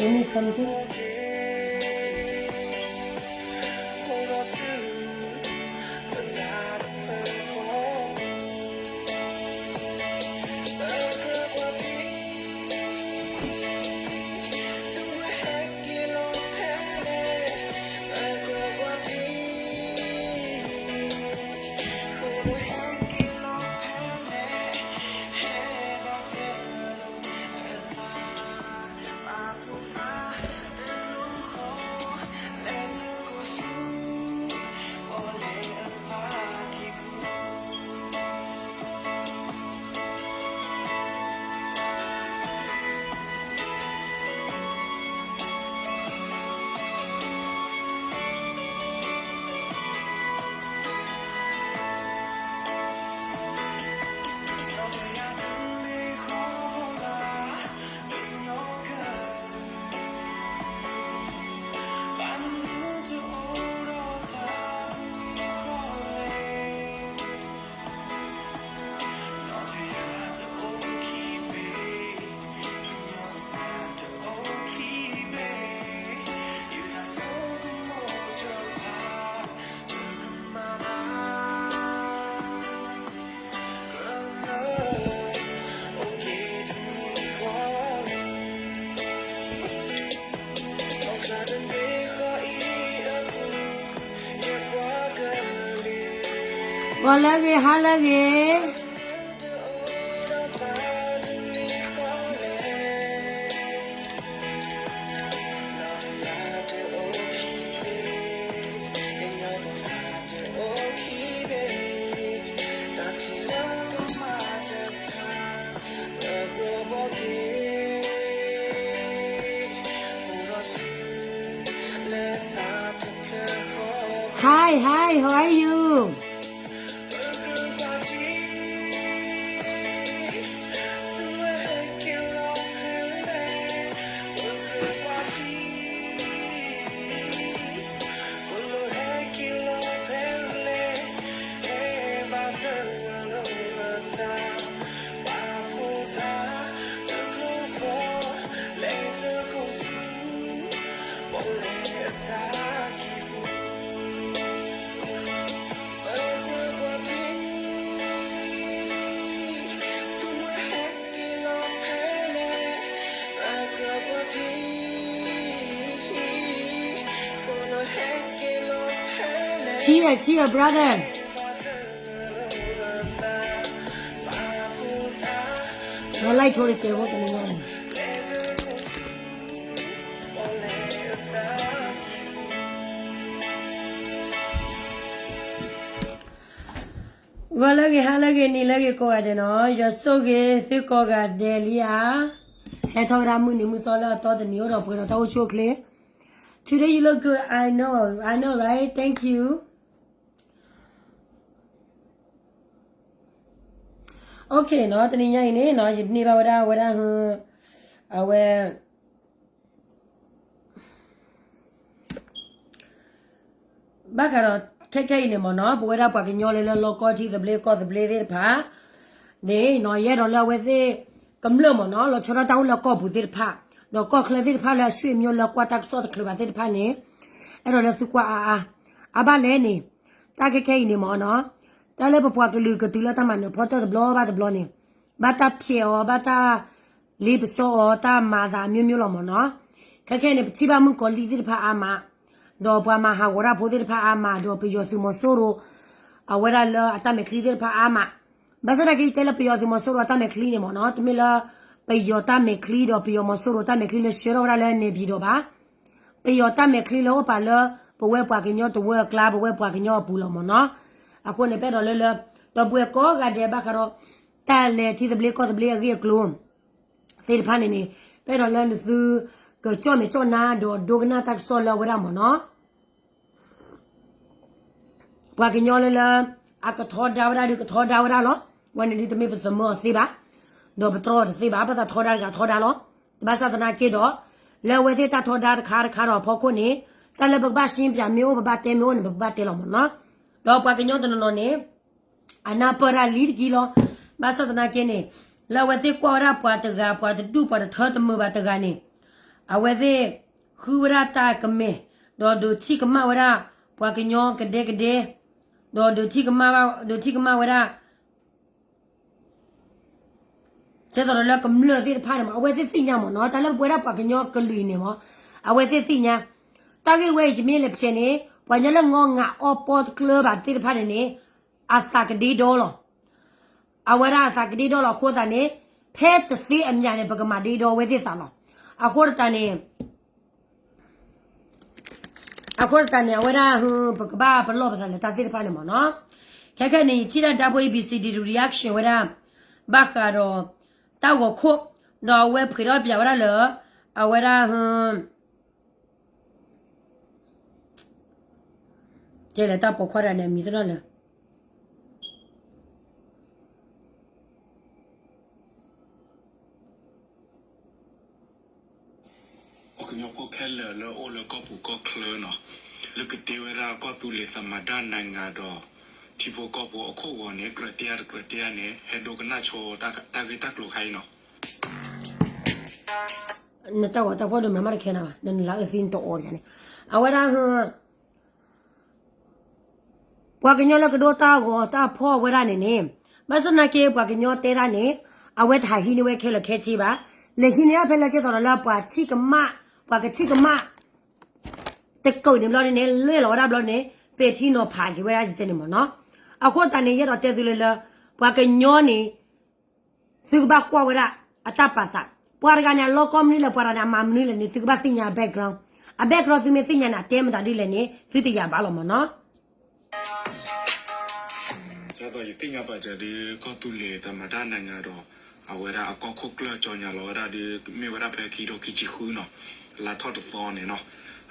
Give me something. Gii lၢဂ့ၤ ဟါလၢဂ့ၤ. Hi, hi, how are you? Cheer, cheer, brother. ဝဲ live ထိတစဲးဖိတနံၤညါအံၤ ဂီၤလၢဂ့ၤ ဟါလၢဂ့ၤ နံၤလၢဂ့ၤ ကိးဂၤဒဲးနီၤ, ယွၤဆိၣ်ဂ့ၤသုကိးဂၤဒဲးလံဧါ. ဟဲထီၣ်ဝဲဒၣ်မုၢ်နံၤမုၢ်သီလၢအတီတနံၤ အိၣ်ဒီးပှဲၤဒီးတၢ်အိၣ်ဆူၣ်အိၣ်ချ့. Today you look good, I know, I know, right? Thank you. Okay နီၤ, တနံၤညါအံၤန့ၣ်နီၤ ယန့ၢ်ဘၣ်ဝဲဒၣ် ဝဲဒၣ်ဟူ အဝဲ ဘၣ်ဃးဒီး ခဲခဲအံၤန့ၣ်မ့ၢ်နီၤ, ပဝဲဒၣ်ပှၤကညီလၢလၢလီၢ်ကီၢ်ထံသဘျ့ကီၢ်သဘျ့သ့ၣ်တဖၣ် န့ၣ်နီၤ, ယအဲၣ်ဒိးလၢအဝဲသ့ၣ်ကမျၢၢ်မ့ၢ်နီၤ, လီၤဆီဒၣ်တၢ်အိၣ်လၢကီၢ်ပူၤသ့ၣ်တဖၣ်, ဒီးကီၢ်ချၢသ့ၣ်တဖၣ်လၢအဆွေမျိုးလၢကွၢ်တၢ်ကစီၣ်တချုးဘၣ်သ့ၣ်တဖၣ်န့ၣ်, အဲၣ်ဒိးလၢသုကွၢ်အါအါ, အါဘၣ်လဲၣ်န့ၣ်, တၢ်ခဲခဲအံၤန့ၣ်မ့ၢ်နီၤ, တၢ်လၢပပှၤကလုာ်ကတုၤလၢတၢ်မၤနၢၤဖီတၢၣ်တဘျီဘၣ်တဘျီန့ၣ်, ဘၣ်တၢ်ဖျဲးအီၤ, ဘၣ်တၢ် လ့ပစီအီၤ, တၢ်မၤအသးအမျိုးမျိုးလီၤမ့ၢ်နီၤ. ခဲခဲန့ၣ် ပထံၣ်ဘၣ်မုၣ်ကီၤလံၢ်သ့ၣ်တဖၣ်အါမး, ဒီးပှၤမၤဟးဂီၤတၢ်ဖိသ့ၣ်တဖၣ်အါမး, ဒီးပယီၤသုးမီၤစိရိၤ အဝဲဒၣ်လၢအတၢ်မဲာ်ချံသ့ၣ်တဖၣ်အါမး. ဘၣ်ဆၣ်သနာ်က့တဲလၢပယီၤသုးမီၤစိရိၤအတၢ်မဲာ်ချံန့ၣ်မ့ၢ်နီၤ, တမ့ၢ်လၢ ပယီၤတၢ်မဲာ်ချံဒီးပယီၤမီၤစိရိၤတၢ်မဲာ်ချံလၢဆှၢထီၣ်ဝဲဒၣ်လၢန့ၣ်ပံၤဒီးဘၣ်. ပယီၤတၢ်မဲာ်ချံလၢအိၣ်ပာ်လၢ ပဝဲပှၤကညီတဝၢအကျါ ပဝဲပှၤကညီအပူၤလီၤမ့ၢ်နီၤ. အဃိန့ၣ် ပအဲၣ်ဒိးလၢလၢ ဒီပုၢ်ဝဲၢ်ကိးဂၤဒဲးဘၣ်ဃးဒီး တၢ်လဲၤထံသဘျ့ကီၢ်သဘျ့အဂ့ၢ်အကျိၤ သ့ၣ်တဖၣ်န့ၣ်န့ၣ် ပအဲၣ်ဒိးလၢနသု ကကၠီၣ်မဲာ်ကၠီၣ်နါဒီးဒိကနၣ်တၢ်ကစီၣ်လၢအဝဲဒၣ်မ့ၢ်နီၤ. ပှၤကညီလၢလၢ အကထီဒါဝဲဒၣ်ဒုးကထီဒါဝဲဒၣ်လီၤ. ဝဲန့ၣ်ဒုးတမ့ၢ်ပသမၢအီၤသ့ဘၣ်, ဒီးပတြီအီၤတသ့ဘၣ်, ဘၣ်သးထီဒါတဂၤထီဒါလီၤ. ဘၣ်ဆၣ်သနာ်က့ဒီး လၢအဝဲသ့ၣ်တၢ်ထီဒါတခါတခါဒီးအဖီခိၣ်န့ၣ် တၢ်လၢပကဘၣ်ရှင်းပြမ့ၢ်အိၣ် ပဘၣ်တဲမ့ၢ်အိၣ်န့ၣ် ပဘၣ်တဲလီၤမ့ၢ်နီၤ. ဒီးပှၤကညီတနီၤနီၤန့ၣ် အနၢ်ပၢၢ်တၢ်လံတက့ၢ်လီၤ. ဘၣ်ဆၣ်သနာ်က့န့ၣ် လၢအဝဲသ့ၣ်ကွၢ်ဝဲဒၣ်ပှၤတဂၤ ပှၤတဒူၣ် ပှၤတထၢတမုာ်ဘၣ်တဂၤန့ၣ် အဝဲသ့ၣ် ဃုဝဲဒၣ်တၢ်ကမဲာ်, ဒီးဒုးထံၣ်ကမၣ်ဝဲဒၣ် ပှၤကညီကဒဲကဒဲ, ဒီးဒုးထံၣ်ကမၣ်ဝဲဒၣ် ကဲသိးဒီးလၢကမျၢၢ်သ့ၣ်တဖၣ်န့ၣ်မး အဝဲသ့ၣ်သ့ၣ်ညါမ့ၢ်နီၤ တၢ်လၢပဝဲဒၣ်ပှၤကညီကလုာ်အံၤန့ၣ်မး အဝဲသ့ၣ်သ့ၣ်ညါ တၢ်ဂ့ၢ်ဝဲအံၤ ယမ့ၢ်လဲၤဖျဲးန့ၣ် ပှၤကညီလၢငီငၤအီပီတကျၢဘၣ်သ့ၣ်တဖၣ်န့ၣ်န့ၣ် အသးကဒ့ဒီလီၤ. အဝဲဒၣ်အသးကဒ့ဒီလီၤအဃိသတးန့ၣ် ဖဲတသ့အမံၤန့ၣ် ပကမၤဒ့ဒီအဝဲသ့ၣ်သးလီၤ. အဃိသတးန့ၣ် အဃိသတးန့ၣ် အဝဲဒၣ် ပကဘၣ်ပလီၢ်ပသးလၢတၢ်သ့ၣ်တဖၣ်န့ၣ်မ့ၢ်နီၤ. ခဲခဲန့ၣ် ယထံၣ်ဒၣ်ဒါဖိ A B C D reaction ဝဲဒၣ် ဘၣ်ဃးဒီး တၢ်ဂီၤခိၣ် ဒီးအဝဲဖှဲးထီၣ်ပၠးဝဲဒၣ်လၢ အဝဲဒၣ် ကဲလဲၣ်တၢ်ပိာ်ခွါတဂၤန့ၣ် အမံၤတနီၤလၢ ပှၤကညီဖိခဲလၢာ်လၢအိၣ်လၢကီၢ်ပူၤကီၢ်ချၢနီၤ, လၢကတ့ဝဲဒၣ်ကီၢ်သူလ့ၤသမ္မတနိုင်ငံဒီး ထံဖိကီၢ်ဖိအခိၣ်ဂီၤန့ၣ် ကြၢးတဲတကြၢးတဲန့ၣ် ဟဲဒိကနၣ်ဆိတၢ်ဂ့ၢ်တၢ်ကျိၤခါအံၤနီၤ. နတၢ်ဂီၤတၢ်ဖီၣ်ဒိၣ်မးမးတခဲနၤဘၣ် နနလၤအၢသံနတအီၣ်ယၤန့ၣ် အဝဲဒၣ် ပှၤကညီလၢကဒိတၢ်ဂီၤတၢ်ဖီၣ်ဝဲဒၣ်န့ၣ်န့ၣ် ဘၣ်ဆၣ်သနာ်က့ ပှၤကညီတဲဒၣ်န့ၣ် အဝဲတဟးဟံးန့ၢ်ဝဲခဲလၢာ်ခဲဆ့ဘၣ်. လဲၤဟံးန့ၢ်အဖဲလၢ ကဲသိးဒီးလၢပှၤထံၣ်ကမၣ် ပှၤကထံၣ်ကမၣ် တကုာ်န့ၣ်ဘျီန့ၣ် လဲၢ်လီၤဝဲဒၣ်ဘျီန့ၣ် ပဲာ်ထံနီၤဖးက့ၤဝဲဒၣ်ကဲန့ၣ်မ့ၢ်နီၤ. အဃိသတးန့ၣ် ယအဲၣ်ဒိးတဲသုလၢလၢ ပှၤကညီန့ၣ် သုကဘၣ်ကွၢ်ဝဲဒၣ်အတၢ်ပာ်သး, ပှၤတဂၤန့ၣ် အလီၢ်ကီၢ်မနုၤလဲၣ် ပှၤတဂၤန့ၣ် အမၤမနုၤလဲၣ်န့ၣ် သုကဘၣ်သ့ၣ်ညါ background, အ background သုမ့ၢ်သ့ၣ်ညါန့ၣ် အတဲမတၤဒ်လဲၣ်န့ၣ် သုတယာ်ဘၣ်လီၤမ့ၢ်နီၤ. ဒ်သိးယသ့ၣ်ညါဘၣ်စၢၤဒ် ကီၢ်သူလ့ၤသမ္မတနိုင်ငံဒီး အဝဲဒၣ်အကီၢ်ခိၣ်ကျၢၢ် ကြေညာ လီၤဝဲဒၣ်ဒ် မ့ၢ်ဝဲဒၣ်ဖဲခံကထိခံဆံဃုနီၤ, လါထီၣ်တသီန့ၣ်နီၤ,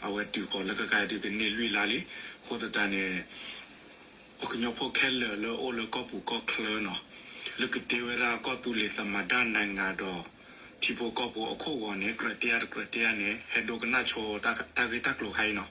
အဝဲတုၤဃီၤလၢကကါဒ်ကန့ၢ်လွံၢ်လါလံ. အဃိသတးန့ၣ် ပှၤကညီဖိခဲလၢာ်လၢအိၣ်လၢကီၢ်ပူၤကီၢ်ချၢနီၤ, လၢကတ့ဝဲဒၣ်ကီၢ်သူလ့ၤသမ္မတနိုင်ငံဒီး ထံဖိကီၢ်ဖိအခိၣ်ဂီၤန့ၣ် ကြၢးတဲတကြၢးတဲန့ၣ် ဟဲဒိကနၣ်ဆိတၢ်ဂ့ၢ်တၢ်ကျိၤခါအံၤနီၤ.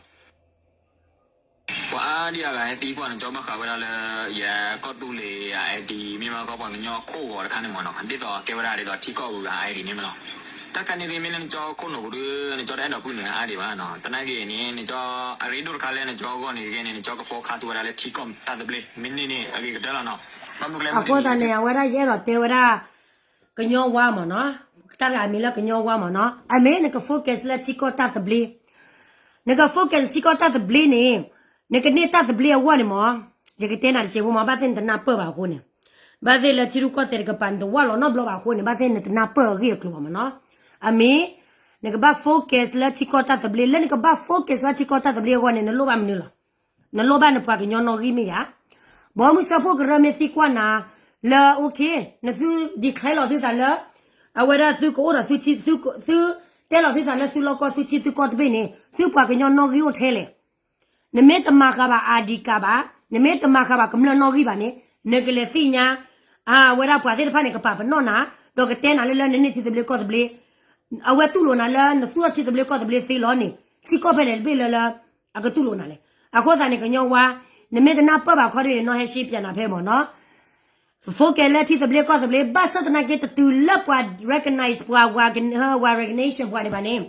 ပှၤအါဒံအါဂၤဟဲသံကွၢ်နကၠီဘၣ်ဃးဝဲဒၣ်လၢ ယကီၢ်သူလ့ၤအ ID မ့ၢ်မးကီၢ်ပှၤကညီခိၣ်ဂီၤတခါန့ၣ်မ့ၢ်နီၤ, ဒ်သိးကဲဝဲဒၣ်ဒ်သိးထံကီၢ်ဂုၤဂၤ ID န့ၣ်မ့ၢ်လီၤ. တၢ်ခါန့ၣ်ဒ်မ့ၢ်လၢနကၠီခိၣ်နူာ်ပူၤဒ် နကၠီတအဲၣ်ဒိးပုၢ်နုာ်အါဒံးဘၣ်နီၤ, သနာ်က့န့ၣ် နကၠီအရ့ဒိၣ်တခါလၢနကၠီအဂီၢ်န့ၣ်တက့ၢ်န့ၣ် နကၠီက focus ဝဲဒၣ်လၢထံကီၢ်တၢ်သဘျ့ မ့ၢ်န့ၢ်န့ၣ် အဂ့ၤကတၢၢ်လီၤနီၤ. ဘၣ်မနုၤကျဲ အဃိသတးန့ၣ် အဝဲဒၣ်ယအဲၣ်ဒိးတဲဝဲဒၣ် ကညီဝါမ့ၢ်နီၤ, တၢ်တဂၤမံၤလၢကညီဝါမ့ၢ်နီၤ, အမ့ၢ်နက focus လၢထံကီၢ်တၢ်သဘျ့, နက focus ထံကီၢ်တၢ်သဘျ့န့ၣ် နကန့ၢ်တၢ်သဘျ့အဂီၢ်န့ၣ်မ့ၢ်, ယကတဲနၤတစဲးဖိမ့ၢ် ဘၣ်သ့ၣ်နတနၢ်ပၢၢ်ဘၣ်အဃိန့ၣ်, ဘၣ်သ့ၣ်လၢထံရူၢ်ကီၢ်သဲးတကပၤ နတဝၢ်လီၤနီတဘျီဘၣ်အဃိန့ၣ် ဘၣ်သ့ၣ်နတနၢ်ပၢၢ်အဂ့ၢ်အကျိၤဘၣ်မ့ၢ်နီၤ, အမ့ၢ် နကဘၣ် focus လၢထံကီၢ်တၢ်သဘျ့, လၢနကဘၣ် focus လၢထံကီၢ်တၢ်သဘျ့အဂီၢ်န့ၣ် နလိၣ်ဘၣ်မနုၤလီၤ. နလိၣ်ဘၣ်နပှၤကညီနီၣ်ဂံၢ်မ့ၢ်ဧါ. ဘီမုၢ်စၢဖှိၣ်ကရၢမ့ၢ်သံကွၢ်နၤလၢ okay နသု declare လီၤသုသးလၢ အဝဲဒၣ်သုကအိၣ်ဒီးသုဆံၣ်, သုတဲလီၤသုသးလၢသုလီၢ်ကီၢ်သုဆံၣ်သုကီၢ်တဘ့ၣ်န့ၣ် သုပှၤကညီနီၣ်ဂံၢ်အိၣ်ထဲလဲၣ်. နမ့ၢ်တမၤဃာ်ဘၣ် ID card ဘၣ်, နမ့ၢ်တမၤဃာ်ဘၣ်ကမျၢၢ်နီၣ်ဂံၢ်ဘၣ်န့ၣ် နကလဲၤသ့ၣ်ညါ အဝဲဒၣ်ပှၤသ့ၣ်တဖၣ်န့ၣ် ကပာ်ပနီၣ်နၤ, ဒီးကတဲနၤလၢလၢနန့ၢ်ထံသဘျ့ကီၢ်သဘျ့, အဝဲတူၢ်လိာ်နၤလၢနသူၣ်ထံသဘျ့ကီၢ်သဘျ့သ့လီၤန့ၣ် ထံကီၢ်ဖဲလဲၣ်တဘ့ၣ်လၢလၢ အကတူၢ်လိာ်နၤလဲၣ်. အဃိသတးန့ၣ် ကညီဝါ နမ့ၢ်တနၢ်ပၢၢ်ဘၣ်ခီဒ်န့ၣ် နီၢ်ဟဲရှ့ပၠးနၤဖဲမ့ၢ်နီၤ focus လၢထံသဘျ့ကီၢ်သဘျ့ ဘၣ်ဆၣ်သနာ်က့တတုၤလၢပှၤ recognize ပှၤ ပှၤ recognition ပှၤန့ၣ်ဘၣ်န့ၣ်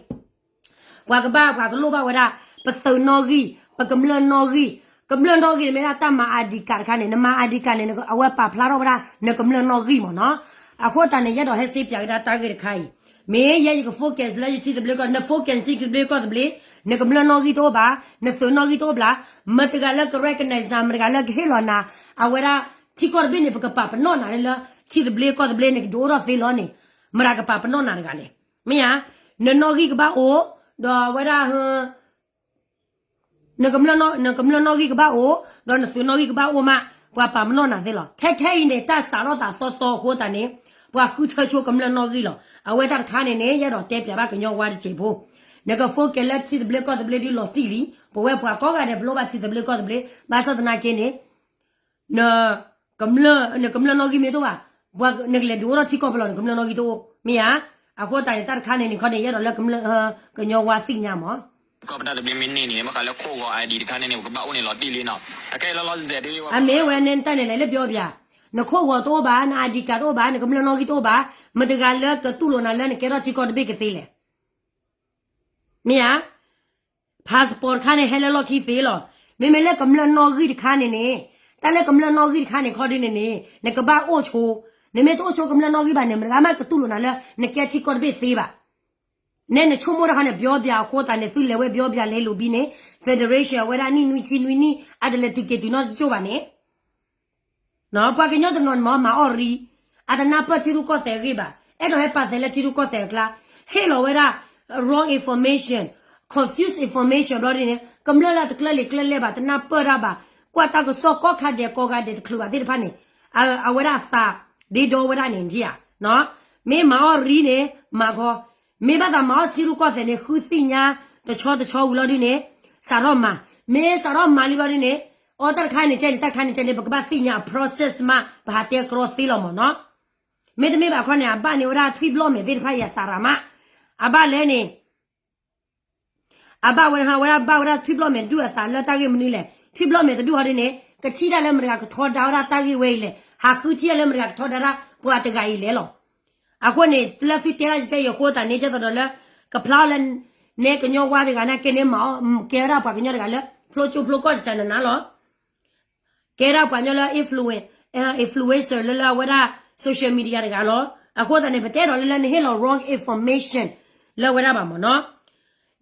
ပှၤကဘၣ်ပှၤကလိၣ်ဘၣ်ဝဲဒၣ် ပသုးနီၣ်ဂံၢ် ပကမျၢၢ်နီၣ်ဂံၢ်, ကမျၢၢ်နီၣ်ဂံၢ်န့ၣ်မ့ၢ်ဒၣ်တၢ်မၤ ID card တခါန့ၣ်, နမၤ ID card န့ၣ် အဝဲပာ်ဖျါထီၣ်ဝဲဒၣ် နကမျၢၢ်နီၣ်ဂံၢ်မ့ၢ်နီၤ. အဃိသတးန့ၣ် ယအဲၣ်ဒိးဟဲရှ့ပၠးကဒါတၢ်ဂ့ၢ်တခါအံၤ, မ့ၢ်ယဲယက focus လၢယထံသဘျ့ကီၢ်, န focus ထံသဘျ့ကီၢ်သဘျ့, နကမျၢၢ်နီၣ်ဂံၢ်တအိၣ်ဘၣ်, နသုးနီၣ်ဂံၢ်တအိၣ်ဘၣ်, မတၤတဂၤလၢက recognize နၤ, မတၤတဂၤလၢကဟ့ၣ်လီၤနၤ, အဝဲဒၣ် ထံကီၢ်တဘ့ၣ်န့ၣ် ပကပာ်ပနီၣ်နၤလၢ ထံသဘျ့ကီၢ်သဘျ့န့ၣ် ကဒုးအိၣ်ထီၣ်သ့လီၤန့ၣ်, မတၤကပာ်ပနီၣ်နၤတဂၤလဲၣ်. မ့ၢ်ဧါ, နနီၣ်ဂံၢ်ကဘၣ်အိၣ်, ဒီးအဝဲဒၣ် နကမျၢၢ်နီၣ်ဂံၢ်ကဘၣ်အိၣ်, ဒီးနသုးနီၣ်ဂံၢ်ကဘၣ်အိၣ်မး, ပှၤပာ်ပနီၣ်နၤသ့လီၤ. ခဲခဲအံၤန့ၣ် တၢ်စးထီၣ်သးသီသီအဃိသတးန့ၣ် ပှၤဃုထၢဆိကမျၢၢ်နီၣ်ဂံၢ်လီၤ. အဝဲတၢ်တခါန့ၣ်န့ၣ် ယအဲၣ်ဒိးတဲပၠးဘၣ်ကညီဝါတစဲးဖိ, နက focus လၢထံသဘျ့ကီၢ်သဘျ့ဒ်လီၤတံၢ်လံ, ပဝဲပှၤကိးဂၤဒဲး ပလိၣ်ဘၣ်ထံသဘျ့ကီၢ်သဘျ့, ဘၣ်ဆၣ်သနာ်က့န့ၣ် နကမျၢၢ်နီၣ်ဂံၢ်မ့ၢ်တအိၣ်ဘၣ်, နကလဲၤဒုးအိၣ်ထီၣ်ထံကီၢ်ဖဲလဲၣ် နကမျၢၢ်နီၣ်ဂံၢ်တအိၣ်, မ့ၢ်ဧါ. အဃိသတးန့ၣ် တၢ်တခါန့ၣ်န့ၣ်ခီန့ၣ် ယအဲၣ်ဒိးလၢ ကညီဝါသ့ၣ်ညါမး ကီၢ်ပတၢ်သဘျ့မ့ၢ်န့ၢ်န့ၣ် ဘၣ်ဃးလၢခိၣ်ဂီၤ ID တခါန့ၣ်န့ၣ် ပကဘၣ်အိၣ်န့ၣ်လီၤတံၢ်လံနီၤ. အခဲအံၤလီၤလီၤဆဲးဆဲးဒ် အမ့ၢ်ဝဲန့ၣ်တၢ်န့ၣ်လဲၣ်လၢပျီပျး, နခိၣ်ဂီၤတအိၣ်ဘၣ်, န ID card တအိၣ်ဘၣ်, နကမျၢၢ်နီၣ်ဂံၢ်တအိၣ်ဘၣ်, မတၤတဂၤလၢကတူၢ်လိာ်နၤလၢနကဲထီၣ်ထံကီၢ်တဘ့ၣ်ကသ့လဲၣ်. မ့ၢ်ဧါ, passport တခါန့ၣ် ဟဲလၢလီၢ်ခံသ့လီၤ. မ့မ့ၢ်လၢကမျၢၢ်နီၣ်ဂံၢ်တခါန့ၣ်န့ၣ်, တၢ်လၢကမျၢၢ်နီၣ်ဂံၢ်တခါန့ၣ် ခီဒုန့ၣ်န့ၣ် နကဘၣ်အိၣ်ဆိ, နမ့ၢ်တအိၣ်ဆိကမျၢၢ်နီၣ်ဂံၢ်ဘၣ်န့ၣ် မတဂၤမးကတူၢ်လိာ်နၤလၢ နကဲထံကီၢ်တဘ့ၣ်သ့ဘၣ်. နဲနဆိကမိၣ်တၢ်ခီန့ၣ် ပျီပျၤအဃိသတးန့ၣ် သုလဲၤဝဲပျီပျၤလဲၤလိာ်ဘံန့ၣ် federation အဝဲဒၣ်နံၣ်နွံဆံနွံနံၣ် အတလဲၤတုၤက့ၤတုၤနီတကၠိၢ်ဘၣ်န့ၣ် ပှၤကညီတနီၤန့ၣ်မ့ၢ်မၤအီၣ်ရံ, အတနၢ်ပၢၢ်ထံရူၢ်ကီၢ်သဲးအဂ့ၢ်ဘၣ်, အဲၣ်ဒိးဟဲပာ်သဲးလၢထံရူၢ်ကီၢ်သဲးအကျါ, ဟ့ၣ်လီၤဝဲဒၣ် wrong information, confuse information ဘျီဒ်န့ၣ် ကမျၢၢ်လၢတကျၢၢ်လံၤကျၢၢ်လဲၢ်ဘၣ် တနၢ်ပၢၢ်တၢ်ဘၣ်, ကွၢ်တၢ်ကစီၣ်ကိးခါဒဲးကိးဂၤဒဲးတချုးဘၣ်သ့ၣ်တဖၣ်န့ၣ်, အဝဲဒၣ်အသးဒ့ဒီဝဲဒၣ်န့ၣ်ဧါ, မ့ၢ်မၤအီၣ်ရံန့ၣ် မၤခီ, မ့ၢ်ဘၣ်သးမၤအီၣ်ထံရူၢ်ကီၢ်သဲးန့ၣ် ဃုသ့ၣ်ညါတဆီတဆီဝံၤလီၤဒ်န့ၣ်, စးထီၣ်မၤ, မ့ၢ်စးထီၣ်မၤလံဘျီဒ်န့ၣ်, အီတၢ်တခါန့ၣ်ကဲန့ၣ် တၢ်တခါန့ၣ်ကဲန့ၣ် ပကဘၣ်သ့ၣ်ညါအ process မး ပဟးတဲကြီသ့လီၤမ့ၢ်နီၤ, မ့တမ့ၢ်ဘၣ်ခီန့ၣ် အဘၣ်န့ၢ်ဝဲဒၣ်ထွံၣ်ဘျီၣ်မဲာ်သ့ၣ်တဖၣ်အံၤအသးရၤမး, အဘၣ်လဲၣ်န့ၣ် အဘၣ်ဝဲဒၣ် ဝဲဒၣ်ဘၣ်ဝဲဒၣ်ထွံၣ်ဘျီၣ်မဲာ်ဒုၣ်အသးလၢတၢ်ဂ့ၢ်မနုၤလဲၣ်, ထွံၣ်ဘျီၣ်မဲာ်တဒုၣ်ဟီဒ်န့ၣ် ကထံၣ်တၢ်လၢမတၤတဂၤကထီဒါဝဲဒၣ်တၢ်ဂ့ၢ်ဝဲအံၤလဲၣ်, ဟးဃုထံၣ်တၢ်လၢမတၤတဂၤကထီဒါဝဲဒၣ်ပှၤတဂၤအံၤလဲၣ်လီၤ. အဃိန့ၣ် လၢသုတဲဒၣ်ယဲယဃိသတးန့ၣ် ကဲသိးဒီးလၢ ကဖျါလၢ နဲကညီဝါတဂၤန့ၣ်ကဲန့ၣ်မၤအီၣ် ကဲဝဲဒၣ်ပှၤကညီတဂၤလၢ ဖျိကၠိဖျိကီၢ်စၢ်နးနးလီၤ. ကဲဒၣ်ပှၤကညီလၢ influencer လၢလၢအဝဲဒၣ် social media တဂၤလီၤ. အဃိသတးန့ၣ် ပတဲဒီးလၢလၢနဟ့ၣ်လီၤ wrong information လၢအဝဲဒၣ်ဘၣ်မ့ၢ်နီၤ.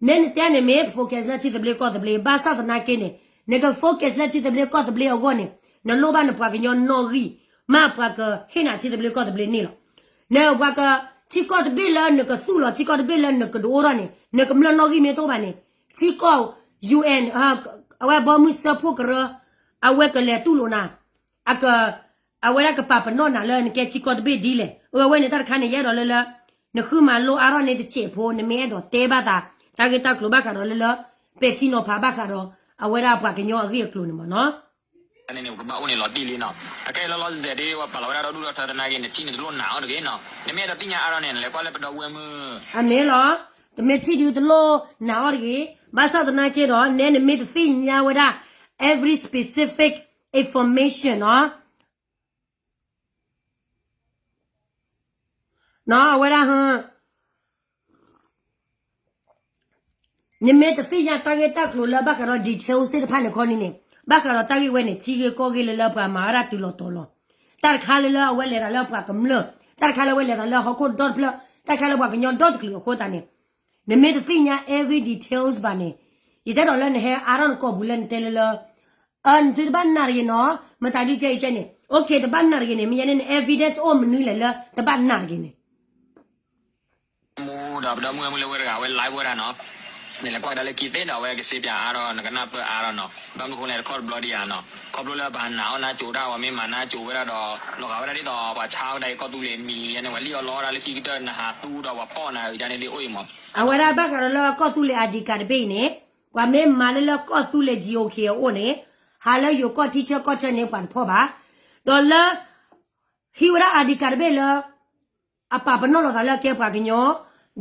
နဲနတဲန့ၣ်မ့ၢ် focus လၢထံသဘျ့ကီၢ်သဘျ့ ဘၣ်ဆၣ်သနာ်က့န့ၣ် နက focus လၢထံသဘျ့ကီၢ်သဘျ့အဂီၢ်န့ၣ် နလိၣ်ဘၣ်နပှၤကညီနီၣ်ဂံၢ် မ့ၢ်ပှၤကဟ့ၣ်နၤထံသဘျ့ကီၢ်သဘျ့န့ၣ်လီၤ. နပှၤက ထံကီၢ်တဘ့ၣ်လၢနကသူၣ်လီၤ ထံကီၢ်တဘ့ၣ်လၢနကဒုးအိၣ်ထီၣ်န့ၣ် နကမျၢၢ်နီၣ်ဂံၢ်မ့ၢ်တအိၣ်ဘၣ်န့ၣ် ထံကီၢ် UN အဝဲဘီမုၢ်စၢဖှိၣ်ကရၢ အဝဲကလဲၤတူၢ်လိာ်နၤ အက အဝဲဒၣ်ကပာ်ပနီၣ်နၤလၢနကဲထံကီၢ်တဘ့ၣ်ဒ်လဲၣ်. အဝဲန့ၣ်တၢ်တခါန့ၣ် ယအဲၣ်ဒိးလၢလၢ နဃုမၤလိအါထီၣ်န့ၣ်တစဲးဖိ နမ့ၢ်အဲၣ်ဒိးတဲဘၣ်သး တၢ်ဂ့ၢ်တၢ်ကျိၤဘၣ်ဃးဒီးလၢလၢ ပဲာ်ထံနီၤဖးဘၣ်ဃးဒီး အဝဲဒၣ်ပှၤကညီအဂ့ၢ်အကျိၤန့ၣ်မ့ၢ်နီၤ. န့ၣ်န့ၣ် ပကဘၣ်အိၣ်န့ၣ်လီၤတံၢ်လံနီၤ. အခဲအံၤလီၤလီၤဆဲးဆဲးဒ် ပှၤပာ်လီၤဝဲဒၣ်ဒီဒူၣ်ဒီထၢသနာ်က့ နထံၣ်န့ၣ်တလိၣ်နာ်အီၤတဂ့ၤနီၤ. နမ့ၢ်အဲၣ်ဒိးသ့ၣ်ညါအါထီၣ်န့ၣ် နလဲၤကွၢ်လၢပဒီပုၢ်ဝဲၢ်မုၢ် အမ့ၢ်လီၤ. တမ့ၢ်ထံၣ်ဒုတလိၣ်နာ်အီၤတဂ့ၤ. ဘၣ်ဆၣ်သနာ်က့ဒီး နဲနမ့ၢ်တသ့ၣ်ညါဝဲဒၣ် every specific information နီၤ အဝဲဒၣ် နမ့ၢ်တသ့ၣ်ညါတၢ်ဂ့ၢ်တၢ်ကျိၤလၢဘၣ်ဃးဒီး details သ့ၣ်တဖၣ်န့ၣ်ခီန့ၣ်န့ၣ် ဘၣ်ဃးဒီးတၢ်ဂ့ၢ်ဝဲန့ၣ် ထံဂ့ၢ်ကီၢ်ဂ့ၢ်လၢလၢပှၤမၤဝဲဒၣ်တုၤလီၤတီၤလီၤ. တၢ်တခါလၢလၢအဝဲလဲၤတၢ်လၢပှၤကမျၢၢ်, တၢ်တခါလၢအဝဲလဲၤတၢ်လၢဟီၣ်ခိၣ်ဒီတဖျၢၣ်, တၢ်တခါလၢပှၤကညီဒီတကလုာ်အဃိသတးန့ၣ် နမ့ၢ်တသ့ၣ်ညါ every details ဘၣ်န့ၣ် ယတဲဒီးလၢနဟဲအါထီၣ်နကိာ်ပူၤလၢနတဲလၢလၢ နသုတဘၣ်နာ်တဂ့ၤနီၤ, မတၤဒုကဲအံၤကဲန့ၣ် okay တဘၣ်နာ်တဂ့ၤန့ၣ် မ့ၢ်ယဲန့ၣ် န evidence အိၣ်မနုၤလဲၣ်လၢတဘၣ်နာ်တဂ့ၤန့ၣ် မူဒီးပဒီပုၢ်ဝဲၢ်မုၣ်လၢဝဲတဂၤဝဲ live ဝဲဒၣ်နီၤ, နလဲၤကွၢ်ကဒါလၢခံသ့ဒီး အဝဲကစ့ပၠးအါထီၣ် နကနၢ်ပၢၢ်အါထီၣ်နီၤ, ဘၣ်မနုၤအဃိလဲၣ် တခီတဘျီဒံးဧါနီၤ, ခီဖျိလၢပှၤနာ်အီၣ်နါစိၤတၢ် ပှၤမ့ၢ်မၤနါစိၤဝဲဒၣ်ဒီး လီၤဂာ်ဝဲဒၣ်ဒ်သိးပှၤဆါကဒါအံၤကီၢ်သူလ့ၤမံၤယဲန့ၣ် ပှၤလံၣ်အီၣ်လီအီၣ်ဒၣ်လၢခံကတၢၢ် နဟးသူဒီးပှၤဖီၣ်နၤအံၤဒၣ်န့ၣ်ဒ်အိၣ်အံၤမး, အဝဲဒၣ်ဘၣ်ဃးဒီးလၢကီၢ်သူလ့ၤ ID card တဘ့ၣ်အံၤန့ၣ် ပှၤမ့ၢ်မၤလၢလၢကီၢ်သူလ့ၤ GOK အအိၣ်န့ၣ် ဟးလၢယိၤကီၢ်ထံဆၢကီၢ်ဆၢန့ၣ် ပှၤတဖီၣ်ဘၣ်, ဒီးလၢ ဟံးဝဲဒၣ် ID card တဘ့ၣ်လၢ အပာ်ပနီၣ်လိာ်သးလၢအကဲပှၤကညီ,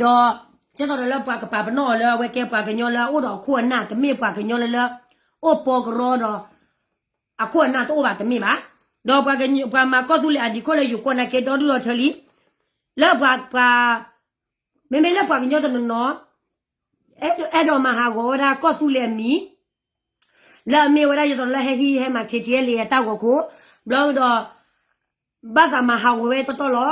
ဒီး ကဲသိးဒီးလၢပှၤကပာ်ပနီၣ်အီၤလၢအဝဲကဲပှၤကညီလၢအအိၣ်ဒီးအခိၣ်အနၢ် တမ့ၢ်ပှၤကညီလၢလၢ အိၣ်ပီကရီဒီး အခိၣ်အနၢ်တအိၣ်ဘၣ်တမ့ၢ်ဘၣ်, ဒီးပှၤမၤကီၢ်သူလ့ၤ ID card လၢယိၤကီၢ်နာ်က့ဒီဒူၣ်ဒီထၢလံ, လၢပှၤ မ့မ့ၢ်လၢပှၤကညီတနီၤနီၤ အဲၣ်ဒိးမၤဟးဂီၤဝဲဒၣ်ကီၢ်သူလ့ၤအမံၤ လၢအမ့ၢ်ဝဲဒၣ်ဒ်သိးလၢဟဲဟံးဟဲမၤ KTLA အတၢ်ဂီၤခိၣ်, ဘျီဒီး ဘၣ်သးမၤဟးဂီၤဝဲတီတီလီၤ,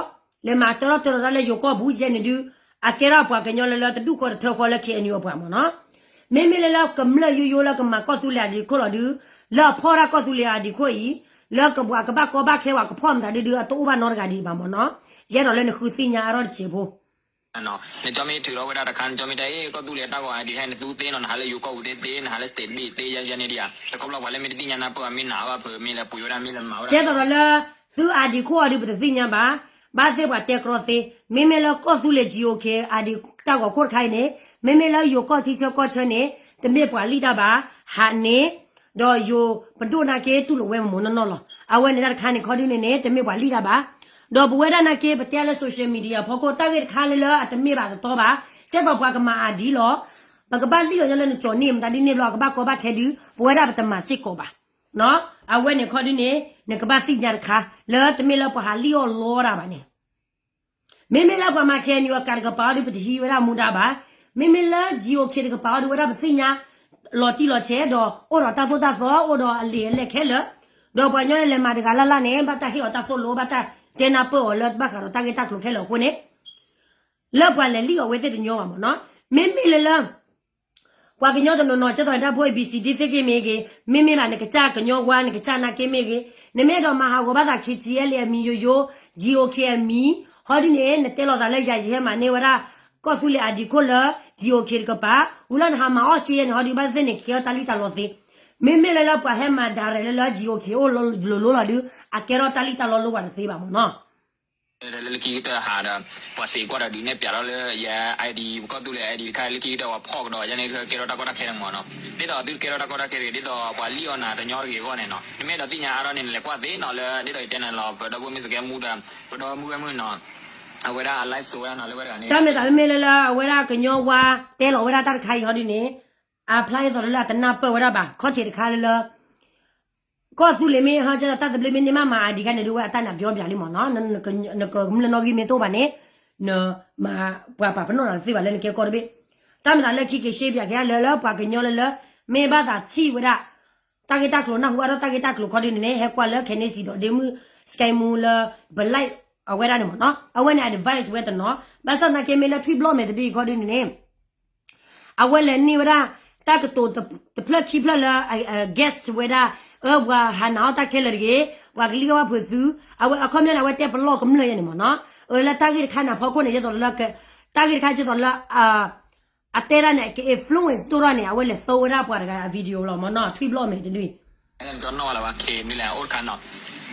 လဲၤမၤတၢထီၣ်တၢထီၣ်တၢ်လၢယိၤကီၢ်ပူၤယဲန့ၣ်ဒုး, အကဲထီၣ်ပှၤကညီလၢလၢတဒူၣ်ဃီတထၢဃီလၢ KNU အပှၤမ့ၢ်နီၤ, မ့မ့ၢ်လၢလၢကမျၢၢ်ယိယိလၢကမၤကီၢ်သူလ့ၤ ID card လီၤဒုး, လၢအဖီၣ်ဒၣ်ကီၢ်သူလ့ၤ ID card အံၤ, လၢကဘၣ်ကဘၣ်ကီဘၣ်ခဲဝဲကဖီၣ်မတၤဒုဒုး အတအိၣ်ဘၣ်နီတဂၤဒံးဘၣ်မ့ၢ်နီၤ, ယအဲၣ်ဒိးလၢနဃုသ့ၣ်ညါအါထီၣ်တစဲးဖိ နကၠီမ့ၢ်ထုးထီၣ်ဝဲဒၣ်တခါ နကၠီမ့ၢ်တဲ အ့ၣ် ကီၢ်သူလ့ၤတၢ်ဂီၤ ID ဟဲနသူသ့နီၤ နဟးလၢယိၤကီၢ်ပူၤသ့သ့ နဟးလၢ state ဘ့ၣ်သ့ယဲယဲန့ၣ်ဒံးဧါ, တခီဘျီပှၤလၢမ့ၢ်တသ့ၣ်ညါနၢ်ပၢၢ် မ့ၢ်နာ်ဘၣ်ဖုး မ့ၢ်လဲၤပှ့ၤဝဲဒၣ် မ့ၢ်လဲၤမၤဝဲဒၣ် ကဲသိးဒီးလၢ သု ID card အီၤဒုး ပတသ့ၣ်ညါဘၣ်, ဘၣ်သ့ၣ်ပှၤတဲကြီသ့, မ့မ့ၢ်လၢကီၢ်သူလ့ၤ GOK ID တၢ်ဂီၤခိၣ်တခါအံၤန့ၣ်, မ့မ့ၢ်လၢယိၤကီၢ်ထံဆၢကီၢ်ဆၢန့ၣ်, တမ့ၢ်ပှၤလံၣ်တၢ်ဘၣ်, ဟးန့ၣ်, ဒီးယိၤပဒိၣ်နာ်က့တူၢ်လိာ်ဝဲမ့ၢ်နီၢ်နီၢ်လီၤ. အဝဲန့ၣ်တၢ်တခါန့ၣ် ခီဒုန့ၣ်န့ၣ် တမ့ၢ်ပှၤလံၣ်တၢ်ဘၣ်, ဒီးပဝဲဒၣ်နာ်က့ ပတဲလၢ social media ဖီခိၣ် တၢ်ဂ့ၢ်တခါလၢလၢအတမ့ၢ်ဘၣ်တတီဘၣ်, ကဲသိးပှၤကမၤ ID လီၤ, ပကဘၣ်လံၣ်အီၤညီလၢနကၠီန့ၣ် မတၤဒ်န့ၣ်ဘျီ အကဘၣ်ကီဘၣ်ခဲဒုး ပဝဲဒၣ်ပတမၤစ့ၢ်ကီးဘၣ်. အဝဲန့ၣ်ခီဒုန့ၣ် နကဘၣ်သ့ၣ်ညါတခါ လၢတမ့ၢ်လၢပှၤဟးလံၣ်အီၣ်လီတၢ်ဘၣ်န့ၣ် မ့မ့ၢ်လၢပှၤမၤ KNU အကးတကပၤအီၤဒုး ပတဟံးဝဲဒၣ်မူဒါဘၣ်, မ့မ့ၢ်လၢ GOK တကပၤအီၤဒုးဝဲဒၣ်ပသ့ၣ်ညါ လီၤတံၢ်လီၤဆဲး ဒီးအိၣ်ဒီးတၢ်သိၣ်တၢ်သီ အိၣ်ဒီးအလံာ်အလဲၢ်ခဲလၢာ်, ဒီးပှၤကညီန့ၣ်လဲၤမၤတဂၤလၢ်လၢ်န့ၣ် ဘၣ်တၢ်ဟ့ၣ်အီၤတၢ်သိၣ်လိ ဘၣ်တၢ်တဲနၢ်ပၢၢ်အီၤလၢဘၣ်ဃးဒီးတၢ်ဂ့ၢ်တၢ်ကျိၤခဲလၢာ်အဃိန့ၣ် လၢပှၤလဲၤလံၣ်အီၤဝဲသ့ၣ်တညီဘၣ်မ့ၢ်နီၤ. မ့မ့ၢ်လၢလၢ ပှၤကညီတနီၤနီၤ ကဲသိးတၢ်ဖိ A B C D သ့ၣ်ဂ့ၤမ့ၢ်ဂ့ၤ, မ့မ့ၢ်ဘၣ်နကစၢ်ကညီဝါ နကစၢ်နာ်က့မ့ၢ်ဂ့ၤ, နမ့ၢ်အဲၣ်ဒိးမၤဟးဂီၤဘၣ်သး K T L A အမံၤယိယိ, G O K အမံၤ, ဟီဒ်န့ၣ် နတဲလိာ်သးလၢယၤယဟဲမၤန့ၢ်ဝဲဒၣ် ကီၢ်သူလ့ၤအဒံးခိၣ်လၢ G O K တကပၤ, ဝံၤလီၤနဟးမၤအီၣ်က့ယဲန့ၣ် ဟီဒ်ဘၣ်သ့ၣ်န့ၣ် ကဲထီၣ်တၢ်လံၣ်တၢ်လီသ့, မ့မ့ၢ်လၢလၢပှၤဟဲမၤ direct လၢလၢ G O K အိၣ်လိၤလိၤလီၤဒုး အကဲထီၣ်တၢ်လံၣ်တၢ်လီလိၤပှၤတသ့ဘၣ်မ့ၢ်နီၤ. လၢခံကတၢၢ်ဟးဒီး ပှၤစံးကွၢ်ဒီးဒုးနဲၣ်ပၠးထီၣ်လၢယ ID ပကီၢ်သူလ့ၤ ID တခါ လၢခံကတၢၢ်ပှၤဖီၣ်ကဒီးယဲန့ၣ် ကဲထီၣ်တၢ်ကီတၢ်ခဲတမ့ၢ်နီၤ. ဒ်သိးသုကဲထီၣ်တၢ်ကီတၢ်ခဲတဂ့ၤ ဒ်သိးပှၤလံၣ်အီၣ်နၤတညီတဂ့ၤအဂီၢ်န့ၣ်နီၤ. နမ့ၢ်အဲၣ်ဒိးသ့ၣ်ညါအါထီၣ်န့ၣ် နလဲၤကွၢ်သ့နီၤ လၢဒ်သိးယတဲနၤလီၤ ပဒီပုၢ်ဝဲၢ်မုၣ်စကဲမူဒီး ပဒီပုၢ်ဝဲၢ်မုၣ်နီၤ အဝဲဒၣ်အ live စိးဝဲဒၣ်နီၤ လၢဝဲတဂၤန့ၣ် တၢ်မ့ၢ်သးမ့မ့ၢ်လၢလၢ အဝဲဒၣ်ကညီဝါတဲလီၤဝဲဒၣ်တၢ်တခါအံၤဟီဒ်န့ၣ် အဖျါဒ်သိးလၢအတနၢ်ပၢၢ်ဝဲဒၣ်ဘၣ် ခီၣ်ထံးတခါလၢလၢ ကီၢ်သူလ့ၤမ့ၢ်ဟီကဲဒီး တၢ်သဘျ့မ့ၢ်န့ၢ်မးမၤ ID ခါန့ၣ် ဒ်ဝဲအတၢ်နာ်ပျီပျးလံမ့ၢ်နီၤ. နကမျၢၢ်နီၣ်ဂံၢ်မ့ၢ်တအိၣ်ဘၣ်န့ၣ် နမၤပှၤပာ်ပနီၣ်နၤတသ့ဘၣ်လၢနကဲကီၢ်တဘ့ၣ်. တၢ်မ့ၢ်သးလၢခံက့ၤရှဲပၠးက့ၤလၢလၢပှၤကညီလၢလၢ မ့ၢ်ဘၣ်သးထံၣ်ဝဲဒၣ် တၢ်ဂ့ၢ်တၢ်ကျိၤ နၢ်ဟူအါထီၣ်တၢ်ဂ့ၢ်တၢ်ကျိၤခီဒ်န့ၣ်န့ၣ် ဟဲကွၢ်လၢခဲန့ၣ်စံးဒီးဒ့မုၣ် စကဲမူလၢ ပ live အဝဲဒၣ်န့ၣ်မ့ၢ်နီၤ. အဝဲန့ၣ် advice ဝဲတနီၤ ဘၣ်ဆၣ်သနာ်က့မ့ၢ်လၢထွံၣ်ဘျီၣ်မဲာ်တဒုအံၤခီဒ်န့ၣ်န့ၣ် အဝဲလဲၤန့ၢ်ဝဲဒၣ် တၢ်ကတိၤတဖျၢၣ်ခံဖျၢၣ်လၢ အ guest ဝဲဒၣ် အၢ ပှၤဟးနာ်အီၣ်တၢ်ခဲလၢာ်တဂ့ၤ, ပှၤကလံၣ်ကဝၢ်ဖုးသု, အဝဲအခီပညီန့ၣ် အဝဲတဲပလီၢ်ကမျၢၢ်ယဲန့ၣ်မ့ၢ်နီၤ. အၢ လၢတၢ်ဂ့ၢ်တခါန့ၣ်အဖီခိၣ်န့ၣ် ယသိးလၢ တၢ်ဂ့ၢ်တခါယသိးလၢ အတဲဒၣ်န့ၣ် က influence ဒိၣ်ထီၣ်န့ၣ် အဝဲလဲၤသိဝဲဒၣ်ပှၤတဂၤအ video လီၤမ့ၢ်နီၤ ထွံၣ်ဘျီၣ်မဲာ်တဒုအံၤ နကၠီနီၣ်ဝဲလၢၤဘၣ် ခဲမ့ၢ်လဲၣ် အိၣ်တခါနီၤ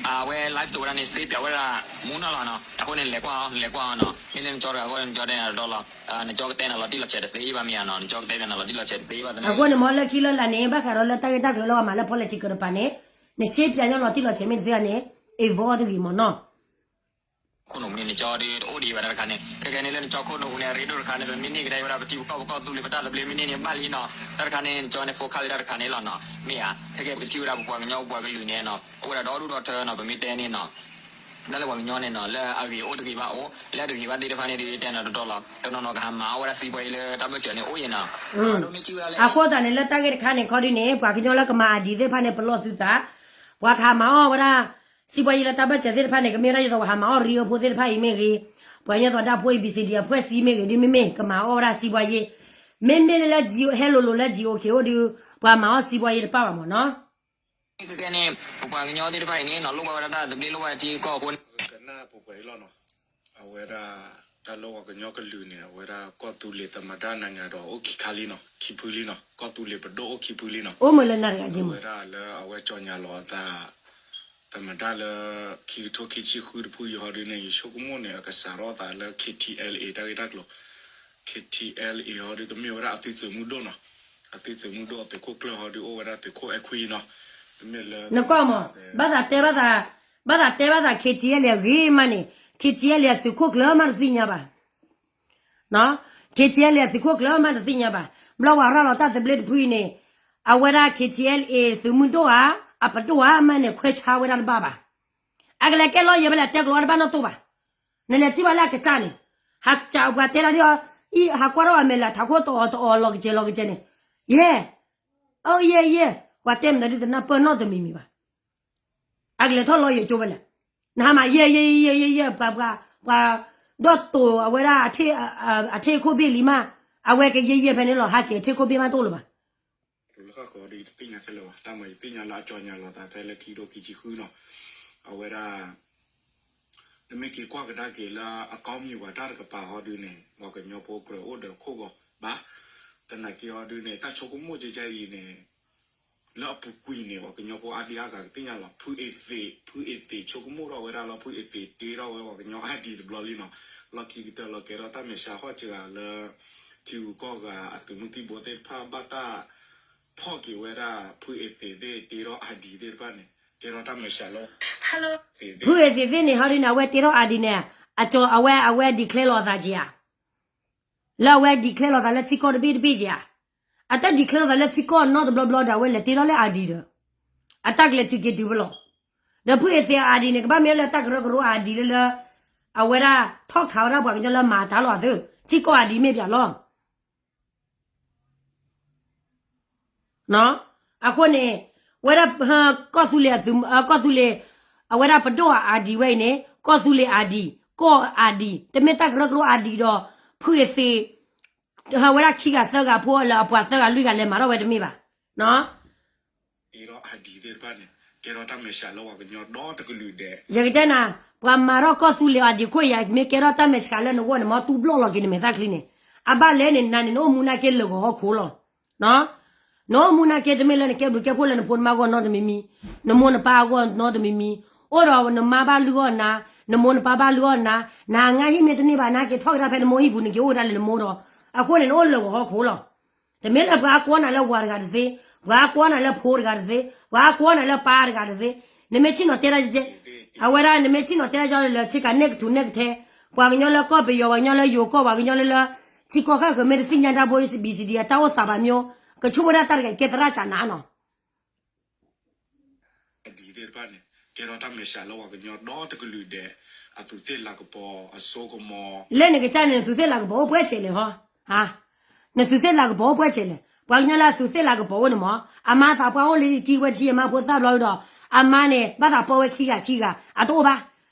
အဝဲ live တဝဲဒၣ်န့ၣ် စ့ပၠးဝဲဒၣ် မူနီၢ်လီၤနီၤ အဃိန့ၣ် နလဲၤကွၢ်အီၤ နလဲၤကွၢ်အီၤနီၤ မ့ၢ်လၢနကၠီတဂၤအဃိန့ၣ် နကၠီတဲနၤတတီလီၤ နကၠီကတဲနၤလီၤတံၢ်လီၤဆဲးတသ့ဘၣ်မ့ၢ်ဧါနီၤ နကၠီကတဲနၤလီၤတံၢ်လီၤဆဲးတသ့ဘၣ်သနာ်က့ အဃိန့ၣ်မ့ၢ်လၢခံလၢလာ်န့ၣ် ဘၣ်ဃးဒီးလၢတၢ်ဂ့ၢ်တၢ်ကျိၤလၢပှၤမၤလၢ political တပၤန့ၣ် နစ့ပၠးညီလီၤတံၢ်လီၤဆဲးမ့ၢ်တသ့ဘၣ်န့ၣ် involve တဂ့ၤမ့ၢ်နီၤ ခိၣ်နူာ်ပူၤန့ၣ် နကၠီဒုးတအိၣ်ဒံးဘၣ်တၢ်တခါန့ၣ် ခဲကဲန့ၣ်လၢနကၠီခိၣ်နူာ်ပူၤန့ၣ် အရ့ဒိၣ်တခါန့ၣ် ပမ့ၢ်န့ၢ်ကဒါဝဲဒၣ်ပထံပကီၢ်ပကီၢ်သူလ့ၤပတၢ်သဘျ့မ့ၢ်န့ၢ်န့ၣ်ဘၣ်လံနီၤ တၢ်တခါန့ၣ် နကၠီန့ၣ် focus လၢတၢ်တခါန့ၣ်လီၤနီၤ မ့ၢ်ဧါ ခဲကဲပကထံၣ်ဝဲဒၣ်ပပှၤကညီပပှၤကလုာ်န့ၣ်နီၤ အိၣ်ဝဲဒၣ်ဒီဒူၣ်ဒီထၢနီၤ ပမ့ၢ်တဲန့ၣ်နီၤ တၢ်လၢပှၤကညီန့ၣ်နီၤ လၢအဂ့ၤအိၣ်တဂ့ၤဘၣ်အိၣ် လၢအတဂ့ၤဘၣ်သ့ၣ်တဖၣ်န့ၣ်ဒုးတဲနၤတတီလီၤ တနီၤနီၤကဟးမၤအီၣ်ဝဲဒၣ်စံးပှၤယံလၢတၢ်ဘၢၣ်စၢၤန့ၣ်အိၣ်ယဲနီၤ အဃိသတးန့ၣ် လၢတၢ်ဂ့ၢ်တခါန့ၣ် ခီဒ်န့ၣ် ပှၤကညီလၢကမၤအဒံးသ့ၣ်တဖၣ်န့ၣ် ပလီၢ်သုသး ပှၤကဟးမၤအီၣ်ဝဲဒၣ် စံးပှၤယံလၢတၢ်ဘၢၣ်စၢၤသ့ၣ်တဖၣ်န့ၣ် ကမ့ၢ်ဝဲဒၣ်ယသိးပှၤဟးမၤအီၣ်ရံအဖိသ့ၣ်တဖၣ်အံၤမ့ၢ်ဂ့ၤ ပှၤကညီသိးဒၣ်ဖိ A B C D အဖှဲၣ်စံမ့ၢ်ဂ့ၤ ဒ်မ့မ့ၢ်ကမၤအီၣ်ဝဲဒၣ်စံးပှၤယံ မ့မ့ၢ်လၢ ဟဲလိၤလိၤလၢ G O K အိၣ်ဒုး ပှၤမၤအီၣ်စံးပှၤယံတပၣ်ဘၣ်မ့ၢ်နီၤ ခဲကဲန့ၣ် ပပှၤကညီသ့ၣ်တဖၣ်အံၤန့ၣ်နီၤ လိၣ်ဘၣ်ဝဲဒၣ်တၢ်သဘျ့လိၣ်ဘၣ်ထံကီၢ်အဃိန့ၣ် ကနၣ်ပှဲၤပှဲၤအံၤလီၤနီၤ အဝဲဒၣ် တၢ်လၢပှၤကညီကလုာ်န့ၣ် အဝဲဒၣ်ကီၢ်သူလ့ၤသမ္မတနဂၤဒီးအိၣ်ခံခါလံနီၤ ခံဖုလံနီၤ ကီၢ်သူလ့ၤပဒိၣ်အိၣ်ခံဖုလံနီၤ အိၣ်မ့ၢ်လၢနၤတဂၤက့မ့ၢ် အဝဲဒၣ်လၢအဝဲကၠီၣ်ညါလီၤအသး သမ္မတလၢ ခံကထိခံဆံဃုတဖုအံၤဟီဒုန့ၣ် ယဆိကမိၣ်န့ၣ် အကစးထီၣ်အသးလၢ K T L A တၢ်ဂ့ၢ်တၢ်ကျိၤ K T L A ဟီဒုကမ့ၢ်ဝဲဒၣ်အသုးသုးမုၢ်ဒိၣ်နီၤ အသုးသုးမုၢ်ဒိၣ်အသုးခိၣ်ကျၢၢ်ဟီဒု အိၣ်ဝဲဒၣ်သုးခိၣ်အဲၣ်ခွံနီၤ တမ့ၢ်လၢ နကွၢ်မး ဘၣ်သးတဲဘၣ်သး ဘၣ်သးတဲဘၣ်သး K T L A အဂ့ၤမးန့ၣ် K T L A အသုးခိၣ်ကျၢၢ်မးတသ့ၣ်ညါဘၣ် K T L A အသုးခိၣ်ကျၢၢ်မးတသ့ၣ်ညါဘၣ် ဘျီဝဲရၤလီၤတၢ်သဘျ့တဖုအံၤန့ၣ် အဝဲဒၣ် K T L A သုးမုၢ်ဒိၣ်ဧါ အပဒိၣ်ဧါမးန့ၣ် ခွဲးဆါဝဲဒၣ်တဘၣ်ဘၣ် အကလဲၤကဲလီၤယဲၢ်ဖဲလဲၣ် တဲကျိးဝဲတဘၣ်နီၣ်တိၢ်ဘၣ် နလဲၤထံၣ်ဘၣ်လၢအကစၢ်န့ၣ် ဟးကးပှၤတဲလီၤဒ်အီၤ အံၤဟးကွၢ်ထီၣ်အမဲာ်လၢထးခိၣ်တအီၤတအီၤလီၤကစဲးလီၤကစဲးန့ၣ် ယဲၢ် အိၣ်ယဲၢ်ယဲၢ် ပှၤတဲမနုၤဒုးတနၢ်ပၢၢ်နီတမံၤမံၤဘၣ် အကလဲၤထီၣ်လီၤယဲၢ်ကၠိဖဲလဲၣ် နဟါမးယဲၢ်ယဲၢ်ယဲၢ်ယဲၢ်ယဲၢ် ပှၤ ပှၤ ပှၤ ဒီးတိာ်အဝဲဒၣ် အထ့ၣ်ခိၣ်ဘ့ၣ်လံမး အဝဲကယဲၢ်ယဲၢ်ဖဲန့ၣ်လီၤ ဟးက့ၤအထ့ၣ်ခိၣ်ဘ့ၣ်မးတအိၣ်လၢၤဘၣ် လၢဃၣ်ဃီၤဒီးယတသ့ၣ်ညါခဲလၢာ်ဘၣ် တၢ်မၤယသ့ၣ်ညါလၢအကၠီၣ်ညါလီၤသးဖဲလၢခံကထိခံဆံဃုနီၤ အဝဲဒၣ် နမ့ၢ်က့ၤကွၢ်ကဒါက့ၤလၢအကီမံၤပှၤတၢ်တကပၤဟီဒုန့ၣ် ပှၤကညီဖိကြၢးအိၣ်ဒီးခိၣ်ဂီၤဘၣ် သနာ်က့ဟီဒုန့ၣ် တၢ်ဆိကမိၣ်ကဲကအံၤန့ၣ် လၢအပူၤကွံာ်န့ၣ် ပှၤကညီဖိအါဒံအါဂၤကသ့ၣ်ညါလီၤ ဖုအ့သ့း ဖုအ့သ့းဆိကမိၣ်ထီၣ်ဝဲဒၣ်လၢဖုအ့သ့းတ့ထီၣ်ဝဲပှၤကညီအါဒံတဘျီလံနီၤ လီၢ်ခံကတၢၢ်လီၤကဲထီၣ်တၢ်မဲာ်ဆှးဟီၣ်စှၤလၢ ထံဂုၤကီၢ်ဂၤအသုးမုၢ်သံၣ်ဘိသ့ၣ်တဖၣ်ဘၣ်တၢ် ဖီၣ်က့ၤဝဲဒၣ် ဖုအ့သ့းသ့ၣ်တ့ထီၣ်အါဒံသ့ၣ်တဖၣ်န့ၣ် ကဲထီၣ်တၢ်မဲာ်ဆှးလၢ ဖုအ့သ့းသ့ၣ်န့ၣ် ဟီဒုန့ၣ် အဝဲတ့ထီၣ်အါဒံန့ၣ် အကၠီအဝဲ အဝဲ declare လိာ်အသးက့ၤဧါ လၢအဝဲ declare လိာ်သးလၢထံကီၢ်တဘ့ၣ်တဘ့ၣ်က့ၤဧါ အတ declare လိာ်သးလၢထံကီၢ်နီတဘျီဘျီဒီး အဝဲလဲၤတ့ထီၣ်လၢအါဒံဒီး အတၢ်ကလဲၤတုၤက့ၤတုၤဖဲလီၤ ဒီးဖုအ့သ့းအါဒံန့ၣ် ကဘၣ်မ့ၢ်လၢတၢ်ကရၢကရိအါဒံလၢလၢ အဝဲဒၣ်ထီၣ်ခးဝဲဒၣ်ပှၤကညီလၢမၤတၢ်လီၤအသုး ထံကီၢ်အါဒံမ့ၢ်ပၠးလီၤ အဃိန့ၣ် ဝဲဒၣ် ကီၢ်သူလ့ၤအသုး ကီၢ်သူလ့ၤ အဝဲဒၣ်ပဒိၣ်အ ID ဝဲအံၤန့ၣ် ကီၢ်သူလ့ၤ ID ကီၢ် ID တမ့ၢ်တၢ်ကရၢကရိ ID ဒီး ဖုၣ်အသ့ ဝဲဒၣ်ခံဂၤသၢဂၤဖိလၢအပှၤသၢဂၤလွံၢ်ဂၤလဲၤမၤထီၣ်ဝဲတမ့ၢ်ဘၣ်. ကဲထီၣ် ID သ့ၣ်တဖၣ်န့ၣ် ကဲထီၣ်တၢ်မဲာ်ဆှးလၢပှၤကညီဒီတကလုာ်ဒဲး. ယကတဲနၤ ပှၤမၤထီၣ်ကီၢ်သူလ့ၤ ID ခိၣ်ယၤ မ့ၢ်ကဲထီၣ်တၢ်မဲာ်ဆှးလၢနဂီၢ်န့ၣ် မ်တူဘျီၣ်လီၤက့ၤနမဲာ်သၣ်ချံန့ၣ် အဘၣ်လဲၣ်န့ၣ် နၤန့ၣ် နအိၣ်မူနာ်က့လၢာ်ဂီၤဟီၣ်ခိၣ်လီၤ. နအိၣ်မူနာ်က့တမ့ၢ်လၢနကဲဘျုးကဲဖှိၣ်လၢနဖိနမါအဂီၢ်နီတမံၤမံၤ, နမိၢ်နပၢ်အဂီၢ်နီတမံၤမံၤ, အိၣ်ဒီးနမါဘၣ်လုၢ်အီၣ်နၤ, နမိၢ်နပၢ်ဘၣ်လုၢ်အီၣ်နၤ, နၤငါဟံၣ်မ့ၢ်တန့ၢ်ဘၣ် နက့ၤထီၣ်ကဒါဖဲနမိၢ်ဟံၣ်ပူၤ နက့ၤအိၣ်ဒၣ်လၢနမိၢ်ဒီး, အဃိန့ၣ် နအိၣ်လၢာ်ဂီၤဟီၣ်ခိၣ်လီၤ. တမ့ၢ်လၢပှၤအါကွီနၤလၢဝၤတဂၤတသ့, ပှၤအါကွီနၤလၢဖိတဂၤတသ့, ပှၤအါကွီနၤလၢပၢ်တဂၤတသ့, နမ့ၢ်ဆ့ၣ်နီၤတဲဒၣ်ကဲ, အဝဲဒၣ် နမ့ၢ်ဆ့ၣ်နီၤတဲဒၣ်ကဲလၢ ဆ့ကၤနဲၣ်ကထူးနဲၣ်ကထဲ, ပှၤကညီလၢကီၢ်ပယီၤ ပှၤကညီလၢယိၤကီၢ် ပှၤကညီလၢလၢ ထံကီၢ်ခၣ်ဃၢၤမ့ၢ်တသ့ၣ်ညါတၢ်ဖိ ဘံၣ်စံဒံ အတၢ်အိၣ်သးဘၣ်မ့ၢ်, ကဆိကမိၣ်ဒၣ်တၢ်တဂၤအံၤ ကဲသရၣ်ကၢ်နၤနီၤ ID သ့ၣ်တဖၣ်န့ၣ် ကဲထီၣ်တၢ်မဲာ်ဆှးလၢပှၤကညီဒီတကလုာ်ဒဲး အသူးသ့ၣ်လၤကပီၤအစိကမီၤ, လၢနကစၢ်န့ၣ် နသူးသ့ၣ်လၤကပီၤအိၣ်ပှဲၤစဲးလဲၣ်ဟီ, နသူးသ့ၣ်လၤကပီၤအိၣ်ပှဲၤစဲးလဲၣ်, ပှၤကညီလၢအသူးသ့ၣ်လၤကပီၤအိၣ်န့ၣ်မ့ၢ် အမါသးပှၢ်အိၣ်လၢယကံဝဲထံအမါဖိသၣ်ဘျီဒီး, အမါန့ၣ် ဘၣ်သးပီၢ်ဝဲခံဂၤခံဂၤ အတအိၣ်ဘၣ်,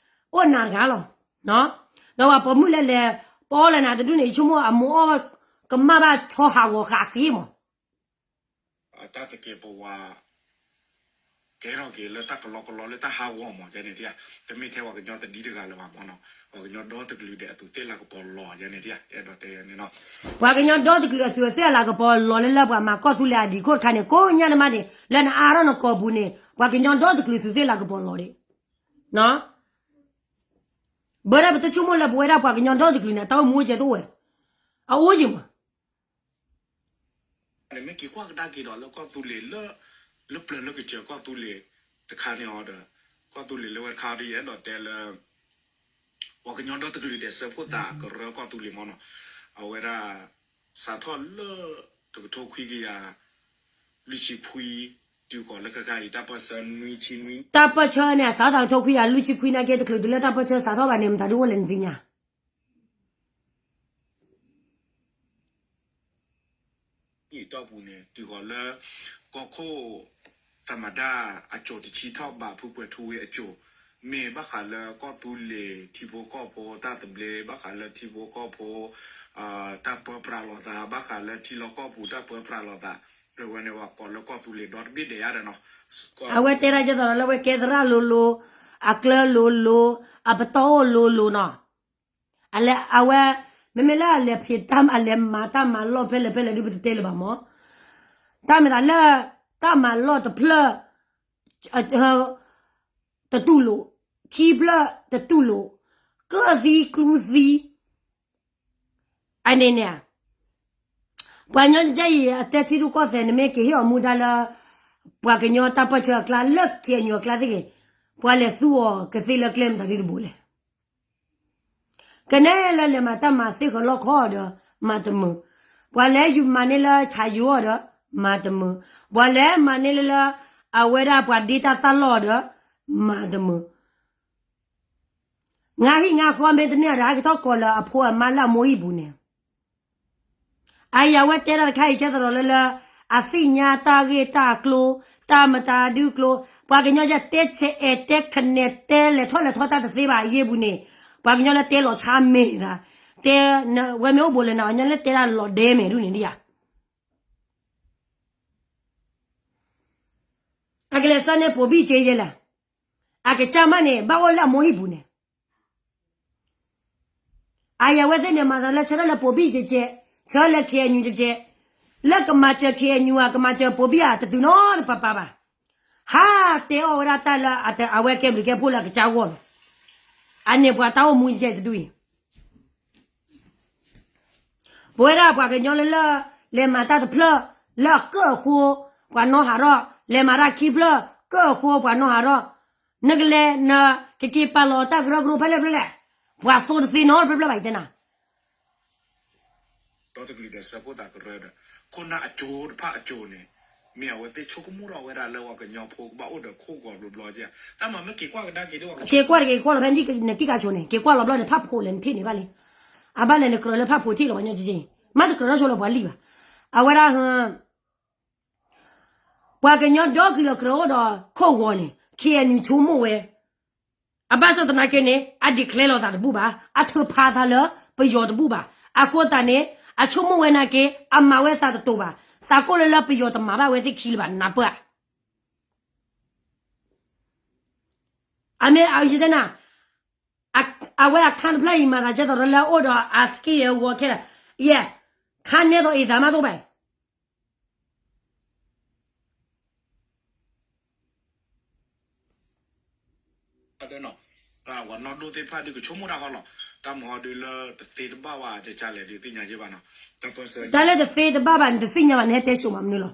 အိၣ်နၤတဂၤလီၤ. ဒီးပှၤပိာ်မုၣ်လၢလဲၤပီၢ်လၢနၤတဒူၣ်န့ၣ် ယဆိကမိၣ်အမိၢ်အီၣ်ကမၣ်ဘၣ်ဆီဟးဂီၤဃာ်ဃ့မး တၢ်တကဲပဝး ကဲထီၣ်က့ၤလၢတၢ်ကလီကလီလၢတၢ်ဟးဂီၤမး ယဲန့ၣ်ဒၣ်, တမ့ၢ်ထဲပှၤကညီတဒံတဂၤလၢၤဘၣ်မးနီၤ, ပှၤကညီဒီတကလုာ်ဒဲးအသူးသ့ၣ်လၤကပီၤလီၤယဲန့ၣ်ဒၣ်, အဲၣ်ဒိးတဲယဲန့ၣ်နီၤ, ပှၤကညီဒီတကလုာ်အသူးသ့ၣ်လၤကပီၤလီၤလၢလၢပှၤမၤကီၢ်သူလ့ၤ ID ခိၣ်တခါန့ၣ် ကိးညါတမးန့ၣ် လၢနအါထီၣ်နကိာ်ပူၤန့ၣ် ပှၤကညီဒီတကလုာ်သူးသ့ၣ်လၤကပီၤလီၤဒံး ဘၣ်ဒၣ်ပတဆိကမိၣ်လၢပဝဲဒၣ်ပှၤကညီဒီတကလုာ်န့ၣ် တၢ်အိၣ်မူကဲတအိၣ်ဝဲ, အအိၣ်ယံၤမး နမ့ၢ်က့ၤကွၢ်ကဒါက့ၤဒီးလၢကီၢ်သူလ့ၤလၢ လၢပျၢၤလၢကစၢၤကီၢ်သူလ့ၤတခါန့ၣ်အီၤဒီး, ကီၢ်သူလ့ၤလၢဝဲတခါဒီး ယအဲၣ်ဒိးတဲလၢ ပှၤကညီဒီတကလုာ်ဒဲးစၢဖှိၣ်သးကရၢကီၢ်သူလ့ၤမးနီၤ, အဝဲဒၣ် စးထီၣ်လၢ တကထိခွံကယၤ လွံၢ်ဆံခွံ တုၤဃီၤလၢခဲခါအံၤ တၢ်ပၢၢ်ဆၢနွံဆံနွံ, တၢ်ပၢၢ်ဆၢန့ၣ် အစးထီၣ်တကထိခွံကယၤလွံၢ်ဆံခွံနာ်က့ တချုးတုၤလၢတၢ်ပၢၢ်ဆၢစးထီၣ်ဘၣ်န့ၣ် မတၤဒုအိၣ်လဲၣ်နသ့ၣ်ညါ အံၤတီၢ်ပူၤန့ၣ် တုၤဃီၤလၢ ကီၢ်ခိၣ် သမ္မတ အစိၤတဆံထီၣ်ဘး ဖုကွဲၤထူဝ့အစိၤ, မ့ၢ်ဘၣ်ဃးလၢကီၢ်သူလ့ၤထံဖိကီၢ်ဖိတၢ်သဘျ့, ဘၣ်ဃးလၢထံဖိကီၢ်ဖိ တၢ်ပၢပြးလိာ်သး, ဘၣ်ဃးလၢထံလီၢ်ကီၢ်ပူၤတၢ်ပၢပြးလိာ်သး, အဝဲန့ၣ်ပှၤကိးလၢကီၢ်သူလ့ၤဒီတဘ့ၣ်ဒဲးယါဒီးနီၤ, အဝဲတဲဒၣ်ကဲသိးဒီးလၢဝဲကဲသရၣ်လိၤလိၤ, အကျၢၤလိၤလိၤ, အပတီၢ်အိၣ်လိၤလိၤနီၤ အလဲၤအဝဲ, မ့မ့ၢ်လၢအလဲၤဖံးတၢ် အလဲၤမၤတၢ်မၤလီၢ်ဖဲလဲၣ်ဖဲလဲၣ်ဒုး ပတတဲလၢၤဘၣ်မး, တၢ်မ့ၢ်သးလၢ တၢ်မၤလီၢ်တဖျၢၣ် တတူၢ်လိာ်, ခံဖျၢၣ်တတူၢ်လိာ်, ကၢၣ်သံကျူသံ, အန့ၣ်န့ၣ် ပှၤကညီကစၢ်အံၤ အတဲထံရူၢ်ကီၢ်သဲးန့ၣ် မ့ၢ်က့ၤဟ့ၣ်အီၤမူဒါလၢ ပှၤကညီတၢ်ပၢၢ်ဆၢအကျါ လၢ KNU အကျါသ့ၣ်ဂ့ၤ, ပှၤလဲၤသူအီၤကသ့လၢကျဲမတၤဒ်တဘိလဲၣ်. ကနဲလၢလဲၤမၤတၢ်မၤသ့ၣ်ဃီလီၢ်ခီဒီး မၤတမုာ်, ပှၤလဲၤယူၤမၤန့ၢ်လၢခးယူၤအီၤဒီး မၤတမုာ်, ပှၤလဲၤမၤန့ၢ်လၢလၢ အဝဲဒၣ်ပှၤဒ့တၢ်သၣ်လီၢ်ဒီး မၤတမုာ် ငါဟံၣ်ငါဃီမ့ၢ်တန့ၢ်ဒီး ဟဲက့ၤထီၣ်ကိးလၢအဖိအမါလၢအမိၢ်ဟံၣ်ပူၤန့ၣ်, အအံၤအဝဲတဲဒၣ်တခါအံၤ ကဲသရီးလၢလၢ အသ့ၣ်ညါတၢ်ဂ့ၢ်တၢ်ကျိၤ, တၢ်မတၤဒုကျိၤ, ပှၤကညီယတဲဆဲးအဲၣ်တဲခနဲတဲလဲၤထီၣ်လဲၤထီၣ်တၢ်တသ့ဘၣ်အယ့ၢ်ပူၤန့ၣ်, ပှၤကညီလၢတဲလီၤဆါမဲာ်သး, တဲ, ဝဲမ့ၢ်အိၣ်ဘူးလၢနၤ ပှၤကညီလၢတဲဒၣ်လီၤဒဲမဲာ်ဒ်န့ၣ်ဒ်ယၤ အကလဲၤစၢၤန့ၢ်ပိာ်ဘံၣ်စ့ယဲလဲၣ်, အကစၢ်မးန့ၣ် ဘၣ်အိၣ်လၢအမိၢ်ဟံၣ်ပူၤန့ၣ်, အအံၤအဝဲသ့ၣ်န့ၣ် မၤသးလၢဆၢထၢၣ်လၢပိာ်ဘံၣ်စ့စဲး, ဆၢလၢ KNU စဲး, လၢကမၤစၢၤ KNU ဧါ ကမၤစၢၤပိာ်ဘံၣ်ဧါ တတုၤနီတပၤပၤဘၣ်, ဟးတဲအီၣ်ဝဲဒၣ်တၢ်လၢ အဝဲကဲဘျုးကဲဖှိၣ်လၢအကစၢ်ဂီၢ်လီၤ, အန့ၣ်ပှၤတၢ်အိၣ်မူစဲးတဒူၣ်အံၤ ပဝဲဒၣ်ပှၤကညီလၢလၢ လဲၤမၤတၢ်တဖျၢၣ် လၢအကၢၣ်အဃိ ပှၤနီၢ်ဟးထီၣ်, လဲၤမၤတၢ်ခံဖျၢၣ် ကၢၣ်အဃိပှၤနီၢ်ဟးထီၣ်, နကလဲၤနကက့ၤပာ်လီၤတၢ်ကရၢကရိဖဲလဲၣ်ဖဲလဲၣ်, ပှၤသိတသ့နီတဖျၢၣ်ဖျၢၣ်ဘၣ် ယတဲနၤ ဒီတကလုာ်ဒီးစၢဖှိၣ်သးကရၢဒီး ခိၣ်နၢ်အစိၤတဖၣ်အစိၤန့ၣ် မ့ၢ်အဝဲသ့ၣ်ဆိကမိၣ်ထီၣ်ဝဲဒၣ်လၢပှၤကညီဖိကဘၣ်အိၣ်ဒီးခိၣ်ဂီၤဘျီဘျီက့, တၢ်မၤမ့ၢ်က့ၤကွၢ်ကဒါက့ၤဒီး က့ၤကွၢ်တက့ၤကွၢ်လီၤဖဲနထံၣ်ကၢ်ဆိးန့ၣ် က့ၤကွၢ်လီၤဘျီန့ၣ် ဖးဖိးလဲၣ်နထံၣ်န့ၣ်ဘၣ်လံ, အဘၣ်လဲၣ်နကြၢးလၢဖးဖိးထံၣ်လီၤပှၤညီက့ၤက့ၤ, မ့ၢ်တကြၢးထီၣ်ဆိလၢပှၤလံၣ်ဘၣ်, အဝဲဒၣ်ဟ ပှၤကညီဒီကလုာ်အကြၢးအိၣ်ဒီးခိၣ်ဂီၤန့ၣ် ခ့ၣ်အဲၣ်ယူၣ်ဆိကမိၣ်ဝဲ, အဘၣ်ဆၣ်သနာ်က့န့ၣ် အ declare လိာ်သးတဘူၣ်ဘၣ်, အထုးဖးသးလၢပယီၤတဘူၣ်ဘၣ်. အဃိသတးန့ၣ် အဆိကမိၣ်ဝဲနာ်က့ အမၤဝဲသးတတိၤဘၣ်, သးကိၣ်လၢလၢပယီၤတမၤဘၣ်ဝဲသ့ၣ်ခံလၢၤဘၣ် နၢ်ပၢၢ်ဧါ. အမ့ၢ်အဝဲတဲနၤ, အဝဲအခါတဖျၢၣ်အံၤမၤသးဒ်သိးဒီးလၢအအိၣ်ဒီးအသက့ၢ်အဂီၤခဲလၢာ်, ယဲ, ခါနဲသိးအံၤသးမးတအိၣ်ဘၣ်. တၢ်လၢတသ့တဘၣ်ဘၣ် နတသ့ၣ်ညါဘၣ် နဟဲတဲစိာ်မးမနုၤလီၤ.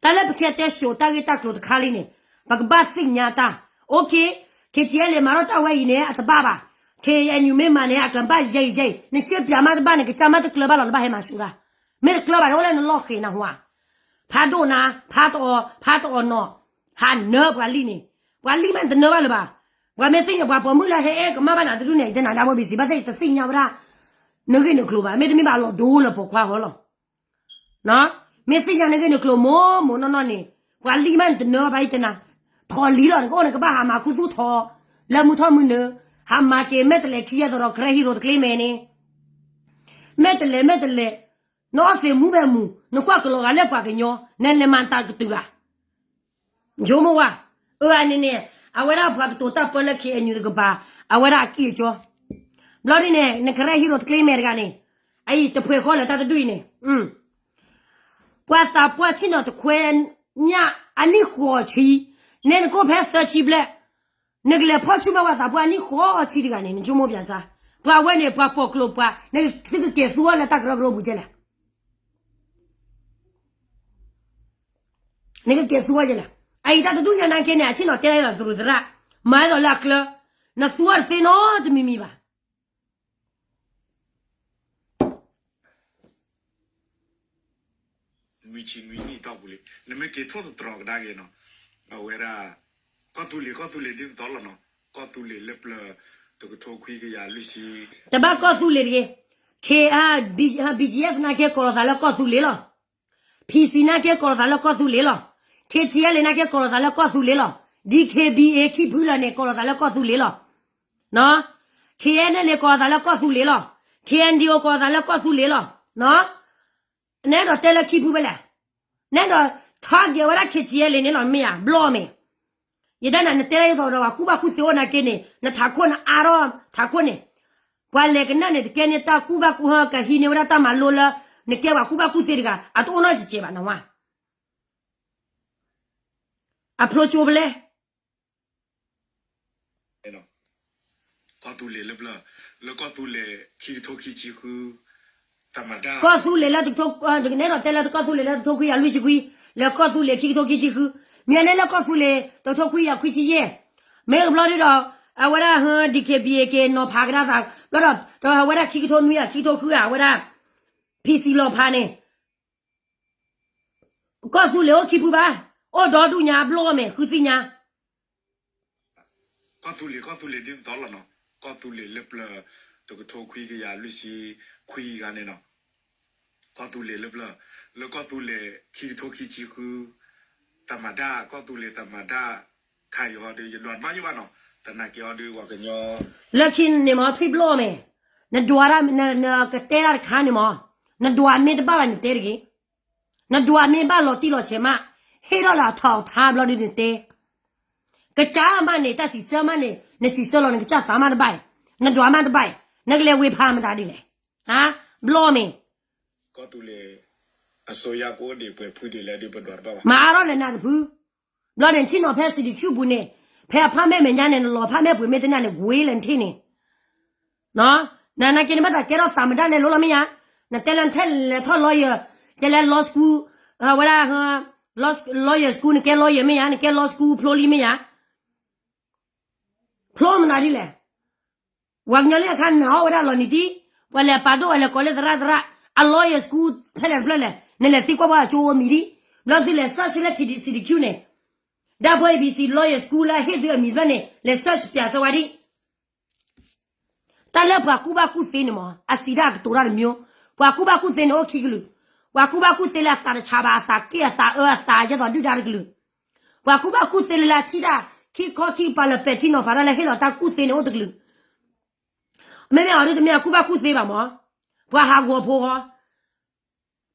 တၢ်လၢပကတဲစိာ်တၢ်ဂ့ၢ်တၢ်ကျိၤတခါလံန့ၣ် ပကဘၣ်သ့ၣ်ညါတၢ်. အိၣ်ခ့, ခ့ၣ်ထံၣ်အဲၣ်လ့း မၤထီၣ်တၢ်ဝဲအံၤန့ၣ် အတဘၣ်ဘၣ်. ခ့ၣ်အဲၣ်ယူၣ်မ့ၢ်မၤန့ၣ် အကဘၣ်ယဲအံၤယဲအံၤ, နရှဲပၠးမးတဘၣ်န့ၣ် ကစၢ်မးတကျၢၤဘၣ်လီၤ နဘၣ်ဟဲမၤစိာ်တၢ်. မ့ၢ်တကျၢၤဘၣ်န့ၣ် အိၣ်လၢနလီၢ်ဃ့နဟူဧါ. ဖးဒိၣ်နၤ, ဖးတအီၤ, ဖးတအီၤနီၤ, ဟးနၢပှၤလံၢ်န့ၣ်, ပှၤလံၢ်မးနတနၢဘၣ်လၢၤဘၣ်. ပှၤမ့ၢ်သ့ၣ်ညါပှၤပိာ်မုၣ်လၢဟဲအဲၣ်ကမၣ်ဘၣ်နၤတဒူၣ်န့ၣ် ယတဲနၤဒၣ်ဝဲဘံစံးဘၣ်သ့ၣ် တသ့ၣ်ညါဝဲဒၣ် နဂ့ၢ်နကျိၤဘၣ်. မ့တမ့ၢ်ဘၣ်လီၤဒိလၢပိာ်ခွါဃီလီၤ. မ့ၢ်သ့ၣ်ညါနဂ့ၢ်နကျိၤမိၢ်မိၢ်နီၢ်နီၢ်န့ၣ် ပှၤလံၢ်မးနတနၢဘၣ်အံၤတဲနၤ, ထီၣ်လံလီၤ နကအိၣ်နကဘၣ်ဟးမၤခူသူၣ်ထီၣ် လၢမုၢ်ထီၣ်မုၢ်နုာ်, ဟးမၤက့ၤမဲာ်တလဲၤခံယဲသိးဒီးကရၢဟံရိတကျ့မဲာ်န့ၣ်, မဲာ်တလဲၤ မဲာ်တလဲၤ, နအီၣ်သ့ၣ်မူဖဲမူ, နကွၢ်ကလီၤဂာ်လၢပှၤကညီ, နလဲၤမၤသးကတုၤဧါ. ဆိကမိၣ်ဝဲ, အၢ အန့ၣ်န့ၣ် အဝဲဒၣ်ပှၤကတိၤတၢ်ပၢလၢ ခ့ၣ်အဲၣ်ယူၣ် တကပၤ, အဝဲဒၣ်အကံၢ်အကၠီ, ဘျီဒ်န့ၣ် နကရၢဟံရိတကျ့မဲာ်တဂၤန့ၣ်, အအံၤတဖှဲးဃီလၢတၢ်တဒူၣ်အံၤန့ၣ်, ပှၤသးပှၢ်ဆ့ၣ်နီၤတခွဲညၣ်အနံၣ်ဃိးဆံ, နဲနကိၣ်ဖဲသၢဆံဘျဲၣ်, နကလဲၤဖီၣ်ဆူၣ်ဘၣ်ပှၤသးပှၢ်အနံၣ်ဃိးဆံတဂၤန့ၣ် နဆိကမိၣ်ပၠးစၢ်, ပှၤဝဲန့ၣ် ပှၤပိာ်ကျိၤပှၤ, နသုကကဲၤသူအီၤလၢတၢ်ကရၢကရိပူၤကဲလဲၣ်. နကကဲၤသူအီၤယဲလဲၣ်. အအံၤတၢ်တဒူၣ်ညါနာ်က့န့ၣ် အဆ့ၣ်နီၤတဲဒ်သိးသရူးသရၣ်, မၤဒ်သိးလၢအကျၢၤ, နသူအီၤတသ့နီတမံၤမံၤဘၣ်. နွံဆံနွံနံၣ်တီၢ်ပူၤလံ, နမ့ၢ်က့ၤထီၣ်သတြီၤကဒါက့ၤနီၤ, အဝဲဒၣ် ကီၢ်သူလ့ၤ ကီၢ်သူလ့ၤဒ်သိးလီၤနီၤ, ကီၢ်သူလ့ၤလၢပျၢၤ တကထိခွံကယၤလွံၢ်ဆံ, တဘၣ်ကီၢ်သူလ့ၤတဂ့ၤ, ခ့ BGF နာ်က့ကိးလီၤသးလၢကီၢ်သူလ့ၤလီၤ. PC နာ်က့ကိးလီၤသးလၢကီၢ်သူလ့ၤလီၤ. KTLA နာ်က့ကိးလီၤသးလၢကီၢ်သူလ့ၤလီၤ. DKBA ခံဖုလၢာ်န့ၣ် ကိးလီၤသးလၢကီၢ်သူလ့ၤလီၤ. KNLA ကိးလီၤသးလၢကီၢ်သူလ့ၤလီၤ. KNDO ကိးလီၤသးလၢကီၢ်သူလ့ၤလီၤ. နအဲၣ်ဒိးတဲလၢခံဖုဖဲလဲၣ်. နအဲၣ်ဒိး target ဝဲဒၣ် KTLA န့ၣ်လီၤ မ့ၢ်ဧါ, ဘျီမ့ၢ် ယဒၣ်နၤ နတဲဒ်သိးဒီး ပှၤကူၣ်ဘၣ်ကူၣ်သ့အိၣ်နာ်က့န့ၣ် နထးခိၣ်နအါထီၣ်ထးခိၣ်န့ၣ်, ပှၤလဲၤကနၣ်န့ၣ် တကဲန့ၢ်တၢ်ကူၣ်ဘၣ်ကူၣ်ဟၢ ကဟံးန့ၢ်ဝဲဒၣ်တၢ်မၤလိလၢ နကဲပှၤကူၣ်ဘၣ်ကူၣ်သ့တဂၤ အတအိၣ်နီတစဲးဘၣ်နဝဲ. အဖျိကၠိဖဲလဲၣ်. ကီၢ်သူလ့ၤလၢပျၢၤ, လၢကီၢ်သူလ့ၤခံကထိခံဆံဃု, တၢ်မၤတၢ် ကီၢ်သူလ့ၤလၢတကထိ, နအဲၣ်ဒိးတဲလၢကီၢ်သူလ့ၤလၢတကထိခွံကယၤလွံၢ်ဆံခွံ, လၢကီၢ်သူလ့ၤခံကထိခံဆံဃု, မ့ၢ်န့ၣ်လၢကီၢ်သူလ့ၤတကထိခွံကယၤခွံဆံယဲၢ်, မ့ၢ်ဘျီဒ်ဒီး အဝဲဒၣ် DKBA က့ၤနီၤဖးကဒါသး, ဘျီဒီး အဝဲဒၣ်ခံကထိနွံဧါ ခံကထိဃုဧါ အဝဲဒၣ် PC လီၤဖးန့ၣ် ကီၢ်သူလ့ၤအိၣ်ခံဖုဘၣ်, အိၣ်ဒီဒူၣ်ညါအဘျီအီၤမ့ၢ် ဃုသ့ၣ်ညါ. ကီၢ်သူလ့ၤ ကီၢ်သူလ့ၤဒ်သိးလီၤနီၤ, ကီၢ်သူလ့ၤလၢပျၢၤ တကထိခွံကယၤလွံၢ်ဆံခွံဂၤန့ၣ်နီၤ, ကီၢ်သူလ့ၤလၢပျၢၤ, လၢကီၢ်သူလ့ၤခံကထိခံဆံဃု, တၢ်မၤတၢ် ကီၢ်သူလ့ၤတၢ်မၤတၢ် ခါအံၤဟီဒီး ယဒွးတဘၣ်ယိၣ်ဘၣ်နီၤ, သနာ်က့ဟီဒီး ပှၤကညီ လၢခံန့ၣ်မ့ၢ် ထွံၣ်ဘျီၣ်မ့ၢ်, နဒွးဒၣ် နကတဲဒၣ်တခါန့ၣ်မ့ၢ်, နဒွးမ့ၢ်တဘၣ်ဘၣ်နတဲတဂ့ၤ, နဒွးမ့ၢ်ဘၣ်လီၤတံၢ်လီၤဆဲးမး, ဟ့ၣ်ထီၣ်လၢအထီၣ်အထါဘျီဒုးနတဲ, ကစၢ်မးန့ၣ် တၢ်စံးဆၢမးန့ၣ် နစံးဆၢလီၤနကစၢ်သးမးတဘၣ်, နဒွးမးတဘၣ်, နကလဲၤဝ့ၤဖးမတၤဒ်လဲၣ်, ဘျီၣ်မ့ၢ် ကီၢ်သူလ့ၤ အစိုးရကအိၣ်ဒံးပှဲၤဖုဒ်လဲၣ်ဒ်ပဒွးတဘၣ်ဘၣ်, မၤအါထီၣ်လဲၣ်နၤတဖု, ဘျီန့ၣ် နဆ့ၣ်နီၤဖဲ စံးတံၣ်ဆူၣ်ပူၤန့ၣ်, ဖဲအဖါမဲာ်မဲာ်ညါန့ၣ် နလီၤဖါမဲာ်ပှ့ၤမ့ၢ်တနၢ်န့ၣ် ကွ့လဲၣ်နထံၣ်န့ၣ်, နနာ်က့နဘၣ်သးကဲထီၣ်သးမတၤလဲၣ်လိၤလီၤမ့ၢ်ယါ, နတဲလၢနထဲလဲၤထီၣ် lawyer, ကဲလဲၣ် law school, ဝဲဒၣ် lawyer school နကဲ lawyer မ့ၢ်ယါ, နကဲ law school ဖျိလံမ့ၢ်ယါ, ဖျိမနုၤဒ်လဲၣ်. ပှၤကညီလၢအခါနာ်အီၣ်ဝဲဒၣ်လီၤနံၤတံၢ်, ပှၤလဲၤပာ်ဒိၣ်အလဲၤကိးလၢသရၣ်သရၣ်, အ lawyer school ဖဲလဲၣ်တဖျၢၣ်လဲၣ်, နလဲၤသံကွၢ်ပှၤအကၠိအမံၤဒံး, ဘျီသုလဲၤ search လၢ စံးတံၣ်ဆူၣ်န့ၣ်, ဒၣ်ဖိ A B C lawyer school လၢဟ့ၣ်သုအမံၤတဖျၢၣ်န့ၣ် လဲၤစၢၢ်ပၠးစၢၤဝဲဒံး. တၢ်လၢပှၤကူၣ်ဘၣ်ကူၣ်သ့န့ၣ်မ့ၢ် အစံးတၢ်အကတိၤတၢ်တမံၤ, ပှၤကူၣ်ဘၣ်ကူၣ်သ့န့ၣ်အိၣ်ခံကလုာ်, ပှၤကူၣ်ဘၣ်ကူၣ်သ့လၢအသးတဆါဘၣ်, အသးက့ၢ်အသးအၢအသးယဲၢ်သိးဒုၣ်ဒါတကလုာ်, ပှၤကူၣ်ဘၣ်ကူၣ်သ့လၢအထံၣ်တၢ် ခံခီခံကပၤလၢပဲာ်ထံနီၤဖးတၢ်လၢဟ့ၣ်လီၤတၢ်ကူၣ်သ့န့ၣ်အိၣ်တကလုာ်, မ့မ့ၢ်အီၤဒ်တမ့ၢ်အကူၣ်ဘၣ်ကူၣ်သ့ဘၣ်မး, ပှၤဟးဂီၤဖိဃီ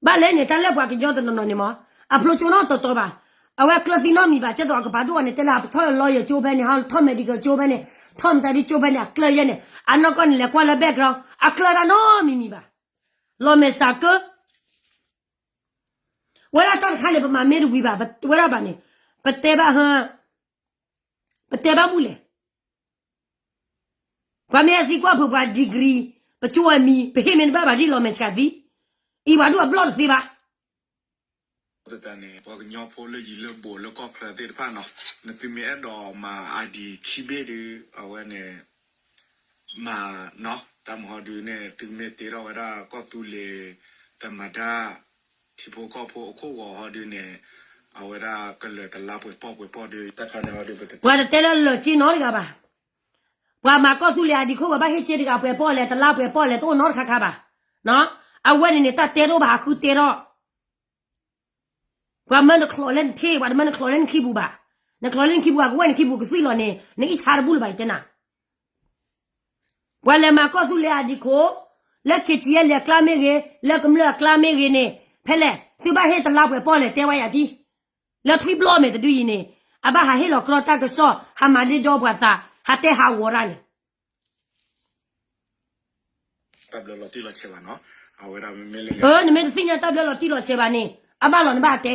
ဘၣ်လဲၣ်န့ၣ် တၢ်လၢပှၤကညီတနီၤနီၤန့ၣ်မး, အဖျိကၠိနီၣ်တီတီဘၣ်, အဝဲကျၢၢ်သံနီတမံၤဘၣ်, ကဲသိးအကပၤဒိၣ်အီၤန့ၣ် တဲလၢအထီၣ် lawyer ကၠိဖဲန့ၣ်, ထီၣ် medical ကၠိဖဲန့ၣ်, ထီၣ်မတၤဒ်ကၠိဖဲန့ၣ်, အကျၢၢ်ယဲၢ်န့ၣ်, အနီၢ်ကီၢ်န့ၣ် လဲၤကွၢ်လၢ background အကျၢၢ်တၢ်နီတမံၤမံၤဘၣ်, လီၤမဲာ်ဆှးကၢ ဝဲဒၣ်တၢ်တခါန့ၣ် ပမၤမ့ၢ်တဝံၤဘၣ်, ပဝဲဒၣ်ဘၣ်န့ၣ်, ပတဲဘၣ်ဟၢ, ပတဲဘၣ်ဘူၣ်လဲၣ်, ပှၤမ့ၢ်အသံကွၢ်ဖုးပှၤ degree, ပကၠိအမံၤ, ပဟ့ၣ်မ့ၢ်တဘၣ်ဘၣ်ဒ်လီၤမဲာ်ဆှးသံ, အံၤပှၤဒိၣ်အဘျီၣ်တသ့ဘၣ်. တတၢ်န့ၣ် ပှၤကညီဖိလၢယံၤလၢဘူးလၢကီၢ်ချၢသ့ၣ်တဖၣ်နီၤ, နသုမ့ၢ်အဲၣ်ဒိးမၤ ID ခံဘ့ၣ်ဒီး အဝဲန့ၣ် မၤနီၤ, တၢ်မဟီဒုန့ၣ် သုမ့ၢ်တ့ထီၣ်ဝဲဒၣ်ကီၢ်သူလ့ၤ တမၤတၢ် ထံဖိကီၢ်ဖိအခိၣ်ဂီၤဟီဒုန့ၣ်, အဝဲဒၣ်ကလၢာ်တလါပှဲၤပီၢ်ပှဲၤပီၢ်ဒီး တၢ်ခါန့ၣ်ဟီဒု ပှၤတတဲလၢလၢာ်စ့နီတဂၤဘၣ်, ပှၤမၤကီၢ်သူလ့ၤ ID ခိၣ်ဂီၤဘၣ်ဟ့ၣ်စ့တဂၤပှဲၤပီၢ်လဲၣ် တလါပှဲၤပီၢ်လဲၣ် တအိၣ်နီတခါခါဘၣ်, အဝဲန့ၣ်န့ၣ် တၢ်တဲတအိၣ်ဘၣ် ဟးဃုတဲထီၣ် ပှၤမၢနချီးလၢနထံၣ်, ပှၤတမၢနချီးလၢနခံပူၤဘၣ်, နချီးလၢနခံပူၤ အကဝဲၢ်နခံပူၤကသွံၣ်လီၤန့ၣ် နအံၣ်ဆါတဘူၣ်လၢၤဘၣ် ယတဲနၤ, ပှၤလဲၤမၤကီၢ်သူလ့ၤ ID ခိၣ်, လၢ KTLA အကျါမ့ၢ်ဂ့ၤ, လၢကမျၢၢ်အကျါမ့ၢ်ဂ့ၤန့ၣ်, ဖဲလဲၣ် သုဘၣ်ဟ့ၣ်တလါပှဲၤပီၢ်လဲၣ် တဲဝဲယၤဒ်, လၢထွံၣ်ဘျီၣ်မဲာ်တဒုအံၤန့ၣ်, အဘၣ်ဟးဟ့ၣ်လီၤကြီတၢ်ကစီၣ် ဟးမၤဒ့ဒီပှၤသး ဟးတဲဟးဂီၤတၢ်န့ၣ် တၢ်ဘျၢလီၤတံၢ်လီၤဆဲးဘၣ်နီၤ, အဝဲဒၣ်မ့မ့ၢ်လၢ နမ့ၢ်တသ့ၣ်ညါတၢ်ဘျၢလီၤတံၢ်လီၤဆဲးဘၣ်န့ၣ်, အဘၣ်လီၤနဘၣ်ဟးတဲ,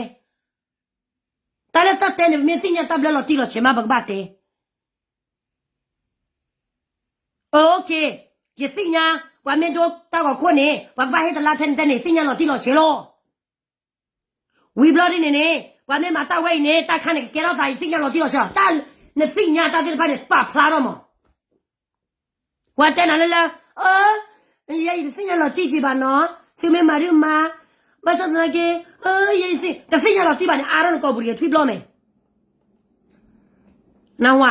တၢ်လၢတၢ်တဲန့ၣ် ပမ့ၢ်သ့ၣ်ညါတၢ်ဘျၢလီၤတံၢ်လီၤဆဲးမး ပကဘၣ်တဲ, အ OK, ယသ့ၣ်ညါ, ပှၤမ့ၢ်ဒိတၢ်ဂီၤခိၣ်န့ၣ် ပှၤကဘၣ်ဟ့ၣ်တလါထဲန့ၣ်ထဲန့ၣ် သ့ၣ်ညါလီၤတံၢ်လီၤဆဲးလီၤ. ဝံၤဘျီဒ်န့ၣ်န့ၣ် ပှၤမ့ၢ်မၤတၢ်ဝဲအံၤန့ၣ် တၢ်ခါန့ၣ်ကကဲထီၣ်သး ယသ့ၣ်ညါလီၤတံၢ်လီၤဆဲးလီၤ. တၢ်နသ့ၣ်ညါတၢ်သ့ၣ်တဖၣ်န့ၣ် ပာ်ဖျါထီၣ်မး. ပှၤတဲနၤလၢလၢ, ယဲယတသ့ၣ်ညါလီၤတံၢ်က့ၤဘၣ်နီၤ, သုမ့ၢ်မၤဒုးမၤ, ဘၣ်ဆၣ်သနာ်က့, ယဲယတသ့ၣ်ညါလီၤတံၢ်ဘၣ်န့ၣ် အါထီၣ်နကိာ်ပူၤတဂ့ၤ ထွံၣ်ဘျီၣ်မဲာ် နဝၤ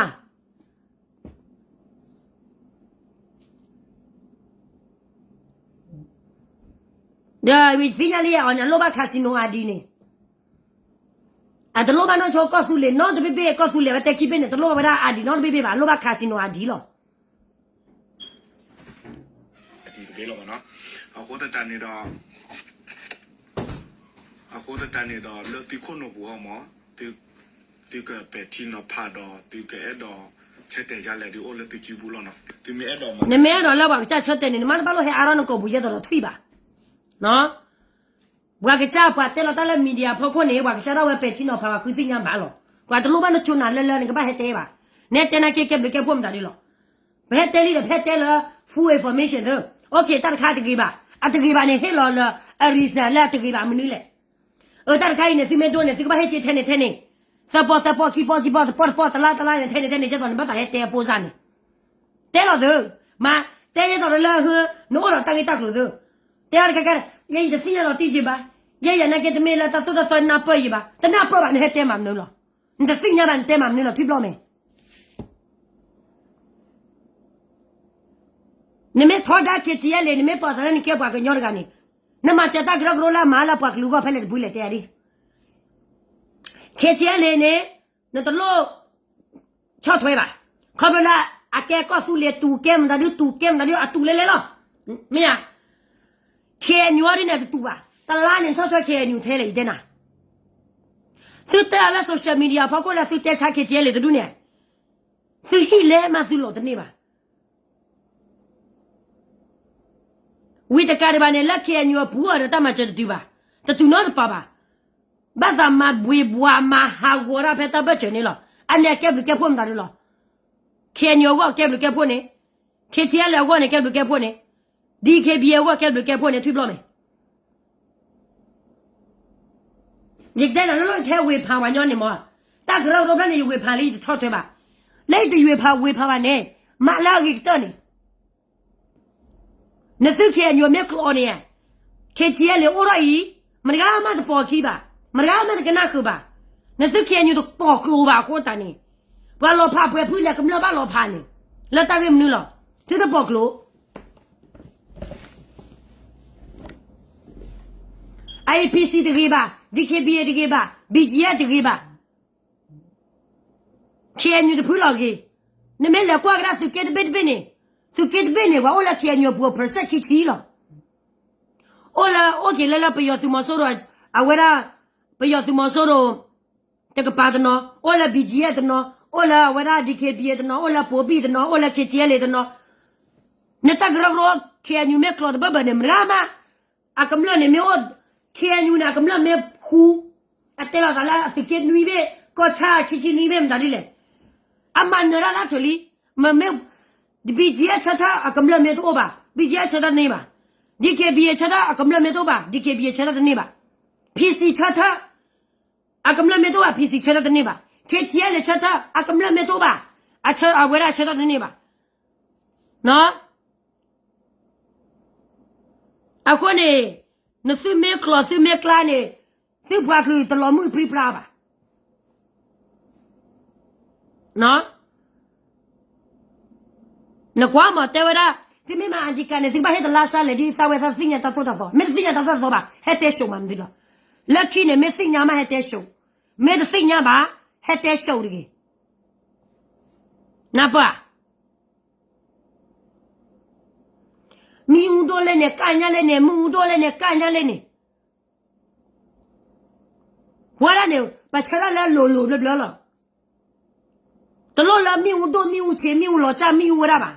ဒီးဝံၤသ့ၣ်ညါလံအီၤန့ၣ် အလိၣ်ဘၣ် casino ID န့ၣ်, အတလိၣ်ဘၣ်နီၢ်ဆိကီၢ်သူလ့ၤနီတဘ့ၣ်ဘ့ၣ်, ကီၢ်သူလ့ၤဝဲတဲခံဘ့ၣ်န့ၣ် တလိၣ်ဘၣ်ဝဲဒၣ် ID နီတဘ့ၣ်ဘ့ၣ်ဘၣ်, အလိၣ်ဘၣ် casino ID လီၤ. တဘ့ၣ်လီၤမးနီၤ, အဃိသတးန့ၣ်ဒီး အဃိသတးန့ၣ်ဒီး လၢသုခိၣ်နူာ်ပူၤဟီမး, သုကပဲာ်ထံနီၤဖးဒီး သုကအဲၣ်ဒိးဆၢတဲာ်ယါလဲၣ်ဒုး အိၣ်လၢသုစုပူၤလီၤနီၤ. သုမ့ၢ်အဲၣ်ဒိးမၤ, နမ့ၢ်အဲၣ်ဒိးလၢပှၤကစၢ်ဆၢတဲာ်န့ၣ် နမ့ၢ်တဘၣ်လိၣ်ဟဲအါထီၣ်နကိာ်ပူၤယဲသိးဒီးထွံၣ်ဘၣ်. ပှၤကစၢ်ပှၤတဲလီၤတၢ်လၢ media ဖီခိၣ်န့ၣ် ပှၤကစၢ်ဒၣ်ဝဲပဲာ်ထံနီၤဖး ပှၤဃုသ့ၣ်ညါဘၣ်လီၤ. ပှၤတလိၣ်ဘၣ်နဆိနၤလၢလၢ နကဘၣ်ဟဲတဲဘၣ်. နဟဲတဲနာ်က့ ကဲဘျုးကဲဖှိၣ်မတၤဒုးလီၤ. ပဟဲတဲလံဒီး ပဟဲတဲလၢ full information သၢ. OK, တၢ်တခါတဂ့ၤဘၣ်. အတဂ့ၤဘၣ်န့ၣ် ဟ့ၣ်လီၤလၢအ reason လၢအတဂ့ၤဘၣ်မနုၤလဲၣ်. အတၢ်တခါအံၤန့ၣ် သုမ့ၢ်ဒိန့ၣ် သုကဘၣ်ဟ့ၣ်စ့ထဲန့ၣ်ထဲန့ၣ်, သၢပီၢ်သၢပီၢ် ခံပီၢ်ခံပီၢ် တပီၢ်တပီၢ် တလါတလါန့ၣ် ထဲန့ၣ်ထဲန့ၣ် ယဲသိးန့ၣ် ဘၣ်သးဟဲတဲအပိစၢ်န့ၣ် တဲလီၤသု, မ့ၢ်တဲယဲသိးဒီးလၢ နအိၣ်ဒီးတၢ်ဂ့ၢ်တၢ်ကျိၤသု, တဲအီၤတခါခါ, ယဲယတသ့ၣ်ညါလီၤတံၢ်က့ၤဘၣ်, ယဲယနာ်က့တမ့ၢ်လၢတၢ်သိၣ်တၢ်သီနၢ်ပၢၢ်ယံၤဘၣ်, တနၢ်ပၢၢ်ဘၣ် နဟဲတဲမၤမနုၤလီၤ. နတသ့ၣ်ညါဘၣ် နတဲမၤမနုၤလီၤ ထွံၣ်ဘျီၣ်မဲာ်. နမ့ၢ်ထီဒါ KTLA န့ၣ် နမ့ၢ်ပာ်သးလၢနကဲပှၤကညီတဂၤန့ၣ်, နမၤစၢၤတၢ်ကရၢကရိလၢအမၤလၢပှၤကလုာ်အဂီၢ်ဖဲလဲၣ်တပူၤလဲၣ် တဲယၤဒ် KTLA န့ၣ်, နတလိၣ်ဆီၣ်ထွဲဘၣ်. ခီဖျိလၢအကဲကီၢ်သူလ့ၤ တူၢ်ကဲမတၤဒုး တူၢ်ကဲမတၤဒုး အတူၢ်လဲၤလဲၤလီၤ. မ့ၢ်ဧါ. KNU ဒ်န့ၣ်တတူၢ်ဘၣ်. တလါန့ၣ် နဆီၣ်ထွဲ KNU ထဲလဲၣ် ယတဲနၤ. သုတဲအီၤလၢ social media ဖီခိၣ်လၢသုတဲဆါ KTLA တဒူၣ်န့ၣ်, သုဟံၣ်လဲၤမးသုလီၤတန့ၢ်ဘၣ်. ဝံၤတကးဒံးဘၣ်န့ၣ် လၢ KNU အပူၤအီၤဒီးတၢ်မၤစၢၤတတုၤဘၣ်, တတုၤနီတပၤဘၣ်. ဘၣ်သးမၤဘှ့ဘှါမၤဟးဂီၤတၢ် ဖဲတၢ်ဘၢၣ်စၢၤန့ၣ်လီၤ. အန့ၣ်အကဲဘျုးကဲဖှိၣ်မတၤဒုးလီၤ. KNU အဂီၢ်ကဲဘျုးကဲဖှိၣ်န့ၣ်, KTLA အဂီၢ်န့ၣ်ကဲဘျုးကဲဖှိၣ်န့ၣ်, DKBA အဂီၢ်ကဲဘျုးကဲဖှိၣ်န့ၣ် ထွံၣ်ဘျီၣ်မဲာ်. ယကတဲနၤလၢလီၢ်ထဲဝ့ၤဖးဝဲညီန့ၣ်မး, တၢ်ကရၢကရိဖျၢၣ်န့ၣ် ယဝ့ၤဖးလၢယတဆီၣ်ထွဲဘၣ်. လၢယတဝ့ၤဖးဝ့ၤဖးဘၣ်န့ၣ်, မ့ၢ်လၢအဂ့ၤကတၢၢ်န့ၣ် နသု KNU မ့ၢ်ကျိးန့ၣ်, KTLA အိၣ်ထီၣ်အံၤ, မတဂၤမ့ၢ်တပိာ်ခံဘၣ်, မတဂၤမ့ၢ်တကနၣ်ဃုာ်ဘၣ်, နသု KNU တပိာ်ကျိၤဘၣ်အဃိသတးန့ၣ်, ပှၤလီၤဖးပှဲၤဖုလဲၣ် ကမျၢၢ်ဘၣ်လီၤဖးန့ၣ်, လၢတၢ်ဂ့ၢ်မနုၤလီၤ, သုတပိာ်ကျိၤ. အအံၤ PC တဂ့ၤဘၣ်, DKBA တဂ့ၤဘၣ်, BGF တဂ့ၤဘၣ်, KNU တဖုလီၤဂ့ၤ. နမ့ၢ်လဲၤကွၢ်ကဒါသုးက့တဘ့ၣ်တဘ့ၣ်န့ၣ်, သုးက့တဘ့ၣ်န့ၣ် ပှၤအိၣ်လၢ KNU အပူၤ percent ခံဆံလီၤ. အိၣ်လၢ အိၣ်က့ၤလၢလၢပယီၤသုးမီၤစိရိၤ, အဝဲဒၣ် ပယီၤသုးမီၤစိရိၤ တကပၤတနီၤ, အိၣ်လၢ BGF တနီၤ, အိၣ်လၢအဝဲဒၣ် DKBA တနီၤ, အိၣ်လၢ ပိဘံၣ် တနီၤ, အိၣ်လၢ KTLA တနီၤ. နတၢ်ကရၢကရိ KNU မ့ၢ်ကျိၤတဘၢၣ်ဘၢၣ်န့ၣ် မတၤဂၤမး, အကမျၢၢ်န့ၣ်မ့ၢ်အိၣ်, KNU န့ၣ် အကမျၢၢ်မ့ၢ်ဃူ, အတဲလီၤသးလၢအသုးက့နွံဘ့ၣ်, ကီၢ်ဆၣ်ခံဆံနွံဘ့ၣ် မတၤဒ်လဲၣ်. အမၤနၢၤတၢ်လၢအထၢၣ်လံ, မ့မ့ၢ် BGF ဆၢထၢၣ် အကမျၢၢ်မ့ၢ်တအိၣ်ဘၣ်, BGF ဆၢထၢၣ်တန့ၢ်ဘၣ်. DKBA ဆၢထၢၣ် အကမျၢၢ်မ့ၢ်တအိၣ်ဘၣ်, DKBA ဆၢထၢၣ်တန့ၢ်ဘၣ်. PC ဆၢထၢၣ် အကမျၢၢ်မ့ၢ်တအိၣ်ဘၣ် PC ဆၢထၢၣ်တန့ၢ်ဘၣ်. KTLA ဆၢထၢၣ် အကမျၢၢ်မ့ၢ်တအိၣ်ဘၣ်, အဝဲဒၣ်ဆၢထၢၣ်တန့ၢ်ဘၣ်. အဃိန့ၣ် နသုမ့ၢ်ကျိၤသုမ့ၢ်ကျါန့ၣ်, သုပှၤကလုာ်တလီၤမုၢ်ပြံပြါဘၣ်. နကွၢ်မးတဲဝဲဒၣ်, သုမ့ၢ်မၤ ID card န့ၣ် သုကဘၣ်ဟ့ၣ်တလါစၢ်လဲၣ် ဒ်သးဝဲသးသ့ၣ်ညါတၢ်သိၣ်တၢ်သီ, မ့ၢ်တသ့ၣ်ညါတၢ်သိၣ်တၢ်သီဘၣ် ဟဲတဲရှုံးမးမနုၤလီၤ. လၢခံန့ၣ် မ့ၢ်သ့ၣ်ညါမးဟဲတဲရှုံး, မ့ၢ်တသ့ၣ်ညါဘၣ် ဟဲတဲရှုံးတဂ့ၤ. နပၢၢ်, မ့ၣ်အူဒိၣ်လဲၣ်န့ၣ် ကၣ်ညါလဲၣ်န့ၣ်, မ့ၣ်အူဒိၣ်လဲၣ်န့ၣ် ကၣ်ညါလဲၣ်န့ၣ် ပဝဲဒၣ်န့ၣ် ပဆၢတၢ်လၢလိၤလိၤဘျၢဘျၢလီၤ. တလိၣ်လၢမ့ၣ်အူဒိၣ် မ့ၣ်အူဆံး မ့ၣ်အူလီၤစၢ် မ့ၣ်အူဝဲဒၣ်ဘၣ်.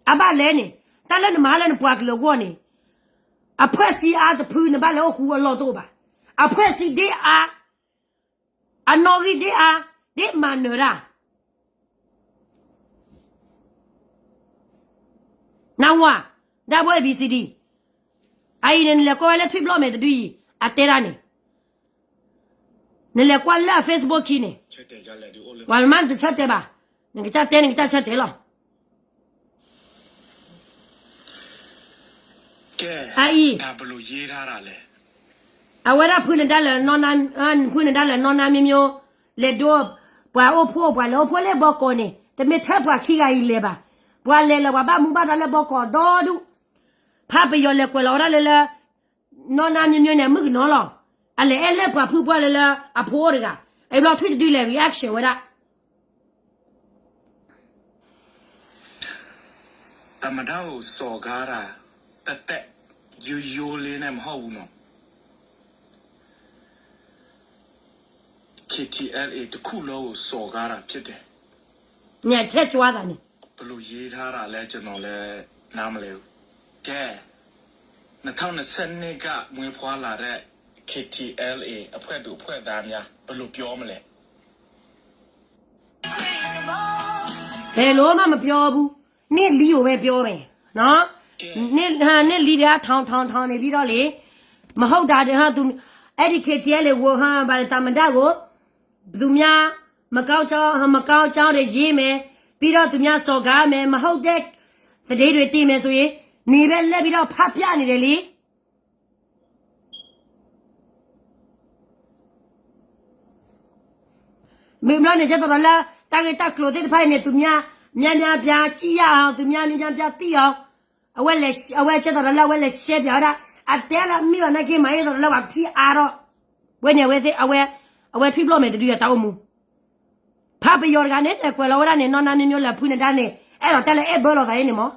အဘၣ်လဲၣ်န့ၣ် တၢ်လၢနမၤလၢနပှၤကလုာ်အဂီၢ်န့ၣ်, အဖှဲၣ်စံအါတဖု နဘၣ်လဲၤအိၣ်ဃူအလီၢ်တအိၣ်ဘၣ်. အဖှဲၣ်စံဒ့အါ, အနီၣ်ဂံၢ်ဒ့အါ, ဒ့မၤနၢၤတၢ် နဝၤ, ဒၣ်ဘိ A B C D, အအံၤန့ၣ် နလဲၤကွၢ်ဝဲလၢထွံၣ်ဘျီၣ်မဲာ်တဒုအံၤ အတဲဒၣ်န့ၣ်, နလဲၤကွၢ်လၢအ Facebook ခံန့ၣ်, ပှၤမ့ၢ်နတဆၢတဲာ်ဘၣ်, နကစၢ်တဲ နကစၢ်ဆၢတဲာ်လီၤ. အအံၤ, အဝဲဒၣ်ဖုနဒါလၢ, ဖုနဒါလၢနီၢ်နါမံမံ, လဲၤဒိ, ပှၤအိၣ်ဖှိၣ် ပှၤလဲၤအိၣ်ဖှိၣ်လၢဘီကီးန့ၣ် တမ့ၢ်ထဲပှၤခံဂၤအံၤလဲၤဘၣ်, ပှၤလဲၤလၢပှၤဘၣ်မူဘၣ်ဒါလၢဘီကီးဒီဒူၣ်, ဖးပယီၤလဲၤကွဲးလီၤဝဲဒၣ်လၢလၢ နီၢ်နါမံမံန့ၣ် အမုၣ်ကနီၤလီၤ, အလဲၤအဲၣ်လၢပှၤဖုပှၢ်လၢလၢအဖိအိၣ်တဂၤ, အဘျီထွံၣ်တဒုလဲၤ reaction ဝဲဒၣ် သမ္မတကိုစော်ကားတာသက်သက်ရိုးရိုးလေးနဲ့မဟုတ်ဘူးနော်, K T L A တစ်ခုလုံးကိုစော်ကားတာဖြစ်တယ်. ညံချဲ့ကွၢ်သးန့ၣ်, ဘယ်လိုရေးထားတာလဲကျွန်တော်လည်းနားမလည်ဘူး. ကဲ, နှစ်ထောင်နှစ်ဆယ့်နှစ်ကမွေးဖွားလာတဲ့ K T L A အဖွဲ့သူအဖွဲ့သားများ ဘယ်လိုပြောမလဲ. ဘယ်လိုမှမပြောဘူး, နှစ်လေးကိုပဲပြောမယ်နော်, နှစ်လေးတွေကထောင်ထောင်ထောင်နေပြီးတော့လေ, မဟုတ်တာတွေဟာသူ, အဲ့ဒီ K T L A ကိုဟာ သမ္မတကို သူများမကောင်းကြောင်း, မကောင်းကြောင်းတွေရေးမယ်, ပြီးတော့သူများစော်ကားမယ်, မဟုတ်တဲ့သတင်းတွေတင်မယ်ဆိုရင် နေပဲလှည့်ပြီးတော့ဖတ်ပြနေတယ်လေ. မ့ၢ်ဘျီန့ၣ် ကဲသိးဒီးလၢ တၢ်ဂ့ၢ်တၢ်ကျိၤသ့ၣ်တဖၣ်အံၤန့ၣ် သူများများများကြည့်ရအောင်, သူများများများသိအောင်, အဝဲကဲသိးဒီးလၢအဝဲလဲၤရှဲပၠးဝဲဒၣ်, အတဲလၢမ့ၢ်ဘၣ်နာ်က့ မၤအသးဒီးလၢပှၤကထံၣ်အါထီၣ်, ဝဲန့ၣ်အဝဲသ့ၣ်, အဝဲထွံၣ်ဘျီၣ်မဲာ်တဒုအတၢ်အိၣ်မူ, ဖးပယီၤတဂၤန့ၣ် ကွဲးလီၤဝဲဒၣ်န့ၣ် နီၢ်နါမံမံလၢဖုနဒါန့ၣ် အဲၣ်ဒိးတဲလၢအဲၣ်ဘၢလီၤသးအံၤန့ၣ်မး.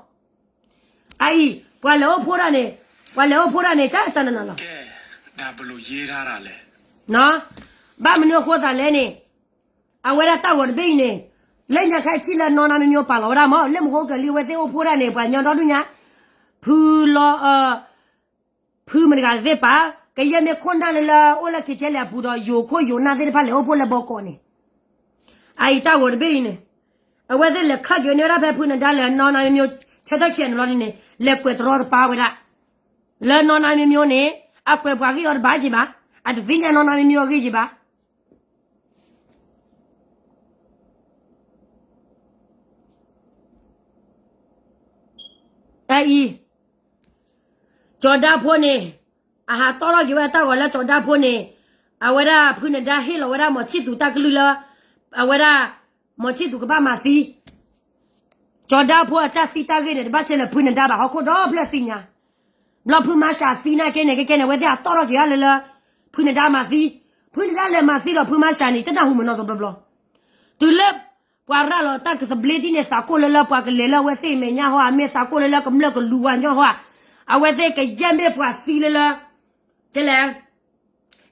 အအံၤ ပှၤလဲၤအိၣ်ဖှိၣ်ဒၣ်န့ၣ်, ပှၤလဲၤအိၣ်ဖှိၣ်ဒၣ်န့ၣ် ကၢ်ကၢ်နနၤလီၤ. ဘၣ်မနုၤအဃိသးလဲၣ်န့ၣ်, အဝဲဒၣ်တၢ်ဂီၤတဘ့ၣ်အံၤန့ၣ်, လၢညါခါအံၤထံၣ်လၢနီၢ်နါမံမံပာ်လီၤဝဲဒၣ်မး, လၢမဟိကလံၤအဝဲသ့ၣ်အိၣ်ဖှိၣ်ဒၣ်န့ၣ် ပှၤညီဒီဒူၣ်ညါ, ဖုလီၤ ဖုမတၤတဂၤသ့ၣ်ပာ်, ကယဲၢ်မ့ၢ်ခိၣ်နၢ်လၢလၢအိၣ်လၢ K T L A အပူၤဒီး ယိၤခိၣ်ယိၤနၢ်သ့ၣ်တဖၣ်လဲၤအိၣ်ဖှိၣ်လၢဘီကီးန့ၣ်, အအံၤတၢ်ဂီၤတဘ့ၣ်အံၤန့ၣ်, အဝဲသ့ၣ်လဲၤခးက့ၤန့ၢ်ဝဲဒၣ်ဖဲဖုနဒါလၢနီၢ်နါမံမံ ဆၢထၢၣ်ခံဂၤန့ၣ်ဘျီဒ်န့ၣ် လဲၤကွဲးတရီတပါဝဲဒၣ်, လၢနီၢ်နါမံမံန့ၣ် အကွဲးပှၤဂ့ၢ်အီၤတဘၣ်က့ၤဘၣ်, အတသ့ၣ်ညါနီၢ်နါမံမံအဂ့ၢ်က့ၤဘၣ်. အအံၤ ကၠီၤဒါဖိန့ၣ်, အဟးတီထီၣ်က့ၤဝဲတၢ်ဂီၤလၢကၠီၤဒါဖိန့ၣ်, အဝဲဒၣ်ဖုနဒါဟ့ၣ်လီၤဝဲဒၣ်မီၤဆံၣ်သူတၢ်ကလုၢ်လၢ, အဝဲဒၣ်, မီၤဆံၣ်သူကဘၣ်မၤသံ, ကၠီၤဒါဖိအတၢ်သံတၢ်ဂ့ၢ်န့ၣ် တဘၣ်ဆဲးလၢဖုနဒါဘၣ် ဟီၣ်ခိၣ်ဒီဖျၢၣ်သ့ၣ်ညါ, ဘျီဖုမၤစှၤသံနာ်က့န့ၣ် ကဲကဲန့ၣ် အဝဲသ့ၣ်ဟးတီၣ်ထီၣ်က့ၤဒၣ်လၢလၢ ဖုနဒါမၤသံ, ဖုနဒါလဲၤမၤသံဒီးဖုမၤစှၤန့ၣ် တနၢ်ဟူမနီတဘျီဘျီ. တုၤလၢ ပှၤရၤလီၤတၢ်ကသဘျ့ဒ်န့ၣ် သးကိၢ်လၢလၢပှၤကလဲၤလၢအဝဲသ့ၣ်အမဲာ်ညါဟီဧါ, မ့ၢ်သးကိၢ်လၢလၢကမျၢၢ်ကလူၤဝဲညီဟီဧါ, အဝဲသ့ၣ်ကယဲၢ်မ့ၢ်ပှၤသံလၢလၢ ကဲလဲၣ်,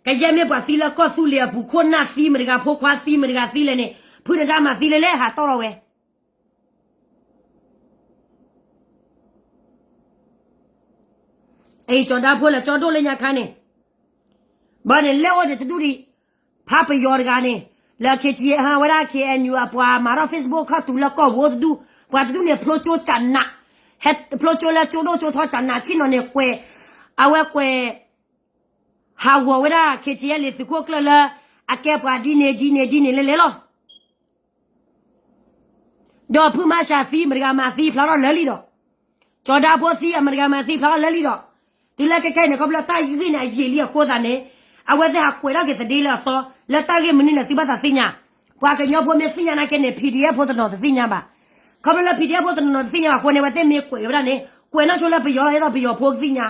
ကယဲၢ်မ့ၢ်ပှၤသံလၢကီၢ်သူလ့ၤအပူၤခိၣ်နၢ်သံမတၤတဂၤ ဖိခွါသံမတၤတဂၤသံလဲၣ်န့ၣ် ဖုနဒါမၤသံလဲၣ်လဲၣ် ဟးတီၣ်ထီၣ်ဝဲ အံၤကၠီၤဒါဖိလၢကၠီဒိၣ်လၢညါခါန့ၣ်, ဘၣ်န့ၣ်လဲၤအိၣ်ဒံးတဒူၣ်ဒံး, ဖးပယီၤတဂၤန့ၣ်, လၢ K T A ဟးဝဲဒၣ် K N U အပှၤမၤထီၣ် Facebook ခီၣ်တူာ်လၢကီၢ်ဝိတဒူၣ်, ပှၤတဒူၣ်န့ၣ် ဖျိကၠိကနး, ဟဲဖျိကၠိလၢကၠိဒိၣ်ကၠိထီကနး ဆ့ၣ်နီၤန့ၣ်ကွဲး, အဝဲကွဲး ဟးဂီၤဝဲဒၣ် K T L သုးခိၣ်ကျၢၢ်လၢ အကဲပှၤဒ်န့ၣ်ဒ်န့ၣ်ဒ်န့ၣ်လဲၣ်လဲၣ်လီၤ. ဒီးဖုမၤစှၤသံမတၤတဂၤမၤသံဖျါထီၣ်လၢလံဒီး, ကၠီၤဒါဖိသံအမတၤတဂၤမၤသံဖျါထီၣ်လၢလံဒီး, တုၤလၢခဲခဲအံၤန့ၣ် ခီဖျိလၢတၢ်ဂ့ၢ်န့ၣ်အယံာ်လံအဃိသတးန့ၣ်, အဝဲသ့ၣ်ဟးကွဲးထီၣ်က့ၤသဒ့လၢအသီ, လၢတၢ်ဂ့ၢ်မနုၤန့ၣ်သုဘၣ်သးသ့ၣ်ညါ, ပှၤကညီဖိမ့ၢ်သ့ၣ်ညါနာ်က့န့ၣ် P D F ဖိတနီၤတသ့ၣ်ညါဘၣ်. ခီဖျိလၢ P D F ဖိတနီၤတသ့ၣ်ညါဘၣ်အဃိန့ၣ် အဝဲသ့ၣ်မ့ၢ်ကွဲးဝဲဒၣ်န့ၣ် ကွဲးနီၢ်ဆိလၢပယီၤလီၤ ဒ်သိးပယီၤဖိကသ့ၣ်ညါ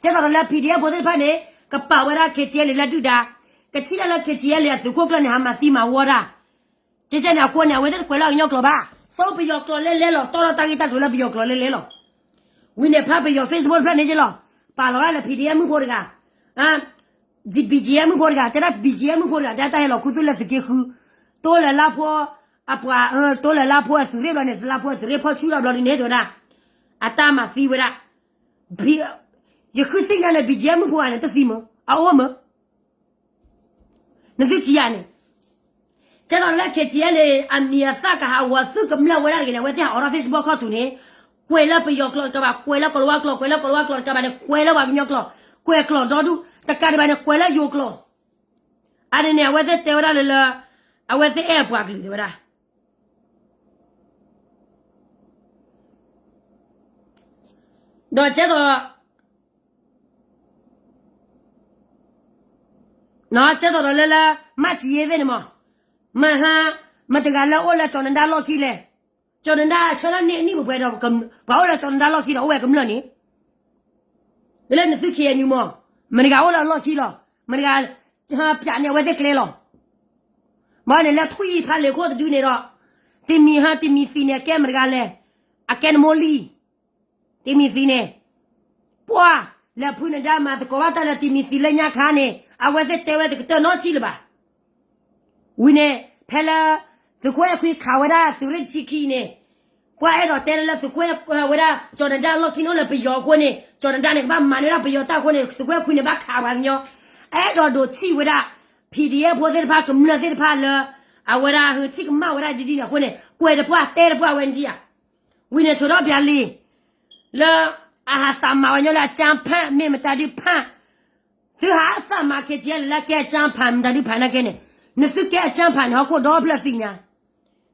ကဲသိးဒီးလၢ P D F ဖိသ့ၣ်တဖၣ်န့ၣ် ကပာ်ဝဲဒၣ် K T L လၢဒုၣ်ဒါ, ကထံၣ်တၢ်လၢ K T L အသုးခိၣ်ကျၢၢ်န့ၣ် ဟးမၤသံမၤဝီတၢ်, ကဲကဲန့ၣ်အဃိန့ၣ် အဝဲသ့ၣ်တကွဲးလၢအကညီကျိာ်ဘၣ်, သိပယီၤကျိာ်လဲလဲလီၤ, တီၢ်ထီၣ်တၢ်ဂ့ၢ်တၢ်ကျိၤလၢပယီၤကျိာ်လဲလဲလီၤ. ဝံၤန့ၣ်ဖးပယီၤ Facebook တဖျၢၣ်န့ၣ်က့လီၤ, ပာ်လီၤဒၣ်လၢ P D F မုၣ်ဖိတဂၤ BGF မုၣ်ဖိတဂၤ, တဲဒၣ် BGF မုၣ်ဖိတဂၤ တဲဒၣ်တၢ်ဟဲလီၤခူသူၣ်လၢသုးက့ဃု, တိလၢလါဖိ, အပှၤ, တိလၢလါဖိအသုးရ့ၣ်ဘျီန့ၣ် လါဖိအသုးရ့ၣ်ဖီၣ်ဆူၣ်ထီၣ်ဘျီဒ်န့ၣ် တဲဝဲဒၣ်, အတၢ်မၤသံဝဲဒၣ်, ယဃုသ့ၣ်ညါန့ၣ် BGF မုၣ်ဖိဂၤန့ၣ် တသံမုၢ်, အအိၣ်မုၢ် နသုထံၣ်ယၤန့ၣ်, ကဲသိးလၢ K T L အမံၤအသၣ်ကဟးဂီၤသုးကမျၢၢ်ဝဲဒၣ်တဂ့ၤန့ၣ် အဝဲသ့ၣ်ဟးအိးထီၣ် Facebook ခီၣ်တူာ်န့ၣ်, ကွဲးလၢပယီၤကျိာ်တကးဘၣ်, ကွဲးလၢကီၤလၤဝါကျိာ်, ကွဲးလၢကီၤလၤဝါကျိာ်တကးဘၣ်န့ၣ်, ကွဲးလၢပှၤကညီကျိာ်, ကွဲးကျိာ်ဒီဒူၣ်, တကးဒံးဘၣ်န့ၣ် ကွဲးလၢယိၤကျိာ်, အန့ၣ်န့ၣ် အဝဲသ့ၣ်တဲဝဲဒၣ်လၢလၢ, အဝဲသ့ၣ်အဲၣ်အပှၤကလုာ်တဲဝဲဒၣ် ဒီးကဲသိး, ကဲသိးဒီးလၢလၢ မၢ်စံယ့သ့ၣ်န့ၣ်မး, မဟါ, မတဂၤလၢအိၣ်လၢကၠီၤနဒါလီၢ်ခံလဲၣ်, ကၠီၤနဒါဆၢထၢၣ်န့ၢ်နံၣ်ပှဲၤပှဲၤဒီး, ပှၤအိၣ်လၢကၠီၤနဒါလီၢ်ခံဒီးအိၣ်ဝဲကမျၢၢ်န့ၣ်, လၢနသု K N U မး, မတဂၤအိၣ်လၢအလီၢ်ခံလီၤ, မတဂၤ, ပၠးန့ၢ်အဝဲသ့ၣ်ကျဲလီၤ. ဘၣ်န့ၣ်လၢထွံၣ်ဖးလဲၢ်ခိၣ်တဒုန့ၣ်ဒီး, တံၤမံၤဟါတံၤမံၤသံန့ၣ် အကဲမတဂၤလဲၣ်, အကဲနမိၢ်လံ, တံၤမံၤသံန့ၣ်, ပှၤ, လၢဖုနဒါမၤသကိးဘၣ်တၢ်လၢတံၤမံၤသံလၢညါခါန့ၣ် အဝဲသ့ၣ်တဲဝဲတကတၢၢ်နီတစံၣ်လၢၤဘၣ်. ဝံၤန့ၣ်, ဖဲလၢ, သုးခိၣ်အဲၣ်ခွံခးဝဲဒၣ်သုးရ့ၣ်တဆံခံန့ၣ်, ပှၤအဲၣ်ဒိးတဲလၢသုးခိၣ်အဲၣ်ခွံဝဲဒၣ် ကၠီၤနဒါလီၢ်ခံန့ၣ်အိၣ်လၢပယီၤအဃိန့ၣ် ကၠီၤနဒါန့ၣ် ကဘၣ်မၤန့ၢ်ဒၣ်ပယီၤတၢ်အဃိန့ၣ် သုးခိၣ်အဲၣ်ခွံန့ၣ်ဘၣ်ခးပှၤကညီ, အဲၣ်ဒိးဒိးထံၣ်ဝဲဒၣ်, P D F ဖိသ့ၣ်တဖၣ် ကမျၢၢ်သ့ၣ်တဖၣ်လၢ, အဝဲဒၣ်ဟဲထံၣ်ကမၣ်ဝဲဒၣ်ဒ်ဒ်န့ၣ်အဃိန့ၣ် ကွဲးတပှၢ်တဲတပှၢ်ဝဲန့ၣ်ဧါ. ဝံၤန့ၣ်ထိးထီၣ်ပၠးလံ, လၢ, အဟးသးမၤဝဲညီလၢအကၠၢဖၣ် မ့ၢ်မတၤဒုးဖၣ်, သုဟးသးမၤ K T L လၢကဲကၠၢဖၣ် မတၤဒုးဖၣ်နာ်က့န့ၣ်, နသုကဲအကၠၢဖၣ်န့ၣ် ဟီၣ်ခိၣ်ဒီဖျၢၣ်သ့ၣ်ညါ,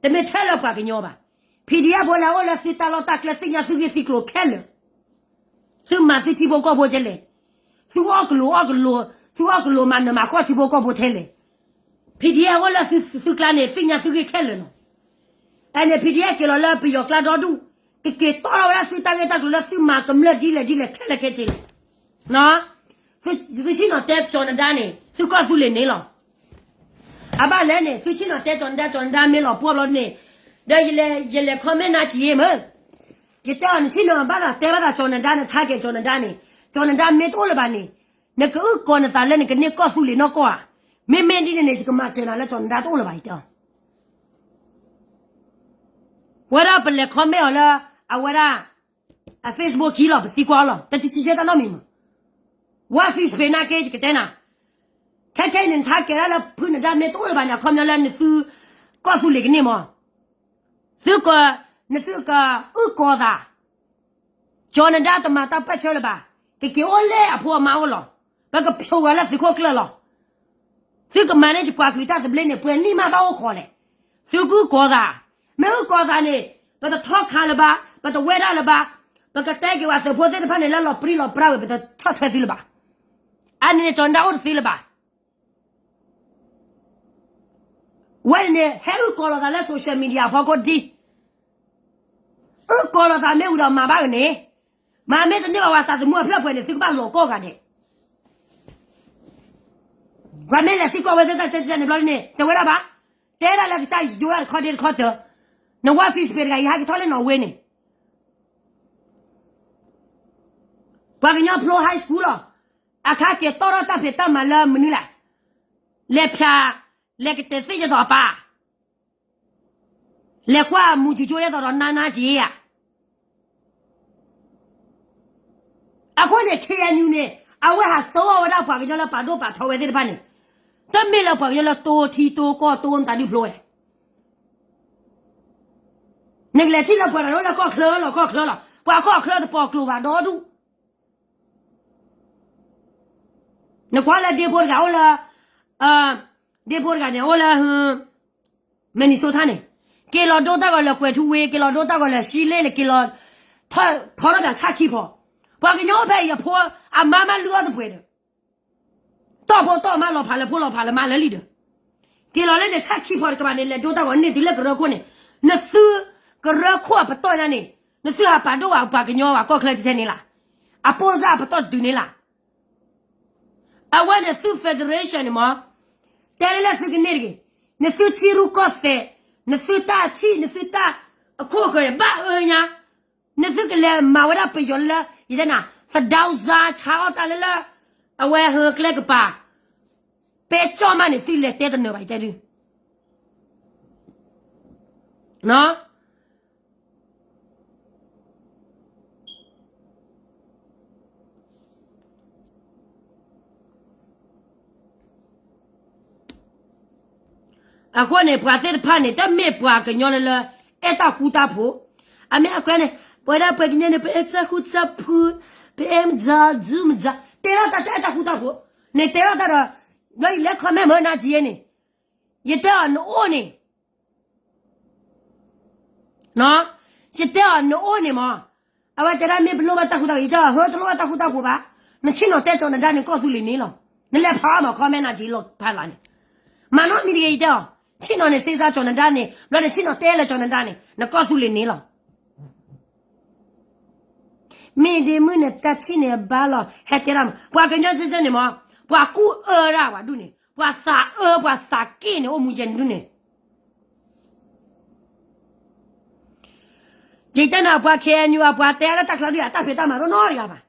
တမ့ၢ်ထဲလၢပှၤကညီဘၣ်, P D F ဖိလၢအအိၣ်လၢသုတၢ်လီၢ်တၢ်ကျဲသ့ၣ်ညါသုဂ့ၢ်သုကျိၤခဲလၢာ် သုမၤသုထံဖိကီၢ်ဖိထဲလဲၣ်, သုအီၣ်ကလိာ်အီၣ်ကလိာ်, သုအီၣ်ကလိာ်မၤနၢၤမၤဃီထံဖိကီၢ်ဖိထဲလဲၣ်, P D F အအိၣ်လၢသုကျါန့ၣ် သ့ၣ်ညါသုဂ့ၢ်ခဲလၢာ်လီၤ. အဲန့ၣ် P D F က့ၤလီၤလၢပယီၤကျါဒီဒူၣ်, ကက့ၤတီၢ်ထီၣ်ဝဲဒၣ်သုတၢ်ဂ့ၢ်တၢ်ကျိၤလၢသုမၤကမျၢၢ်ဒ်လဲၣ်ဒ်လဲၣ်ခဲလၢာ်ခဲဆ့လီၤ. သုဆ့ၣ်နီၤတဲကၠီၤနဒါန့ၣ် သုကီၢ်သူလ့ၤန့ၣ်လီၤ. အဘၣ်လဲၣ်န့ၣ် သုဆ့ၣ်နီၤတဲကၠီၤနဒါ ကၠီၤနဒါမ့ၢ်လီၤပှီၢ်ဘျီန့ၣ်, ဒီးယလဲၤ ယလဲၤ comment နၤတယ့မ့ၢ်, ယတဲအီၤ နဆ့ၣ်နီၤဘၣ်သးတဲဘၣ်သးကၠီၤနဒါန့ၣ် ထါကဲကၠီၤနဒါန့ၣ်, ကၠီၤနဒါမ့ၢ်တအိၣ်လၢၤဘၣ်န့ၣ်, နကအုၣ်ကီၤနသးလၢနကန့ၢ်ကီၢ်သူလ့ၤနီၢ်ကီၢ်ဧါ. မ့မ့ၢ်ဒ်န့ၣ်န့ၣ် ယကမၤစၢၤနၤလၢကၠီၤနဒါတအိၣ်လၢၤဘၣ် ယတဲအီၤ ဝဲဒၣ်ပလဲၤ comment အီၤလၢ အဝဲဒၣ် အ Facebook ခံလီၤ ပသံကွၢ်အီၤလီၤ တထံၣ်ဆံဆဲတၢ်နီတမံၤမး, ဝဲ Facebook နာ်က့ ယကတဲနၤ, ခဲခဲအံၤန့ၣ် နထါကဲဒၣ်လၢဖုနဒါမ့ၢ်တအိၣ်လၢၤဘၣ်န့ၣ် အခီပညီလၢနသု ကီၢ်သူလ့ၤကန့ၢ်မး, သုက, နသုကအုၣ်ကီၤသး ကၠီၤနဒါတမၤတၢ်ပၢၢ်ဆၢလၢၤဘၣ်, ကက့ၤအိၣ်လၢအဖိအမါအိၣ်လီၤ, ပကဖျိဝဲလၢသုးခိၣ်ကျၢၢ်လီၤ. သုကမၤန့ၢ်ယပှၤကလုာ်တၢ်သဘျ့န့ၣ် ပှဲၤနံၣ်မးဘၣ်အိၣ်ခိးလဲၣ်. သုကအုၣ်ကီၤသး, မ့ၢ်အုၣ်ကီၤသးန့ၣ်, ပတထီၣ်ခါလၢၤဘၣ်, ပတဝဲဒၣ်လၢၤဘၣ်, ပကတဲက့ၤဝဲသုးဖိသ့ၣ်တဖၣ်န့ၣ် လၢလီၤပြံလီၤပြါဝဲ ပတဆီၣ်ထွဲသုလၢၤဘၣ်. အန့ၣ်န့ၣ် ကၠီၤနဒါအိၣ်တသ့လၢၤဘၣ်. ဝဲန့ၣ်န့ၣ် ဟဲအုၣ်ကီၤလီၤသးလၢ social media အဖီခိၣ်ဒ် အုၣ်ကီၤလီၤသးမ့ၢ်ဝံၤဒီးမၤဘၣ်ဂ့ၤန့ၣ်, မ့မ့ၢ်တန့ၢ်ဘၣ်ဝဲသးသမူအဖျၢၣ်ပှဲၤန့ၣ် သုကဘၣ်လီၤကိးဂၤဒဲး. ပှၤမ့ၢ်လဲၤသံကွၢ်ဝဲသ့ၣ်တၢ်ကဲကဲန့ၣ်ဘျီန့ၣ် တဲဝဲဒၣ်ဘၣ်, တဲဒၣ်လၢကစၢ်ယိၤဒၣ်တခီဒ့တခီတၢၢ်, နဝၣ် Facebook တဂၤ ယဟဲက့ၤထီၣ်လၢနီၣ်ဝ့န့ၣ် ပှၤကညီဖျိ high school လီၤ. အခါက့ၤတီထီၣ်တၢ်ဖံးတၢ်မၤလၢမနုၤလဲၣ်, လဲၤဖၠး, လဲၤကတဲာ်သ့ၣ်ယသိးအပၢ်, လဲၤကွၢ်မူကၠိကၠိယသိးဒီးနါနါက့ဧါ. အဃိန့ၣ် ခ့ၣ်အဲၣ်ယူၣ်န့ၣ် အဝဲဟးသီအီၣ်ဝဲဒၣ်ပှၤကညီလၢပာ်ဒိၣ်ပာ်ထီဝဲသ့ၣ်တဖၣ်န့ၣ်, တမ့ၢ်လၢပှၤကညီလၢတိထံတိကီၢ်တိမတၤဒုဖျိဝဲ နကလဲၤထံၣ်လၢပှၤတၢ်အိၣ်လၢကီၢ်ချၢလီၤ ကီၢ်ချၢလီၤ, ပှၤကီၢ်ချၢတပိာ်ကျိၤဘၣ်ဒီဒူၣ်. နကွၢ်လၢဒ့ဖိတဂၤအိၣ်လၢ, ဒ့ဖိတဂၤန့ၣ် အိၣ်လၢ Minnesota န့ၣ်, က့ၤလီၤဒိတၢ်ဂီၤလၢကွဲၤထူဝ့, က့ၤလီၤဒိတၢ်ဂီၤလၢရှံလ့ၣ်န့ၣ်, က့ၤလီၤ, ထီထီၣ်ဒီးဆၣ်ခံဖီ, ပှၤကညီအိၣ်ဖဲအံၤအဖိ, အမါမးလုၢ်အီၣ်တပှဲၤဒီး တီၢ်ဖိတီၢ်မါလီၤဖးလၢဖိလီၤဖးလၢမါလၢလံဒီး, က့ၤလီၤလၢန့ၣ်ဆၣ်ခံဖီတကပၤန့ၣ် လဲၤဒိတၢ်ဂီၤန့ၢ်တုၤလၢကရၢခိၣ်န့ၣ်, နသုကရၢခိၣ်အပတီၢ်ညါန့ၣ်, နသုဟးပာ်ဒိၣ်ဝဲပှၤကညီဝဲကီၢ်ချၢထဲန့ၣ်လီၤ. အပိစၢ်အပတီၢ်တုၤန့ၣ်လီၤ. အဝဲန့ၣ်သု federation န့ၣ်မး, တဲလၢလၢသုကန့ၢ်တဂ့ၤ, နသုထံရူၢ်ကီၢ်သဲး, နသုတၢ်ထံၣ် နသုတၢ်အခိၣ်ဃၢၤန့ၣ် ဘၣ်အၢညါ နသုကလဲၤမၤဝဲဒၣ်ပယီၤလၢ, ယတဲနၤ, သဒၢစါဆါအီၣ်တၢ်လၢလၢ, အဝဲဟၢကျဲကပၤ, ပဲကၠီၣ်မးန့ၣ် သုလဲၤတဲတနၢၤဘၣ် ယတဲဒုး, အဃိန့ၣ် ပှၤသ့ၣ်တဖၣ်န့ၣ် တမ့ၢ်ပှၤကညီလၢလၢ အဲၣ်တၢ်ဃူတၢ်ဖိး, အမ့ၢ်အကွဲန့ၣ် ပဝဲဒၣ်ပှၤကညီန့ၣ် ပအဲၣ်တၢ်ဃူတၢ်ဖိး, ပအဲၣ်မတၤဒုမတၤ, တဲထီၣ်တၢ်တအဲၣ်တၢ်ဃူတၢ်ဖိး, နတဲထီၣ်တၢ်ဒီး, ဘျီယလဲၤ comment မၢနၤက့န့ၣ်, ယတဲအီၤနအိၣ်န့ၣ် ယတဲအီၤနအိၣ်န့ၣ်မး, အဝဲတဲဒၣ်မ့ၢ်ပလိၣ်ဘၣ်တၢ်ဃူတၢ်ဖိး, ယတဲအီၤ ဟၢတလိၣ်ဘၣ်တၢ်ဃူတၢ်ဖိးဘၣ်, နဆ့ၣ်နီၤတဲကၠီၤနဒါန့ၣ် ကီၢ်သူလ့ၤန့ၣ်လီၤ, နလဲၤဖးအီၤမး comment နၤက့လီၤဖးလၢ်န့ၣ်, မၤနီတမံၤတဂ့ၤ ယတဲအီၤ, ဆ့ၣ်နီၤန့ၣ် စ့စါကၠီၤနဒါန့ၣ် ဘျီန့ၣ် ဆ့ၣ်နီၤတဲလၢကၠီၤနဒါန့ၣ် နကီၢ်သူလ့ၤန့ၣ်လီၤ. မ့ၢ်ဒ့မုၣ်န့ၣ် တၢ်ထံၣ်န့ၣ်ဘၣ်လီၤ ဟဲတဲဒၣ်မး, ပှၤကညီကဲကဲန့ၣ်မး, ပှၤကူၣ်အၢဒၣ်ပှၤဒူၣ်န့ၣ်, ပှၤသးအၢ ပှၤသးက့ၣ်န့ၣ် အိၣ်မူယဲၢ်န့ၣ်ဒူၣ်န့ၣ်, ယတဲနၤ ပှၤ KNU အပှၤတဲလၢတၢ်ချၢဒုၣ် အတၢ်ဖံးတၢ်မၤတအိၣ်နီတဂၤဘၣ်.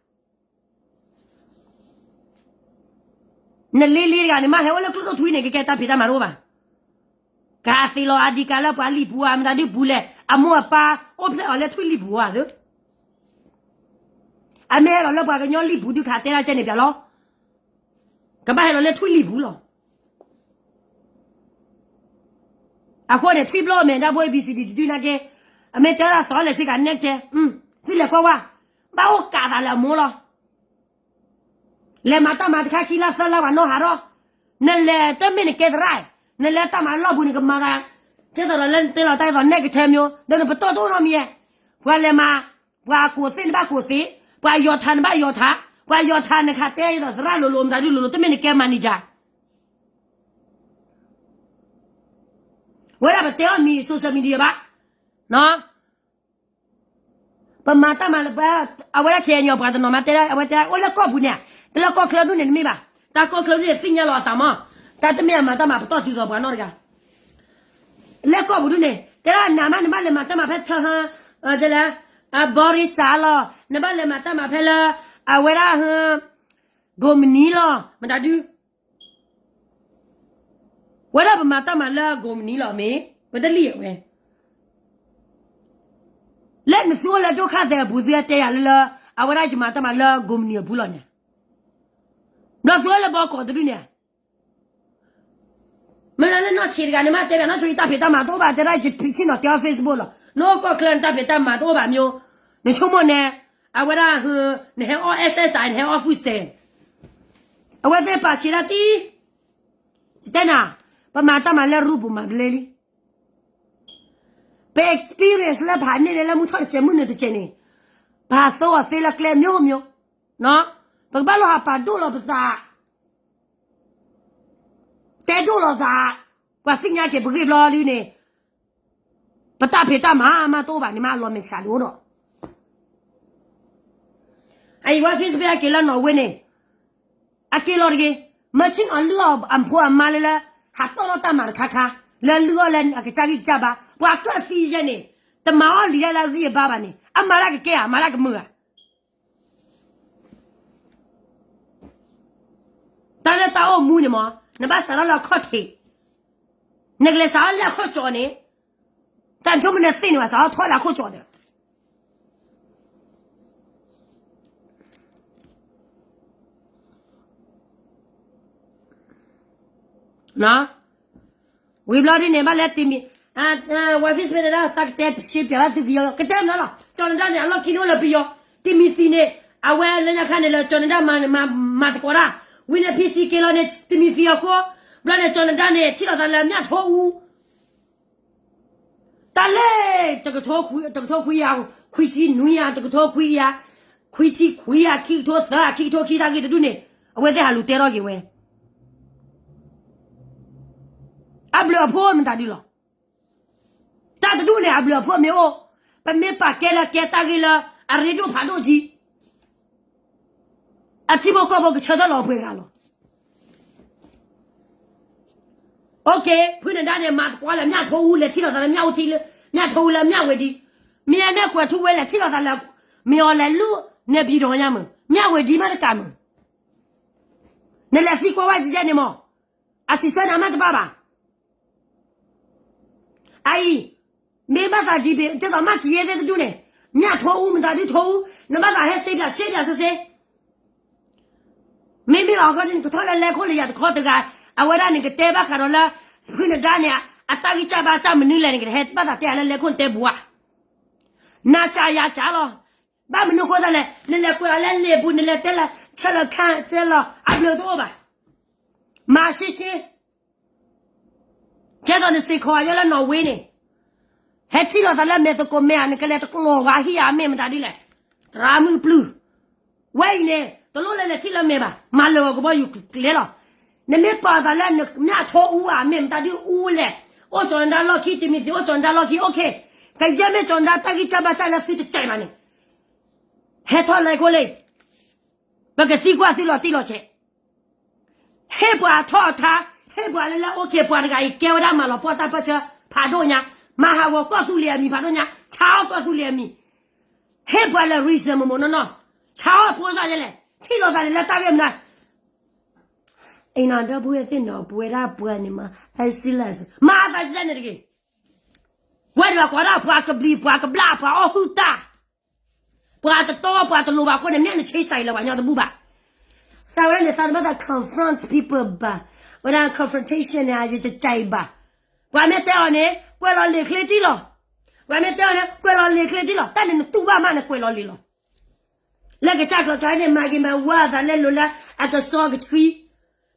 နလံၤလံၤတဂၤန့ၣ် မ့ၢ်ဟဲအိၣ်လၢကျိၣ်ဒိၣ်ထွံန့ၣ် ကကဲတၢ်ဖံးတၢ်မၤတအိၣ်ဘၣ်. ကသ့လီၤအဒံးကးလၢပှၤလံၣ်ပူၤဧါ မတၤဒုပူၤလဲၣ်, အမိၢ်အပၢ်အိၣ်ဖျဲၣ်အီၤလၢထွံၣ်လံၣ်ပူၤဧါသၢ အမ့ၢ်ဟဲလီၤလၢပှၤကညီလံၣ်ပူၤဒုးခးတဲဒၣ်ကဲန့ၣ်ပျးလီၤ. ကဘၣ်ဟဲလီၤလၢထွံၣ်လံၣ်ပူၤလီၤ. အဃိန့ၣ် ထွံၣ်ဘျီမဲာ်ဒၣ်ဘိ A B C D တဒုးနာ်က့, အမ့ၢ်တဲဒၣ်သီလဲၣ်စ့ကၤနဲၣ်တဲ, သုလဲၤကွၢ်ဝဲ, ဘၣ်အိၣ်ကးသးလၢအမိၢ်လီၤ. လဲၤမၤတၢ်မၤတခါခံလါသၢလါ ပှၤနီၢ်ဟးထီၣ်, နလဲၤတမ့ၢ်နကဲသရၣ်, နလဲၤတၢ်မၤလီၢ်ပူၤန့ၣ် ကမၤသး, ကဲသိးဒီးလၢနတဲလီၤတၢ်ကဲသိးနဲၣ်ကထဲမၠိ, ဒီးနပတီၢ်တအိၣ်နီတမံၤ, ပှၤလဲၤမၤ, ပှၤကိးသ့ၣ် နဘၣ်ကိးသ့, ပှၤယီၤထး နဘၣ်ယီၤထး, ပှၤယီၤထး နခးတဲကဲသိးသရၣ်လိၤလိၤ မတၤဒုလိၤလိၤ တမ့ၢ်နကဲ manager ဝဲဒၣ်ပတဲအီၤမံၤ social media ဘၣ်, ပမၤတၢ်မၤလၢ အဝဲဒၣ် KNU ပှၤတနီၤမးတဲဒၣ် အဝဲတဲအိၣ်လၢကီၢ်ပူၤန့ၣ်, တလၢကီၢ်ချၢဒူၣ်န့ၣ်တမ့ၢ်ဘၣ်, တၢ်ကီၢ်ချၢဒူၣ်န့ၣ် သ့ၣ်ညါလီၤအသးမး, တၢ်တမ့ၢ်အမၤတၢ်မၤပတီၢ်တုၤသိးပှၤနီတဂၤ လၢကီၢ်ပူၤဒူၣ်န့ၣ်, တဲဒၣ်နၤမး နဘၣ်လဲၤမၤတၢ်မၤဖဲထၢဟၢ, လဲၣ်, အဘီရံစၢလီၤ, နဘၣ်လဲၤမၤတၢ်မၤဖဲလၢ, အဝဲဒၣ်ဟၢ, ကိးမုၢ်နံၤလီၤ, မတၤဒု ဝဲဒၣ်ပမၤတၢ်မၤလၢကိးမုၢ်နံၤလီၤမ့ၢ်, ပတလံၣ်အဝဲ, လၢနသုအိၣ်လၢဒိၣ်ခါသဲးအပူၤ သုတဲယၤလၢလၢ, အဝဲဒၣ်ယမၤတၢ်မၤလၢကိးမုၢ်နံၤအပူၤလီၤန့ၣ်, ဘျီသုအိၣ်လၢဘီကီးတဒူၣ်န့ၣ် မ့ၢ်လၢနီၢ်ဆံးတဂၤန့ၣ်မး တဲဘၣ်နီၢ်ဆံး ယတၢ်ဖံးတၢ်မၤတအိၣ်ဘၣ် တဲဒၣ်ယဆ့ၣ်နီၤတဲအီၤ Facebook လီၤ. နအိၣ်ကီၢ်ချၢ နတၢ်ဖံးတၢ်မၤတအိၣ်ဘၣ်မၠိ, နဆိကမိၣ်န့ၣ်, အဝဲဒၣ်, နဟဲအီၣ် SSI နဟဲအီၣ် food stamp, အဝဲသ့ၣ်ပာ်ဆံးဒၣ်တံၢ်, ယတဲနၤ, ပမၤတၢ်မၤလၢရူပူၤမၤဘျဲလံ. ပ experience လၢပဟးန့ၢ်န့ၣ်လၢမုၢ်ထီၣ်တစဲးမုၢ်နုာ်တစဲးန့ၣ်, ပဟးသိအီၤသ့လၢကျဲမၠိမၠိ, ပကဘၣ်လီၤဟးပာ်ဒိၣ်လီၤပသး တဲဒိၣ်လီၤသး, ပှၤသ့ၣ်ညါက့ၤပဂ့ၢ်ဘျီဒ်န့ၣ်, ပတၢ်ဖံးတၢ်မၤမးတအိၣ်ဘၣ်န့ၣ်မး အလီၤမဲာ်ဆှးဒိၣ်ဒီး, အံၤဝဲ Facebook အက့ၤလၢနီၣ်ဝ့န့ၣ် အက့ၤလီၤတဂ့ၤ. မၢဆ့ၣ်နီၤလုၢ်အီၣ်အဖိအမါလၢလၢ ဟးတီၢ်ထီၣ်တၢ်မၤတခါခါ လၢလုၢ်အီၣ်လၢအကစၢ်ဂံၢ်ကစၢ်ဘါ ပှၤကၢၣ်သံယဲန့ၣ် တမၤအီၣ်လံၤဒၣ်လၢအဂံၢ်အဘါဘၣ်န့ၣ် အမၤတၢ်ကကဲဧါ မၤတၢ်ကမုာ်ဧါ. တၢ်လၢတၢ်အိၣ်မူန့ၣ်မး နဘၣ်စးထီၣ်လၢအခီၣ်ထံး, နကလဲၤစးထီၣ်လၢအခိၣ်ကၠီန့ၣ်, တၢ်ဆိကမိၣ်နသ့ၣ်န့ၣ်ဘၣ် စးထီၣ်ထီလၢအခိၣ်ကၠီဒီး ဝံၤဘျီဒ်န့ၣ် ဘၣ်လဲၤတမံၤ, ဝဲ Facebook န့ၣ်ဒၣ် သးကတဲရှဲပၠးဘၣ်သုပယီၤ ကတဲမနုၤလီၤ. ကၠီၤနဒါန့ၣ် အလီၢ်ခံန့ၣ်အိၣ်လၢပယီၤ, တမံၤသံန့ၣ် အဝဲလၢညါခါန့ၣ်လၢကၠီၤနဒါမၤသကိးတၢ်, ဝံၤန့ၣ် PC က့ၤလီၤန့ၣ် တမံၤသံအဃိ, ဘျီန့ၣ် ကၠီၤနဒါန့ၣ် ထံၣ်လိာ်သးလၢအမၠၣ်ထိအူ တၢ်လဲၣ်, တကထိခွံ, တကထိခွံယၤ, ခွံဆံနွံယၤ, တကထိခွံယၤ, ခွံဆံခွံယၤ, ခံကထိသၢ, ခံကထိခံ တၢ်ဂ့ၢ်တဒူၣ်န့ၣ် အဝဲသ့ၣ်ဟးလူၤတဲထီၣ်က့ၤဝဲ, အဘျုးအဖှိၣ်မတၤဒုလီၤ. တၢ်တဒူၣ်န့ၣ် အဘျုးအဖှိၣ်မ့ၢ်အိၣ်, ပမ့ၢ်ပာ်ကဲလၢကဲတၢ်ဂ့ၢ်လၢ အရ့ဒိၣ်ဖးဒိၣ်ကံ အထံဖိကီၢ်ဖိကဆၢထၢၣ်လီၤပှဲၤဂၤလီၤ. ဖုနဒါန့ၣ် မၤသကိးလၢမၠၣ်ထိအူ လဲၤထံၣ်လိာ်သးလၢမၠၣ်ထိအူလၢမၠၣ်ဝဲဒံ, မ့ၢ်အန့ၣ်ကွဲးထူဝဲလဲၤထံၣ်လိာ်သးလၢ မ့ၢ်အီၤလဲၤလူၤန့ၢ်ပံၤဒီးညါမုၢ် မၠၣ်ဝဲဒံမ့ၢ်တကးမုၢ်, နလဲၤသံကွၢ်ဝဲကဲကဲန့ၣ်မး, အစံးဆၢနၤမ့ၢ်တဘၣ်ဘၣ် အအံၤ, မ့ၢ်ဘၣ်သးဒ်ဘ့ၣ် တဲသိးမၢ်စံးယဲသ့ၣ်တဒူၣ်န့ၣ်, မၠၣ်ထိအူမတၤဒုထိအူ, နဘၣ်သးဟဲစ့ပၠးရှဲပၠးစ့စ့, မ့မ့ၢ်ဘၣ်ဃီန့ၣ် နကထီၣ်လၢလဲၤခိၣ်လၢယၤတခီတဂၤ, အဝဲဒၣ်န့ၣ်ကတဲဘၣ်ဃးဒီးလၢ ဖုနဒါန့ၣ် အတၢ်ဂံၢ်စၢ်ဘါစၢ်မနုၤလဲၣ်န့ၣ် ကဟဲဘၣ်သးတဲအလၢလဲၤခိၣ်နတဲဘၣ်ဧါ, နၤစၢ်ယၤစၢ်လီၤ, ဘၣ်မနုၤဃိသတးလဲၣ် နလဲၤကွဲးအီၤလၢလံာ်ပူၤ နလဲၤတဲလၢ ဆၢလီၤခါတဲလီၤ အဘျုးတအိၣ်ဘၣ်, မၤရှဲရှဲ ကဲသိးနစ့ၢ်ကီးအယီၤလၢနီၣ်ဝ့န့ၣ်, ဟဲထံၣ်လိာ်သးလၢမဲာ်သကိးမဲာ်ဧါ နကလဲၤတကျိၤဝဲဟံၣ်ဧါ မ့ၢ်မတၤဒ်လဲၣ်, သရၣ်မုၣ်ပျုၢ်, ဝဲအံၤန့ၣ် တလိၣ်လၢလဲၤထံၣ်လၢမဲာ်ဘၣ်, မၤလၢာ်ဂီၤကဘီယူၤကျဲလီၤ, နမ့ၢ်ပာ်သးလၢနမၠၣ်ထိအူဧါ မ့ၢ်မတၤဒ်အူလဲၣ်, အိၣ်ကၠီၤနဒါလီၢ်ခံ တမံၤသံအိၣ်ကၠီၤနဒါလီၢ်ခံ အိၣ်ခ့, ကယဲၢ်မ့ၢ်ကၠီၤနဒါတၢ်ဂံၢ်စၢ်ဘါစၢ်လၢသုတကဲဘၣ်န့ၣ်, ဟဲထီၣ်လဲၤခိၣ်လံ ပကသံကွၢ်သုလီၤတံၢ်လီၤဆဲး, ဟ့ၣ်ပှၤအထီၣ်အထါ, ဟ့ၣ်ပှၤလၢလၢအိၣ်ခ့ ပှၤတဂၤအံၤကဲဝဲဒၣ်မၤလီၤပှီၢ်တၢ်ပၢဆှၢဖးဒိၣ်ညါ, မၤဟးဂီၤကီၢ်သူလ့ၤအမံၤဖးဒိၣ်ညါ, ဆါအီၣ်ကီၢ်သူလ့ၤအမံၤ, ဟ့ၣ်ပှၤလၢ reason မိၢ်မိၢ်နီၢ်နီၢ်, ဆါအီၣ်ဖိစၢ်ယဲလဲၣ်, ထံၣ်လိာ်သးန့ၣ်လၢတၢ်ဂ့ၢ်မနုၤ, အံၤနီၢ်ဒီပုၢ်ဝဲၢ်သ့ၣ်နီၢ် ပဝဲဒၣ်ပှၤန့ၣ်မး excellence မၤသးစၢ်န့ၣ်တဂ့ၤ, ဝဲဒၣ်ပှၤဒီးပှၤကဘျံး ပှၤကဘျၣ် ပှၤအီၣ်ဟုၣ်တၢ် ပှၤတတီပှၤတလိၤဘၣ်အဃိန့ၣ် မ့ၢ်နဆ့စၢ်အံၤလၢပှၤကညီတဘူၣ်ဘၣ်, သးဝဲဒၣ်န့ၣ် သးတဘၣ်သး confront people ဘၣ်, ဝဲဒၣ် confrontation န့ၣ် အယတကးအံၤဘၣ်, ပှၤမ့ၢ်တဲအီၤန့ၣ် ကွဲးလီၤလံာ်ချ့တံၢ်လီၤ, ပှၤမ့ၢ်တဲအီၤန့ၣ် ကွဲးလီၤလံာ်ချ့တံၢ်လီၤ, တၢ်န့ၣ်နတူၢ်ဘၣ်မးန့ၣ် ကွဲးလီၤလံာ်လီၤ လၢကစၢ်ကျီကျါန့ၣ် မၤက့ၤမၤဝါသးလဲလိာ်လၢအကစီကဆှံ,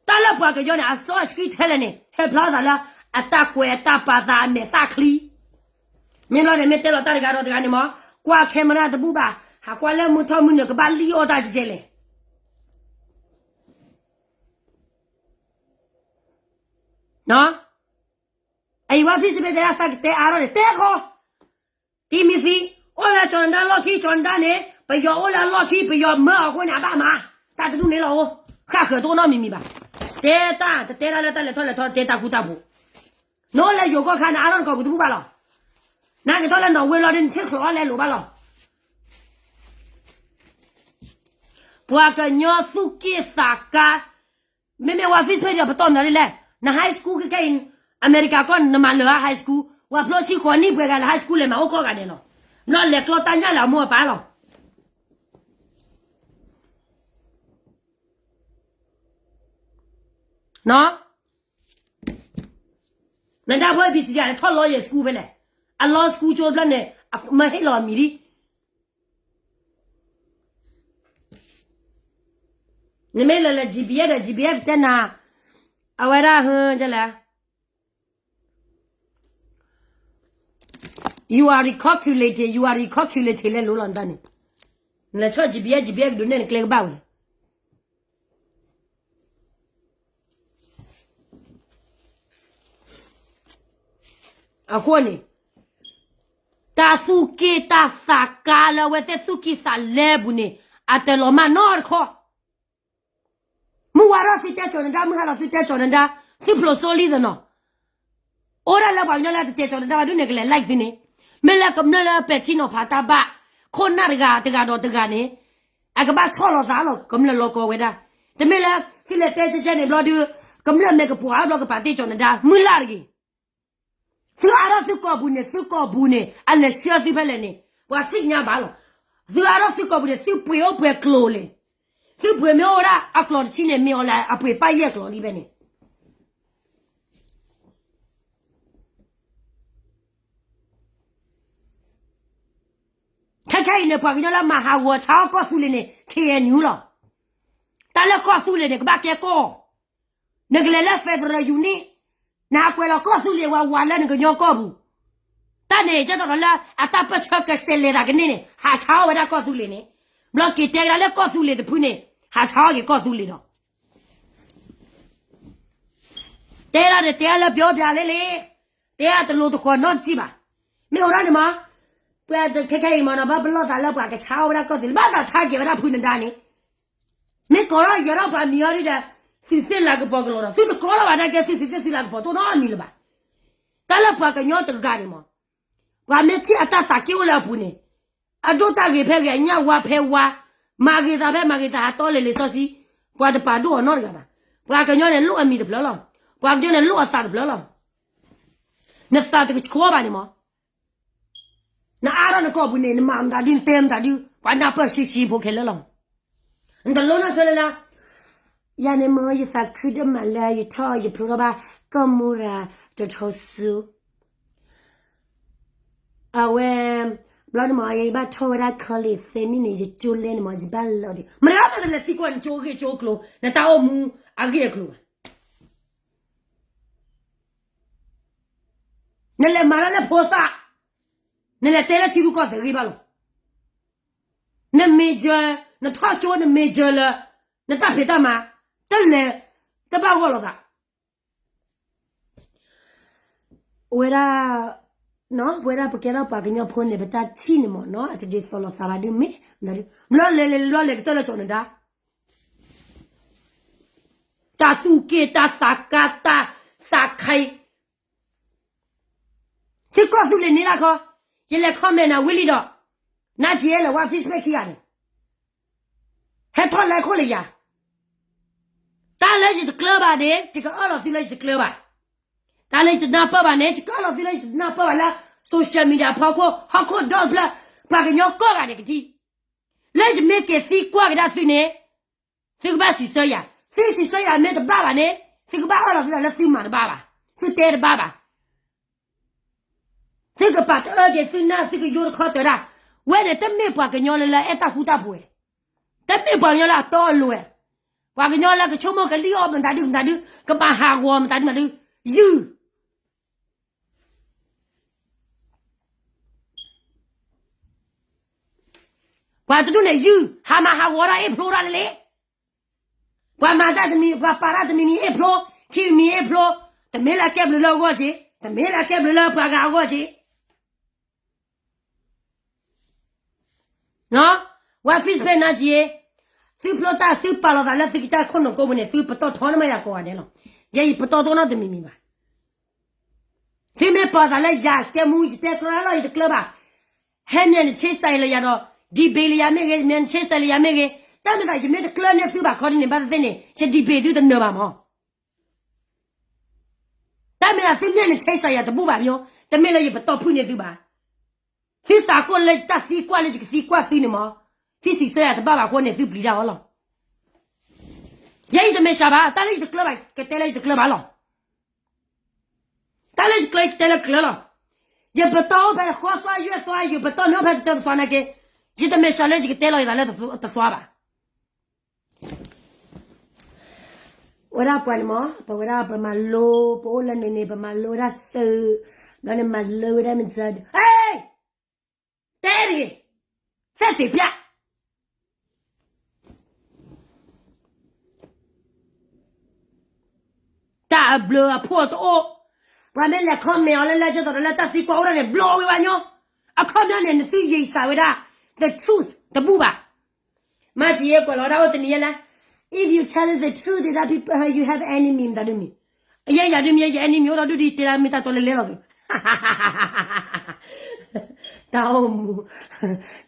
တၢ်လၢပှၤကညီန့ၣ် အစီအဆှံထဲလဲၣ်န့ၣ် ဟဲဖျါသးလၢအတၢ်ကွဲးအတၢ်ပာ်သးအမဲာ်သၣ်ချံ, မ့ၢ်ဘျီန့ၣ် မ့ၢ်တဲလီၤတၢ်တဂၤဒီးတဂၤန့ၣ်မး, ကွၢ် camera တဘူၣ်ဘၣ်, ဟးကွၢ်လၢမုၢ်ထီၣ်မုၢ်နုာ် ကဘၣ်လံၣ်အီၣ်တၢ်ကဲလဲၣ် အံၤဝဲ Facebook တဲဒၣ်သးကတဲအါထီၣ်န့ၣ် တဲခီ, တံၤမံၤသံ, အိၣ်လၢကၠီၤနဒါလီၢ်ခံ ကၠီၤနဒါန့ၣ် ပယီၤအိၣ်လၢအလီၢ်ခံ ပယီၤမၢအီၤအဃိန့ၣ် အဘၣ်မၤ, တၢ်တဒူၣ်န့ၣ်လီၤအိၣ်, ဃၣ်ဃၢၤတအိၣ်နီတမံၤမံၤဘၣ်, တဲတၢ်တတဲတၢ်လၢတၢ်လဲၤထီၣ်လဲၤထီ တဲတၢ်ဃူတၢ်ဖိး, နအိၣ်လၢယိၤကီၢ်ခါန့ၣ် အါထီၣ်နကိာ်ပူၤတဘူၣ်ဘၣ်လီၤ, နကထီၣ်လၢနီၣ်ဝ့လီၤဒီး နထံၣ်ချီးအီၤလဲၤလိာ်ဘၣ်လီၤ ပှၤကညီသူၣ်က့ၣ်သးကါ, မ့မ့ၢ်ဝဲ Facebook ဒီးပတီၢ်မနုၤဒ်လဲၣ်, န high school ခဲခဲအံၤ အမဲရကၤကီၢ် နမၤလၢာ်ဧါ high school, ပှၤဖျိဆံဃိးနံၣ်ပှဲၤဂၤလၢ high school လဲၤမၤအိၣ်ကီၢ်ဂၤဒဲးလီၤ, ဘျီလဲၤကျီတၢ်ညၣ်လၢအမိၢ်အပၢ်လီၤ. နဒါဖိ A B C လဲၤထီၣ် law school ဖဲလဲၣ်, အ law school ကၠိတဘျီန့ၣ် မၢဟ့ၣ်လီၤအမံၤလံ နမ့ၢ်လဲၤလဲၤ G B S ဒီး G B S တဲနၤ, အဝဲဒၣ်ဟၢလဲၣ်, you are recalculating, you are recalculating လဲၤလိၤလီၤနတၢ်န့ၣ်, နလဲၤဆီၣ် G B S, G B S ကဒုးနဲၣ်နကျဲကဘၣ်ဝဲလဲၣ် အဃိန့ၣ်, တၢ်သူၣ်က့ၣ်တၢ်သးကါလၢအဝဲသ့ၣ်သူၣ်ကံၢ်သးလဲပူၤန့ၣ်, အတလီၤမၢ်နီတခီ. မုၢ်ဝါထီၣ်သုတဲကၠီၤနဒါ, မုၢ်ဟါလီၤသုတဲကၠီၤနဒါ, သုဖျိးစိလံသနီၤ. အိၣ်ဒၣ်လၢပှၤကညီလၢအတတဲကၠီၤနဒါဘၣ်ဒုးန့ၣ် ကလဲၤ like သုန့ၣ်. မ့ၢ်လၢကမျၢၢ်လၢပဲာ်ထံနီၤဖးတၢ်ဘၣ်, ခိၣ်နၢ်တဂၤတဂၤဒီးတဂၤန့ၣ်, အကဘၣ်ဆီၣ်လီၤသးလီၤ ကမျၢၢ်လီၤကီဝဲဒၣ်. တမ့ၢ်လၢသုလဲၤတဲကဲကဲန့ၣ်ဘျီဒုး, ကမျၢၢ်မ့ၢ်ကပှၤအါဘျီကပာ်တ့ၢ်ကၠီၤနဒါ, မုၢ်လၢ်တဂ့ၤ. သုအါထီၣ်သုကိာ်ပူၤန့ၣ်, သုကိာ်ပူၤန့ၣ် အလဲၤဆှၢသုဖဲလဲၣ်န့ၣ်, ပှၤသ့ၣ်ညါဘၣ်လီၤ. သုအါထီၣ်သုကိာ်ပူၤန့ၣ် သုပှ့ၤအိၣ်ပှဲၤကျိာ်လဲၣ်. သုပှ့ၤမ့ၢ်အိၣ်ဝဲဒၣ်အကျိာ်တဆံန့ၣ် မ့ၢ်အီၤလၢအပှ့ၤပၢ်ယဲၢ်ကျိာ်လံဖဲန့ၣ်. ခဲခဲအံၤန့ၣ် ပှၤကညီလၢမၤဟးဂီၤဆါအီၣ်ကီၢ်သူလ့ၤန့ၣ် ခ့ၣ်အဲၣ်ယူၣ်လီၤ. တၢ်လၢကီၢ်သူလ့ၤန့ၣ် ကဘၣ်ကဲကီၢ်, နကလဲၤလၢ federal unit, နဟးကွဲးလီၤကီၢ်သူလ့ၤဝးဝးလၢနကညီကီၢ်ပူၤ. တၢ်န့ၣ် ကဲသိးဒီးလၢအတၢ်ပၢၢ်ဆၢကစဲးလဲၤသးကန့ၢ်န့ၣ် ဟးဆါအီၣ်ဝဲဒၣ်ကီၢ်သူလ့ၤန့ၣ်, ဘျီက့ၤတဲကဒါလၢကီၢ်သူလ့ၤတဖုန့ၣ် ဟးဆါအီၣ်က့ၤကီၢ်သူလ့ၤဒီး တဲဒၣ်န့ၣ် တဲလၢပျီပျါလဲၣ်လဲၣ်, တဲအတလိၤတဃီၤနီတစံးဘၣ်. မ့ၢ်အိၣ်ဒၣ်န့ၣ်မး, ပှၤခဲခဲအံၤမးနီၤ ဘၣ်ပလီၢ်သးလၢပှၤကဆါအီၣ်ဝဲဒၣ်ကီၢ်သူလ့ၤ ဘၣ်သးထါက့ၤဝဲဒၣ်ဖုနဒါန့ၣ်, မ့ၢ်ကိးထီၣ်ယဲၤထီၣ်ပှၤမံၤအီၤဒ်ဒီး, သုးသ့ၣ်လၤကပီၤကလီၤဒီး သုတကိးလီၤဘၣ်နာ်က့ သုးသ့ၣ်သုးလၤကပီၤတအိၣ်နီတမံၤလၢၤဘၣ်. တၢ်လၢပှၤကညီတဂၤန့ၣ်မး, ပှၤမ့ၢ်ထံၣ်အတၢ်သးက့အိၣ်လၢအပူၤန့ၣ်, အဒိၣ်တၢ်ဂ့ၤဖဲဂ့ၤ အညၣ်ဝါဖဲဝါ, မၤဂ့ၤသးဖဲမၤဂ့ၤသး ဟးတီလဲၤလံာ်စီဆှံ, ပှၤတပာ်ဒိၣ်အီၤနီတဂၤဘၣ်. ပှၤကညီန့ၣ်လိၣ်အမံၤတဖျၢၣ်လီၤ. ပှၤကညီန့ၣ်လိၣ်အသးတဖျၢၣ်လီၤ. နသးတကဆှီဘၣ်န့ၣ်မး, နအါထီၣ်နကိာ်ပူၤန့ၣ် နမၤမတၤဒု နတဲမတၤဒု, ပှၤနၢ်ပၢၢ်ဆံးဆံးဖိခဲလၢာ်လီၤ. နတလိၣ်နီၢ်ဆိလၢလၢ, ယၤန့ၣ်မ့ၢ် ယသးခုဒိၣ်မးလၢယထီၣ်ယဖျိထီၣ်ဘၣ် ကီၢ်မိရၤတထီဆူ အဝဲ, ဘျီန့ၣ်မ့ၢ် ယဘၣ်ထီၣ်ဝဲဒၣ် college သၢနံၣ်န့ၣ် ယကၠိလဲန့ၣ်မ့ၢ် ယဘၣ်လီၤဒံး မတၤမ့ၢ်တလဲၤသံကွၢ်နကၠိဂ့ၢ်ကၠိကျိၤ နတၢ်အိၣ်မူအဂ့ၢ်အကျိၤဘၣ်. နလဲၤမၤတၢ်လၢဖိသၣ်, နလဲၤတဲလၢထံရူၢ်ကီၢ်သဲးဂ့ၢ်ဘၣ်လီၤ. န major, နထီၣ်ကၠိန major လၢ နတၢ်ဖံးတၢ်မၤ, တလဲၤ, တဘၣ်ဂီၢ်လိာ်သး ဝဲဒၣ်, ဝဲဒၣ်ပကဲထီၣ်ပှၤကညီဖိန့ၣ် ပတၢ်ထံၣ်န့ၣ်မ့ၢ်နီၤ အတဒ်သိးလိာ်သးဘၣ်ဒုးမ့ၢ်, ဘျီလဲၤလဲၤလဲၤလဲၤကတၢၢ်လၢကၠီၤနဒါ, တၢ်သူၣ်က့ၣ်တၢ်သးကါတၢ်သးခါအံၤ, သုကီၢ်သူလ့ၤန့ၣ်တၢ်ခီ, ယလဲၤ comment နၤဝံၤလံဒီး, နါက့လၢဝဲ Facebook ခံဂၤန့ၣ် ဟဲထီၣ်လဲၤခိၣ်လၢယၤ, တၢ်လၢယတကျၢၤဘၣ်န့ၣ် ယကအၢၣ်လီၤသုလၢယတကျၢၤဘၣ်, တၢ်လၢယတနၢ်ပၢၢ်ဘၣ်န့ၣ် ယကအၢၣ်လီၤသုလၢယတနၢ်ပၢၢ်ဘၣ်လၢ social media ဖီခိၣ် ဟီၣ်ခိၣ်ဒီတဖျၢၣ်, ပှၤကညီကိးဂၤဒဲးကဒံ, လၢယမ့ၢ်က့ၤသံကွၢ်ကဒါသုန့ၣ်, သုကဘၣ်စံးဆၢယၤ, သုစံးဆၢယၤမ့ၢ်တဘၣ်ဘၣ်န့ၣ်, သုကဘၣ်အၢၣ်လီၤသုသးလၢသုမၤတဘၣ်ဘၣ်, သုတဲတဘၣ်ဘၣ် သုကပာ်တအၢက့ၤသုနၢ် သုကယိတခီတၢၤဒၣ်, ဝဲန့ၣ်တမ့ၢ်ပှၤကညီလၢလၢအဲၣ်တၢ်ဃူတၢ်ဖိးဝဲ, တမ့ၢ်ပှၤကညီလၢအတီအလိၤဝဲ, ပှၤကညီလၢကဆိကမိၣ်ကလံၣ်အီၣ်မတၤဒုမတၤဒု, ကမၤဟးဂီၤမတၤဒုမတၤဒု, ယုၢ် ပှၤတဒူၣ်န့ၣ်ယုၢ်, ဟးမၤဟးဂီၤဒၣ်အ့ၣ်ဖျိဒၣ်လဲၣ်လဲၣ်, ပှၤမၤတၢ်တမံၤ ပှၤပာ်တၢ်တမံၤမံၤအ့ၣ်ဖျိ, ခံမံၤအ့ၣ်ဖျိ, တမ့ၢ်လၢအကဲဘျုးလၢအဂီၢ်က့, တမ့ၢ်လၢအကဲဘျုးလၢပှၤဂၤအဂီၢ်က့ ဝဲ Facebook နါက့, သုဖျိတၢ်သုပာ်လီၤသးလၢသုကစၢ်ခိၣ်နူာ်ကိးပူၤန့ၣ် သုပတီၢ်ထီနမ့ၢ်ယၤကိးဂၤဒဲးလီၤ. ယဲယပတီၢ်တအိၣ်နီတမံၤမံၤဘၣ်. သုမ့ၢ်ပာ်သးလၢယၤစကဲမူ ယတဲကြၢးလီၤ ယတကျၢၤဘၣ်. ဟဲမ့ၢ်နဆ့စဲလၢယၤဒီး debate လၢယၤမ့ၢ်ဂ့ၤ, မ့ၢ်နဆ့စဲလၢယၤမ့ၢ်ဂ့ၤ, တၢ်မ့ၢ်သးယမ့ၢ်တကျၢၤန့ၢ်သုဘၣ်ခီဒ်န့ၣ် ဘၣ်သ့ၣ်သ့ၣ်န့ၣ် ယ debate သုတနၢၤဘၣ်မး. တၢ်မ့ၢ်သးသုမ့ၢ်နဆ့စဲယၤတဘူၣ်ဘၣ်မး, တမ့ၢ်လၢယပတီၢ်ဖုၣ်န့ၢ်သုဘၣ်. သုသးကိၢ်လၢယတၢ်သံကွၢ်လၢယကသံကွၢ်သုန့ၣ်မး, သုစံးဆၢယၤတဘၣ်ဘၣ်အဃိန့ၣ် သုပျံၤတၢ်အီၤလီၤ. ယဲယတမဲာ်ဆှးဘၣ်, တၢ်လၢယတကျၢၤဘၣ် ကတဲလၢယတကျၢၤဘၣ်လီၤ. တၢ်လၢယကျၢၤ ယကတဲလၢကျၢၤလီၤ. ယပတီၢ်အိၣ်ဖဲဃီသွါယဲၢ်သွါ, ယပတီၢ်မ့ၢ်အိၣ်ဖဲတတၢတသွါနာ်က့, ယတမဲာ်ဆှးလၢယကတဲလီၤယသးလၢတသွါဘၣ်. ဝဲဒၣ်ပှၤန့ၣ်မး ပဝဲဒၣ်ပမၤလိ ပအိၣ်လၢန့ၣ်န့ၣ် ပမၤလိဝဲဒၣ်သုး, ဘျီန့ၣ်မၤလိဝဲဒၣ်မ့ၢ်စၢ်, ဟဲ, တဲတဂ့ၤ, သဲသ့ၣ်ပျၢ် တၢ်အဘျုးအဖှိၣ်တအိၣ်, ပှၤမ့ၢ်လဲၤ comment အီၤလၢလၢကသိးဒီးလၢတၢ်သံကွၢ်အိၣ်ဒၣ်န့ၣ် ဘျီဝဲဝဲညီ, အခီပညီန့ၣ် နသုယံာ်စၢ်ဝဲဒၣ် the truth တဘူၣ်ဘၣ်. မၤစၢၤယဲကွဲးလီၤဒၣ်အိၣ်တနံၤယဲလဲၣ်, if you tell the truth ဒၣ် people, you have enemy မတၤဒုမံၤ, ယဲယၤဒုမံၤ ယ enemy အိၣ်ဒီးဒုဒ်တဲဒၣ်မ့ၢ်တၢ်တီလဲၤလဲၤလီၤသ့, တၢ်အိၣ်မူ,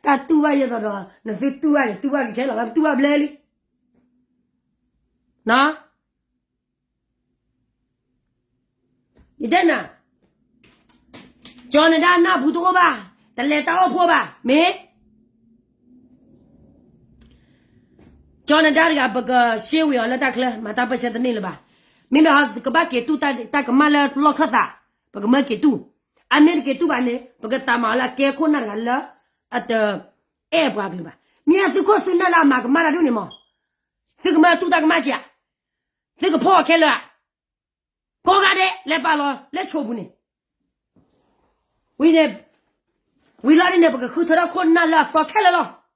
တၢ်တူၢ်ဘၣ်ယဲသိးဒီး နသုတူၢ်ဘၣ်န့ၣ် တူၢ်ဘၣ်က့ၤခဲလီၤ ပတူၢ်ဘၣ်ဘျဲလံ, နီၤ ယတဲနၤ, ကၠီနဒါနၢ်ပူၤတအိၣ်ဘၣ်, တလဲၤတၢ်အိၣ်ဖှိၣ်ဘၣ်, မ့ၢ် ကၠီနဒါတဂၤ ပကရှဲဝံၤအီၤလၢတၢ်ချၢ မၤတၢ်ပၢၢ်ဆၢတန့ၢ်လၢၤဘၣ်. မ့မ့ၢ်ဟီကဘၣ်က့ၤတူၢ်တၢ်ကမၣ်လၢလီၢ်ခၢၣ်သး, ပကမၢက့ၤတူၢ်, အမ့ၢ်တက့ၤတူၢ်ဘၣ်န့ၣ် ပကသးမၤအီၤလၢအကဲခိၣ်နၢ်တဂၤလၢ အတအဲၣ်ပှၤကလုာ်ဘၣ်. မ့ၢ်သုခိၣ်သုနၢ်လၢအမၤကမၣ်တၢ်ဒ်န့ၣ်မး, သုကမၢတူၢ်တၢ်ကမၣ်က့ၤဧါ, သုကဖီၣ်အီၤခဲလၢာ်ဧါ, ကိးဂၤဒဲး လဲၤပာ်လီၤလၢဆိပူၤန့ၣ်, ဝံၤန့ၣ်, ဝံၤလီၤဒ်န့ၣ် ပကဃုထၢထီၣ်ခိၣ်နၢ်လၢအသီခဲလၢာ်လီၤ.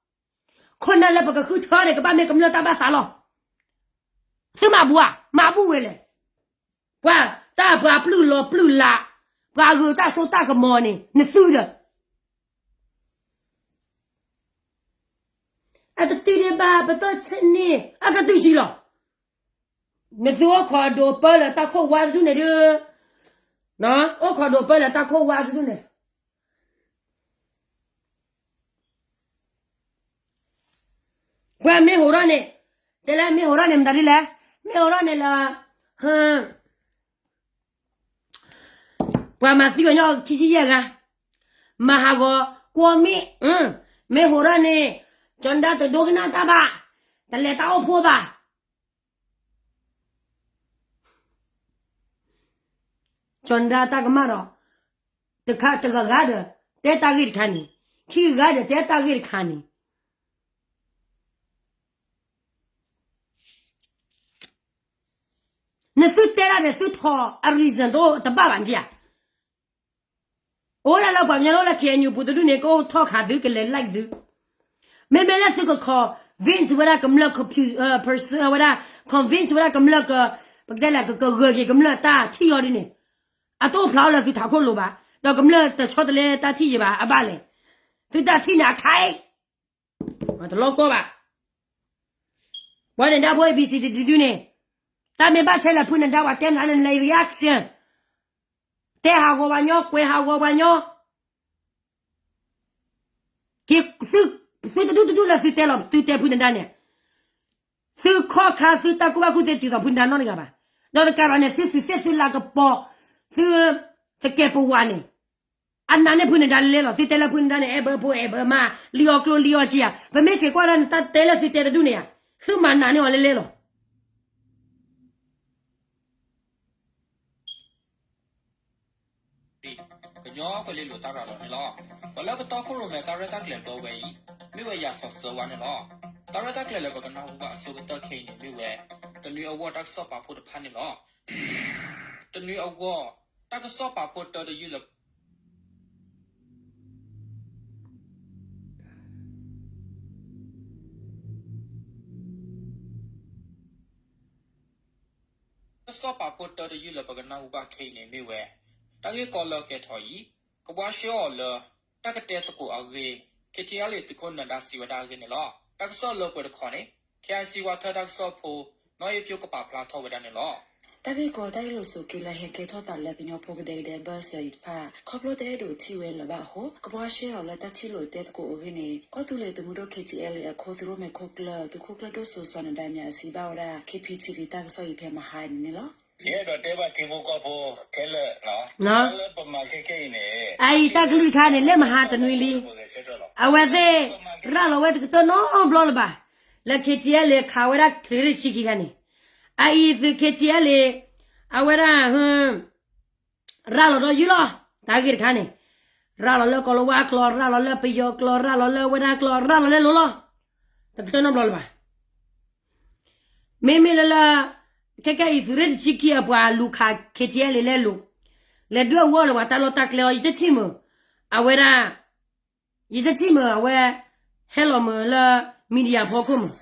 ခိၣ်နၢ်လၢပကဃုထၢန့ၣ် ကဘၣ်မ့ၢ်ကမျၢၢ်တၢ်ဘၣ်သးလီၤ. သုမၤဘူးဧါ, မၤဘူးဝဲလဲၣ်. ပှၤတၢ်ပှၤပျုၢ်လီၤပျုၢ်လး, ပှၤဂုာ်တၢ်စိတၢ်ကမီၤန့ၣ် နသုဒီး အတတုၤဒံးဘၣ် ပတီၢ်ဆဲန့ၣ် အကတုၤဆံးလီၤ. နသုအိၣ်ခိးဒိးပၢလၢတၢ်ခိၣ်ဝါတဒူၣ်န့ၣ်ဒုး, အိၣ်ခိးဒိးပၢလၢတၢ်ခိၣ်ဝါတဒူၣ်န့ၣ်, ပှၤမ့ၢ်ဟိးထီၣ်န့ၣ်, ကဲလၢမ့ၢ်ဟိးထီၣ်န့ၣ် မတၤဒ်လဲၣ်, မ့ၢ်ဟိးထီၣ်န့ၣ်လၢ ပှၤမၤသံပှၤညီခံဆံယဲၢ်ဂၤ, မၤဟးဂီၤကွီၢ်မ့ၣ်, မ့ၢ်ဟိးထီၣ်န့ၣ်, ကၠီနဒါတဒိကနၣ်တၢ်ဘၣ်, တလဲၤတၢ်အိၣ်ဖှိၣ်ဘၣ်, ကၠီနဒါတၢ်ကမၣ်ဒီး, တခါတဂၤဂၤဒီး တဲတၢ်ဂ့ၢ်တခါန့ၣ်, ခံဂၤဂၤဒီး တဲတၢ်ဂ့ၢ်တခါန့ၣ် နသုတဲဒၣ်န့ၣ် သုထီၣ်အ reason တအိၣ်တဘၣ်ဘၣ်န့ၣ်ဧါ. အိၣ်ဒၣ်လၢပှၤကညီလၢ KNU ပူၤတဒူၣ်န့ၣ် ကအိၣ်ထီၣ်ခးသု ကလဲၤ like သု, မ့မ့ၢ်လၢသုက convince ဝဲဒၣ်ကမျၢၢ် ဝဲဒၣ် convince ဝဲဒၣ်ကမျၢၢ်က, ပကတဲလဲၣ် ကကဂၢၢ်က့ၤကမျၢၢ်တၢ်ထံၣ်အီၤဒ်န့ၣ်, အတအိၣ်ဖျါအီၤလၢသုထးခိၣ်လိၤဘၣ်, ဒီးကမျၢၢ်တဆီတလဲတၢ်ထံၣ်ယံၤဘၣ် အဘၣ်လဲၣ်, သုတၢ်ထံၣ်န့ၣ်အခါအံၤ တလီၤကီဘၣ်. ပှၤနဒါဖိ A B C D တဒုန့ၣ်, တၢ်မ့ၢ်ဘၣ်ဆဲလဲၣ် ဖုနဒါ ပှၤတဲနၤန့ၣ် လဲၤ reaction, တဲဟးဂီၤပှၤညီ ကွဲးဟးဂီၤပှၤညီ, က့, သုတဒူၣ်တဒူၣ်လၢသုတဲလီၤ သုတဲဖုနဒါန့ၣ်, သုခီၣ်ခါသုတၢ်ကူၣ်ဘၣ်ကူၣ်သ့တုၤသိးဖုနဒါနီတဂၤဘၣ်. ဒီးတကးဒီးန့ၣ် သုသုးသ့ၣ်သုလၤကပီၤ, သုသကဲးပဝးန့ၣ် အနာ်န့ၢ်ဖုနဒါလဲလဲလီၤ. သုတဲလၢဖုနဒါန့ၣ် အဲၣ်ဘၢဖိအဲၣ်ဘၢမါ, လံၣ်အီၣ်ကျိလံၣ်အီၣ်စ့ဧါ. ပမ့ၢ်က့ၤကွၢ်ဒၣ်နတၢ်တဲလၢသုတဲတဒူၣ်န့ၣ်ဧါ, သုမၤနာ်န့ၢ်အီၤလဲလဲလီၤ. ကညီကွဲၤလ့လိၤတၢ်ရၤလီၤန့ၣ်လီၤ. ပှၤလၢကတီခိၣ်ရိၣ်မဲတၢ်ရဲၣ်တၢ်ကျဲၤဘျီဝဲအံၤ မ့ၢ်ဝဲယၤစီၤစၢဝါန့ၣ်လီၤ. တၢ်ရဲၣ်တၢ်ကျဲၤလၢပကနၢ်ဟူဘၣ်အဆိကတၢၢ်ခဲအံၤန့ၣ် မ့ၢ်ဝဲ တနွံအဂီၢ်တၢ်ကစီၣ်ပာ်ဖှိၣ်တဖၣ်န့ၣ်လီၤ. တနွံအဂီၢ် တၢ်ကစီၣ်ပာ်ဖှိၣ်တၢတယုၢ်လၢ တၢ်ကစီၣ်ပာ်ဖှိၣ်တၢတယုၢ်လၢပကနၢ်ဟူဘၣ်ခဲအံၤန့ၣ်မ့ၢ်ဝဲ တၢ်ဂ့ၢ်ကီလၢကဲထီၣ်အံၤ ကဘှါရှဲအီၤလၢ တၢ်ကတဲသကိးအဂ့ၢ် ခ့ထံအလ့ၤသုးခိၣ်နၢၤဒါစံးဝဲဒၣ်အဂ့ၢ်န့ၣ်လီၤ. တၢ်ကစီၣ်လၢပှဲၤတခီန့ၣ် ခ့အါစံဝါထၢၣ်တၢ်ကစီၣ်ဖိ နီၢ်အ့ဖြိကပာ်ဖျါထီၣ်ဝဲဒၣ်န့ၣ်လီၤ. တၢ်ဂ့ၢ်ကီတၢ်အ့ၣ်လိာ်ဆိးက့လၢဟဲကဲထီၣ်သးလၢကညီဖိကဒဲကဒဲဘၢၣ်စၢၤအံၤတဖၣ် ခီဖျိတအဲၣ်ဒိးထံၣ်ဝဲလၢၤဘၣ်အဃိ ကဘှါရှဲအီၤလၢတၢ်ထံၣ်လိာ်တဲသကိးအဂ့ၢ်န့ၣ် ကီၢ်သူလ့ၤသုးမုၢ်ဒိၣ် ခ့ထံအလ့ၤ အခိၣ်သုးရိၣ်မဲခိၣ်ကျၢၢ် သုးခိၣ်ကျၢၢ်ဒိၣ်စိစီၤနဒါမြးအစံးဘၣ်ဝဲဒၣ် ခ့ဖံထံလံ တၢ်ကစီၣ်အံၤဖဲမဟါအံၤန့ၣ်န့ၣ်လီၤ. ယအဲၣ်ဒိးတဲဘၣ်ထံဖိကီၢ်ဖိခဲလၢာ် လၢပမၤခဲခဲအံၤန့ၣ် အအံၤတၢ်ကလုၢ်တခါန့ၣ် လၢမဟါတနွံလံ အဝဲသ့ၣ် ရၤလီၤဝဲတကတၢၢ်နီတဘျီလၢၤဘၣ်. လၢ ခ့ထံအလ့ၤ ခးဝဲဒၣ်သုးရ့ၣ်တဆံခံဂၤန့ၣ် အအံၤသုး ခ့ထံအလ့ၤ အဝဲဒၣ် ရၤလီၤဒီးယုၢ်လီၤ တၢ်ဂ့ၢ်တခါန့ၣ် ရၤလီၤလၢကီၤလၤဝါကျိာ် ရၤလီၤလၢပယီၤကျိာ် ရၤလီၤလၢဝဲဒၣ်ကျိာ် ရၤလီၤလၢလိၤလီၤ တကတၢၢ်နီတဘျီလၢၤဘၣ်. မ့မ့ၢ်လၢလၢ ခဲကဲအံၤသုးရ့ၣ်တဆံခံအပှၤလူၤခး ခ့ထံအလ့ၤ လဲလိာ် လဲၤဒွဲၣ်အူအီၣ်လၢပှၤတၢ်လီၢ်တၢ်ကျဲအီၤ ယတထံၣ်မုာ် အဝဲဒၣ် ယတထံၣ်မုာ်အဝဲ ဟဲလီၤမုာ်လၢ media ဖီခိၣ်မုာ်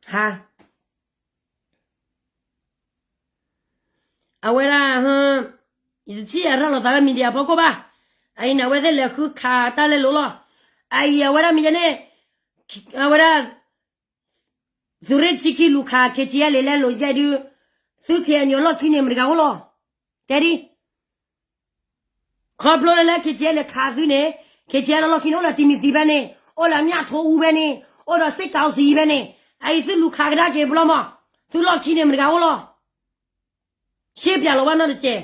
ခး အဝဲဒၣ် ယတထံၣ်အရၤလီၤသးလၢ media ဖီခိၣ်ဘၣ်. အအံၤန့ၣ် အဝဲသ့ၣ်လဲၤဃုခးတၢ်လဲလိာ်လီၤ. အအံၤအဝဲဒၣ်မ့ၢ်ယဲန့ၣ် အဝဲဒၣ် သုးရ့ၣ်ဆံခံလူၤခး KTLA လဲလိာ်ယဲဒုး သု KNU အလီၢ်ခံန့ၣ် မတဂၤအိၣ်လီၤ. တဲဒ် ခီဖျိလၢ KTLA လဲၤခးသုန့ၣ် KTLA အလီၢ်ခံန့ၣ် အိၣ်လၢတံၤမံၤသံဖဲန့ၣ် အိၣ်လၢအမျၢ်ထိအူဖဲန့ၣ် အိၣ်ဒီးစ့ၢ်ကီးစံဖဲန့ၣ် အအံၤသုလူၤခးကဒါက့ၤဘျီမး သုလီၢ်ခံန့ၣ် မတဂၤအိၣ်လီၤ. ရှဲပၠးလီၤဝဲနီတစဲး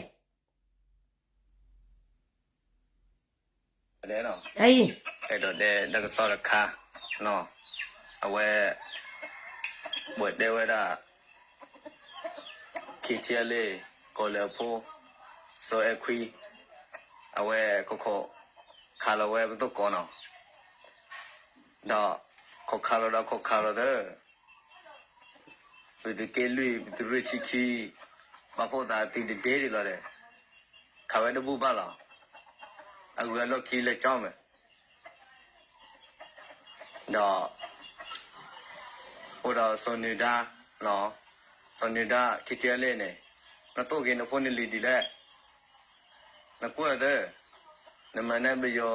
အဲၣ်ဒိးတဲတၢ်ကစီၣ်တခါ အဝဲ ဘၣ်တဲဝဲဒၣ် KTLA ကီၢ်လၢအဖိ စီၤအဲၣ်ခွံ အဝဲကခိးခးလီၤဝဲပသိၣ်ကီးနီၤ ဒီးခိးခးလီၤဒီးခိးခးလီၤသၢ ပသုးက့လွံၢ် ပသုးရ့ၣ်ဆံခံ ဘၣ်ဖှိၣ်သးသုတဒ့ဒံးလီၤဒီး ခးဝဲတဘူၣ်ဘၣ်လီၤ. အဂုၤအလီၢ်ခံလၢကၠီမဲာ် ဒီး အိၣ်ဒီးစီၤနုၤဒါ စီၤနုၤဒါ KTLA န့ၣ် နသိၣ်က့ၤနဖိနလံၤဒ်လဲၣ် နကွၢ်သၢ နမၤန့ၢ်ပယီၤ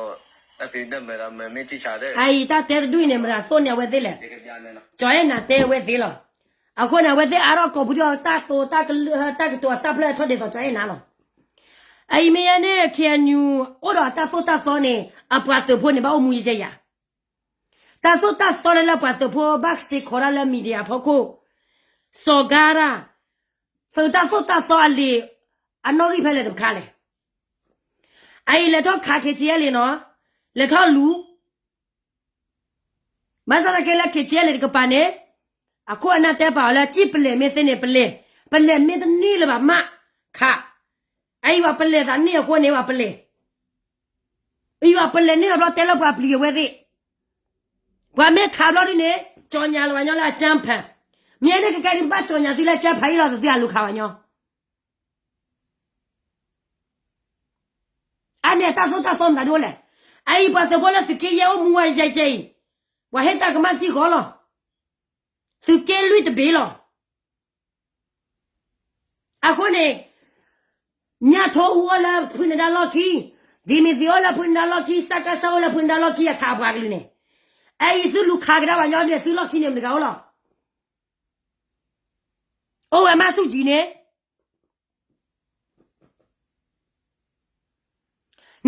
တၢ်ဖံးတၢ်မၤဒီးမၤမ့ၢ်ထံဆးသၢ အအံၤတၢ်တဲတဒူၣ်အံၤန့ၣ် မတၤသိၣ်န့ၢ်အဝဲသ့ၣ်လဲၣ်. ကၠီအဲၣ်နၤတဲအဝဲသ့ၣ်လီၤ. အဃိန့ၣ် အဝဲသ့ၣ်အါထီၣ်ကိးပူၤဒီးတၢ်တိာ် တၢ်ကလုၢ် တၢ်ကတိၤအသၣ်ဖျၢၣ်ထီၣ်ဒ်သိးကၠီအဲၣ်နၤလီၤ. အအံၤမ့ၢ်ယဲန့ၣ် KNU အိၣ်ဒီးတၢ်သိၣ်တၢ်သီန့ၣ် အပှၤသုးဖိန့ၣ် ဘၣ်အိၣ်မူယဲယဲယၤ တၢ်သိၣ်တၢ်သီလၢလၢပှၤသုးဖိဘၣ်စ့ၢ်ကီးဒၣ်လၢ media ဖီခိၣ် စီၤကါရၢ် သုးတၢ်သိၣ်တၢ်သီအလံာ် အနီၣ်ဂံၢ်ဖဲလဲၣ်တခါလဲၣ်. အအံၤလဲၤထီၣ်ခး KTLA နီၤ လဲၤထီၣ်လူၤ ဘၣ်ဆၣ်သနာ်က့လၢ KTLA တကပၤန့ၣ် အခိၣ်အနၢ်တဲပာ်အီၤလၢ ကံၣ်ပလဲၢ်မ့ၢ်သ့န့ၣ် ပလဲၢ် ပလဲၢ်မ့ၢ်တန့ၢ်လၢၤဘၣ်မး ခး အအံၤပှၤပလဲၢ်သးန့ၢ်အဃိန့ၣ် ပှၤပလဲၢ် အံၤပှၤပလဲၢ်န့ၢ်အဘျီတဲလၢပှၤပျံၤအဝဲသ့ၣ် ပှၤမ့ၢ်ခးဘျီဒ်န့ၣ် ကၠီညါလၢၤဝဲညီလၢအကၠၢဖၢ မ့ၢ်န့ၣ်ကကဲဒ်တဘၣ်ကၠီညါသုလၢကၠၢဖၢအံၤလီၤ သုအလူၤခးဝဲညီ အန့ၣ်တၢ်သိၣ်တၢ်သီမတၤဒ်လဲၣ်. အအံၤပှၤသုးဖိလၢသုးက့ယဲၢ်အိၣ်မူဝဲယဲၢ်ကဲအံၤ ပှၤဟ့ၣ်တၢ်ကမၣ်ထံဃီလီၤ. သုးက့လွံၢ်တဘ့ၣ်လီၤ. အဃိန့ၣ် ညၣ်ထိအူအိၣ်လၢဖုနဒါလီၢ်ခံ, ဒ်မ့ၢ်သံအိၣ်လၢဖုနဒါလီၢ်ခံ, စကစအိၣ်လၢဖုနဒါလီၢ်ခံ အခးအပှၤကလုာ်န့ၣ်, အအံၤသုလူၤခးကဒါပှၤညီန့ၣ် သုလီၢ်ခံန့ၣ်မတၤတဂၤအိၣ်လီၤ. အိၣ်ဝဲမးဆူၣ်ကၠံန့ၣ်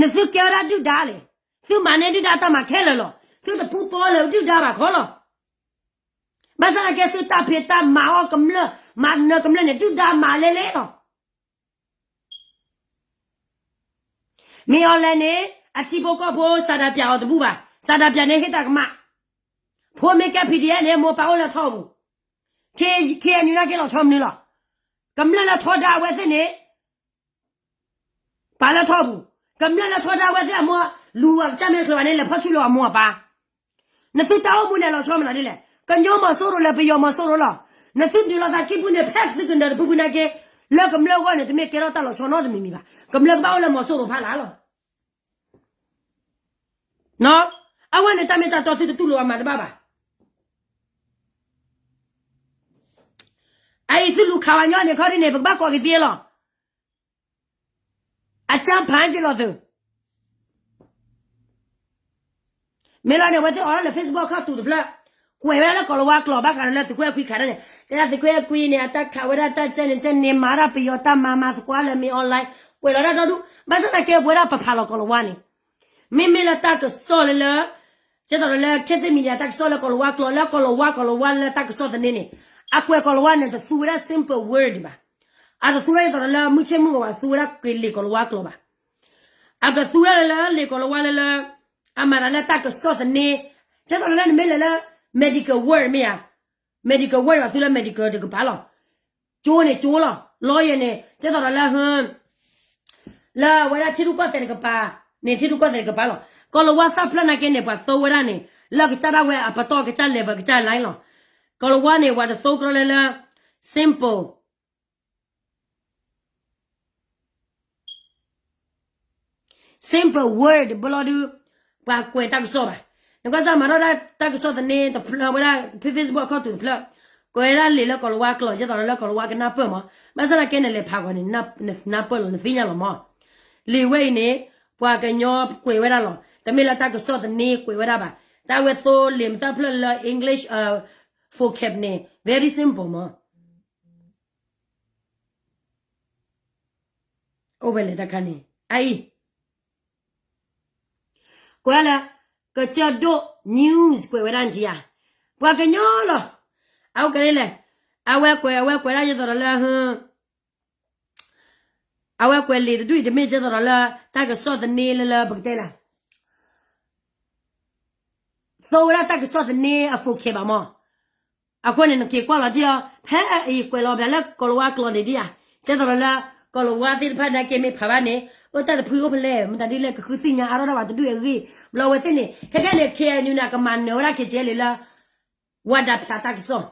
နသုကဲဝဲဒၣ်ဒုၣ်ဒါလဲၣ်, သုမၤန့ၢ်ဒုၣ်ဒါတၢ်မၤခဲလၢာ်လီၤ. သုတပူၤပီလၢဒုၣ်ဒါဘၣ်ခီလီၤ. ဘၣ်ဆၣ်သနာ်က့သုတၢ်ဖံးတၢ်မၤအီၣ်ကမျၢၢ် မၤနၢၤကမျၢၢ်န့ၣ် ဒုၣ်ဒါမၤလဲလဲလီၤ. မ့ၢ်အီၤလဲၣ်န့ၣ် အထံဖိကီၢ်ဖိ စၤဒၤပၠးအီၤတဘူၣ်ဘၣ်. စၤဒၤပၠးန့ၣ်ဟ့ၣ်တၢ်ကမၣ်. ဖိမ့ၢ်ကဲ PDF န့ၣ် မိၢ်ပၢ်အိၣ်လၢထီပူၤ. ခ့ ခ့အနုနာ်က့ၤလီၤဆီမနုၤလီၤ. ကမျၢၢ်လၢထီဒါအဝဲသ့ၣ်န့ၣ် ပာ်လၢထီပူၤ, ကမျၢၢ်လၢထီဒါဝဲသ့ၣ်အမိၢ် လူၤအကစၢ်မ့ၢ်တချုးဘၣ်န့ၣ် လဲၤဖီၣ်ဆူၣ်လၢအမိၢ်အပၢ်. နသုတၢ်အိၣ်မူန့ၣ် လီၤဆီမနုၤဒ်လဲၣ်. ကညီမီၤစိရိၤလၢပယီၤမီၤစိရိၤလီၤ. နသုဒုးလိာ်သးခံဖုန့ၣ် ဖဲသုကနၢၤတဖုဖုနာ်က့ၤ လၢကမျၢၢ်အဂီၢ်န့ၣ် တမ့ၢ်ကဲထီၣ်တၢ်လီၤဆီနီတမံၤမံၤဘၣ်. ကမျၢၢ်ကဘၣ်အိၣ်လၢမီၤစိရိၤဖးလၢ်လီၤ. အဝဲန့ၣ်တၢ်မ့ၢ်တၢ်တီသုတတူၢ်လိာ်အမၤတဘၣ်ဘၣ်. အအံၤသုလူၤခးဝဲညီန့ၣ် ခီဒ်န့ၣ် ပကဘၣ်ကိးက့ၤသ့လီၤ. အကၢ်ဖးက့ၤလီၤသုး မ့ၢ်လီၤန့ၣ် အဝဲသ့ၣ်အိးထီၣ်လၢ Facebook ခီၣ်တူာ်တဖျၢၣ်, ကွဲးဝဲဒၣ်လၢကီၢ်လၤဝါကျိာ် ဘၣ်ဃးဒီးလၢသုးခွဲးခွံခးတၢ်န့ၣ်, တဲဒၣ်သုးခွဲးခွံန့ၣ် အတၢ်ခးဝဲဒၣ်တၢ်ကဲန့ၣ် ကဲန့ၣ် မၤတၢ်ပယီၤတၢ်မၤ မၤသကွါလၢ မ့ၢ် online, ကွဲးလီၤတၢ်ဒီဒူၣ်, ဘၣ်ဆၣ်သနာ်က့ပဝဲဒၣ်ပဖးလီၤကီၢ်လၤဝါန့ၣ်, မ့မ့ၢ်လၢတၢ်ကစီၣ်လၢလၢ ကဲသိးဒီးလၢ ခေတ်သစ် media တၢ်ကစီၣ်လၢကီၢ်လၤဝါကျိာ် လၢကီၢ်လၤဝါ ကီၢ်လၤဝါလၢတၢ်ကစီၣ်သန့န့ၣ်, အကွဲးကီၢ်လၤဝါန့ၣ် တသူဝဲဒၣ် simple word ဘၣ်. အတသူဝဲဒၣ်ဒ်သိးဒီးလၢမုၢ်ဆ့ၣ်မုၢ်ဂီၤဘၣ်, သူဝဲဒၣ်က့ၤလံာ်ကီၢ်လၤဝါကျိာ်ဘၣ်. အကသူဝဲဒၣ်လၢလံာ်ကီၢ်လၤဝါလၢလၢ အမၤတၢ်လၢတၢ်ကစီၣ်သန့, ကဲသိးဒီးလၢနမ့ၢ်လဲၤလၢ medical word မ့ၢ်ဧါ, medical word ဘၣ်သူလၢ medical တကပၤလီၤ. ကၠိန့ၣ်ကၠိလီၤ, lawyer န့ၣ် ကဲသိးဒီးလၢ လၢအဝဲဒၣ်ထံရူၢ်ကီၢ်သဲးတကပၤန့ၣ် ထံရူၢ်ကီၢ်သဲးတကပၤလီၤ. ကီၢ်လၤဝါသၣ်ဖျၢၣ်နာ်က့န့ၣ် ပှၤသိဝဲဒၣ်န့ၣ် လၢကစၢ်ဒၣ်ဝဲအပတီၢ်ကစၢ် level ကစၢ် line လီၤ. ကီၢ်လၤဝါန့ၣ် ပှၤတသိကြၢးလၢလၢ simple simple word ဘၣ်လီၤဒုး ပှၤကွဲးတၢ်ကစီၣ်ဘၣ်. နကွၢ်စၢ်မၤထီၣ်ဒၣ်တၢ်ကစီၣ်သန့တဖျၢၣ်ဝဲဒၣ် ဖဲ Facebook အခီၣ်တူာ်တဖျၢၣ်, ကွဲးဝဲဒၣ်လံာ်လၢကီၤလၤဝါကျိာ် ဒ်သိးဒီးလၢကီၤလၤဝါကနၢ်ပၢၢ်မး, ဘၣ်ဆၣ်သနာ်က့န့ၣ် လဲၤဖးဂီၤန့ၣ် နၢ်ပၢၢ်လီၤ နသ့ၣ်ညါလီၤမး. လံာ်ဝဲအံၤန့ၣ် ပှၤကညီကွဲးဝဲဒၣ်လီၤ. တမ့ၢ်လၢတၢ်ကစီၣ်သန့ကွဲးဝဲဒၣ်ဘၣ်. တၢ်ဝဲသိလ့ၣ်မတၢ်ဖျၢၣ်လၢ English vocab န့ၣ် very simple မး. အိၣ်ဝဲလဲၣ်တခါန့ၣ် အအံၤ ကွဲးလၢ ကစၢၢ်ဒိၣ် news ကွဲးဝဲဒၣ်န့ၣ်ဧါ, ပှၤကညီလီၤ. အအိၣ်ကန့ၣ်လဲၣ်, အဝဲကွဲး အဝဲကွဲးဒၣ်ဒ်သိးဒီးလၢ အဝဲကွဲးလံာ်တဒူၣ်အံၤ တမ့ၢ်ဒ်သိးဒီးလၢ တၢ်ကစီၣ်သန့လၢလၢပကတဲလၢ သိဝဲဒၣ်တၢ်ကစီၣ်သန့အ vocab ဘၣ်မး. အဃိန့ၣ် နက့ၤကွၢ်လီၤတံၢ်အီၤ ဖဲအအံၤကွဲးလီၤဘၣ်လၢကီၤလၤဝါကျိာ်န့ၣ်ဒ်ဧါ, ဒ်သိးဒီးလၢ ကီၤလၤဝါသ့ၣ်တဖၣ်နာ်က့မ့ၢ်ဖးဘၣ်န့ၣ် အၢတၢ်တဖုအိၣ်ဖဲလဲၣ် မတၤဒ်လဲၣ် ကဃုသ့ၣ်ညါအါထီၣ်တၢ်ဘၣ်တဒူၣ်အဂ့ၢ်, ဘျီဝဲသ့ၣ်န့ၣ် ခဲကဲန့ၣ် K N U န့ၣ် ကမၤနၢၤဝဲဒၣ် K T L လၢ ဝၤဒးဖျးတၢ်ကစီၣ်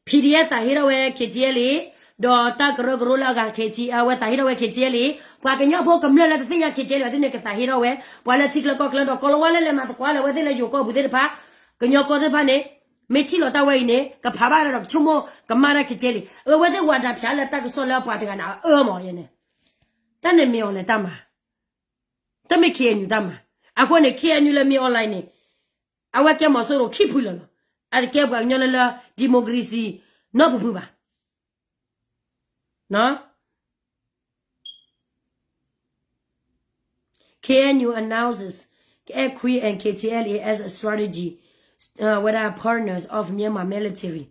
P D F သးဟ့ထီၣ်ဝဲ K T L အံၤ, ဒီးတၢ်ကရၢကရိလၢအဂၤ K T L ဝဲသးဟ့ထီၣ်ဝဲ K T L အံၤ, ပှၤကညီဖိကမျၢၢ်လၢတသ့ၣ်ညါ K T L ဘၣ်သုန့ၣ် ကသးဟ့ထီၣ်ဝဲ, ပှၤလၢထံချၢကီၢ်ချၢဒီး ကီၤလၤဝါလၢလဲၤမၤသကိးလၢအဝဲသ့ၣ်လၢယိၤကီၢ်ပူၤသ့ၣ်တဖၣ်, ကညီကီၢ်သ့ၣ်တဖၣ်န့ၣ် မ့ၢ်ထံၣ်လီၤတၢ်ဝဲအံၤန့ၣ် ကဖးဘၣ်ဒီးကဆိကမိၣ်ကမၣ်တၢ် K T L အံၤ, အဝဲသ့ၣ်ဝၤဒးဖျးလၢတၢ်ကစီၣ်လၢပှၤတဂၤန့ၣ် အအၢမးယဲန့ၣ်, တၢ်န့ၣ်မ့ၢ်အီၤလဲၤတၢ်မၤ တမ့ၢ် K N U တၢ်မၤ, အဃိန့ၣ် K N U လၢမ့ၢ် online န့ၣ် အဝဲကဲမီၤစိရိၤခံဖုလၢာ်လီၤ, အတကဲပှၤကညီလၢလၢ democracy နီတဖုဘၣ်. K N U announces အဲၣ်ခွံ and K T L A as a strategy ဝဲဒၣ် partners of Myanmar military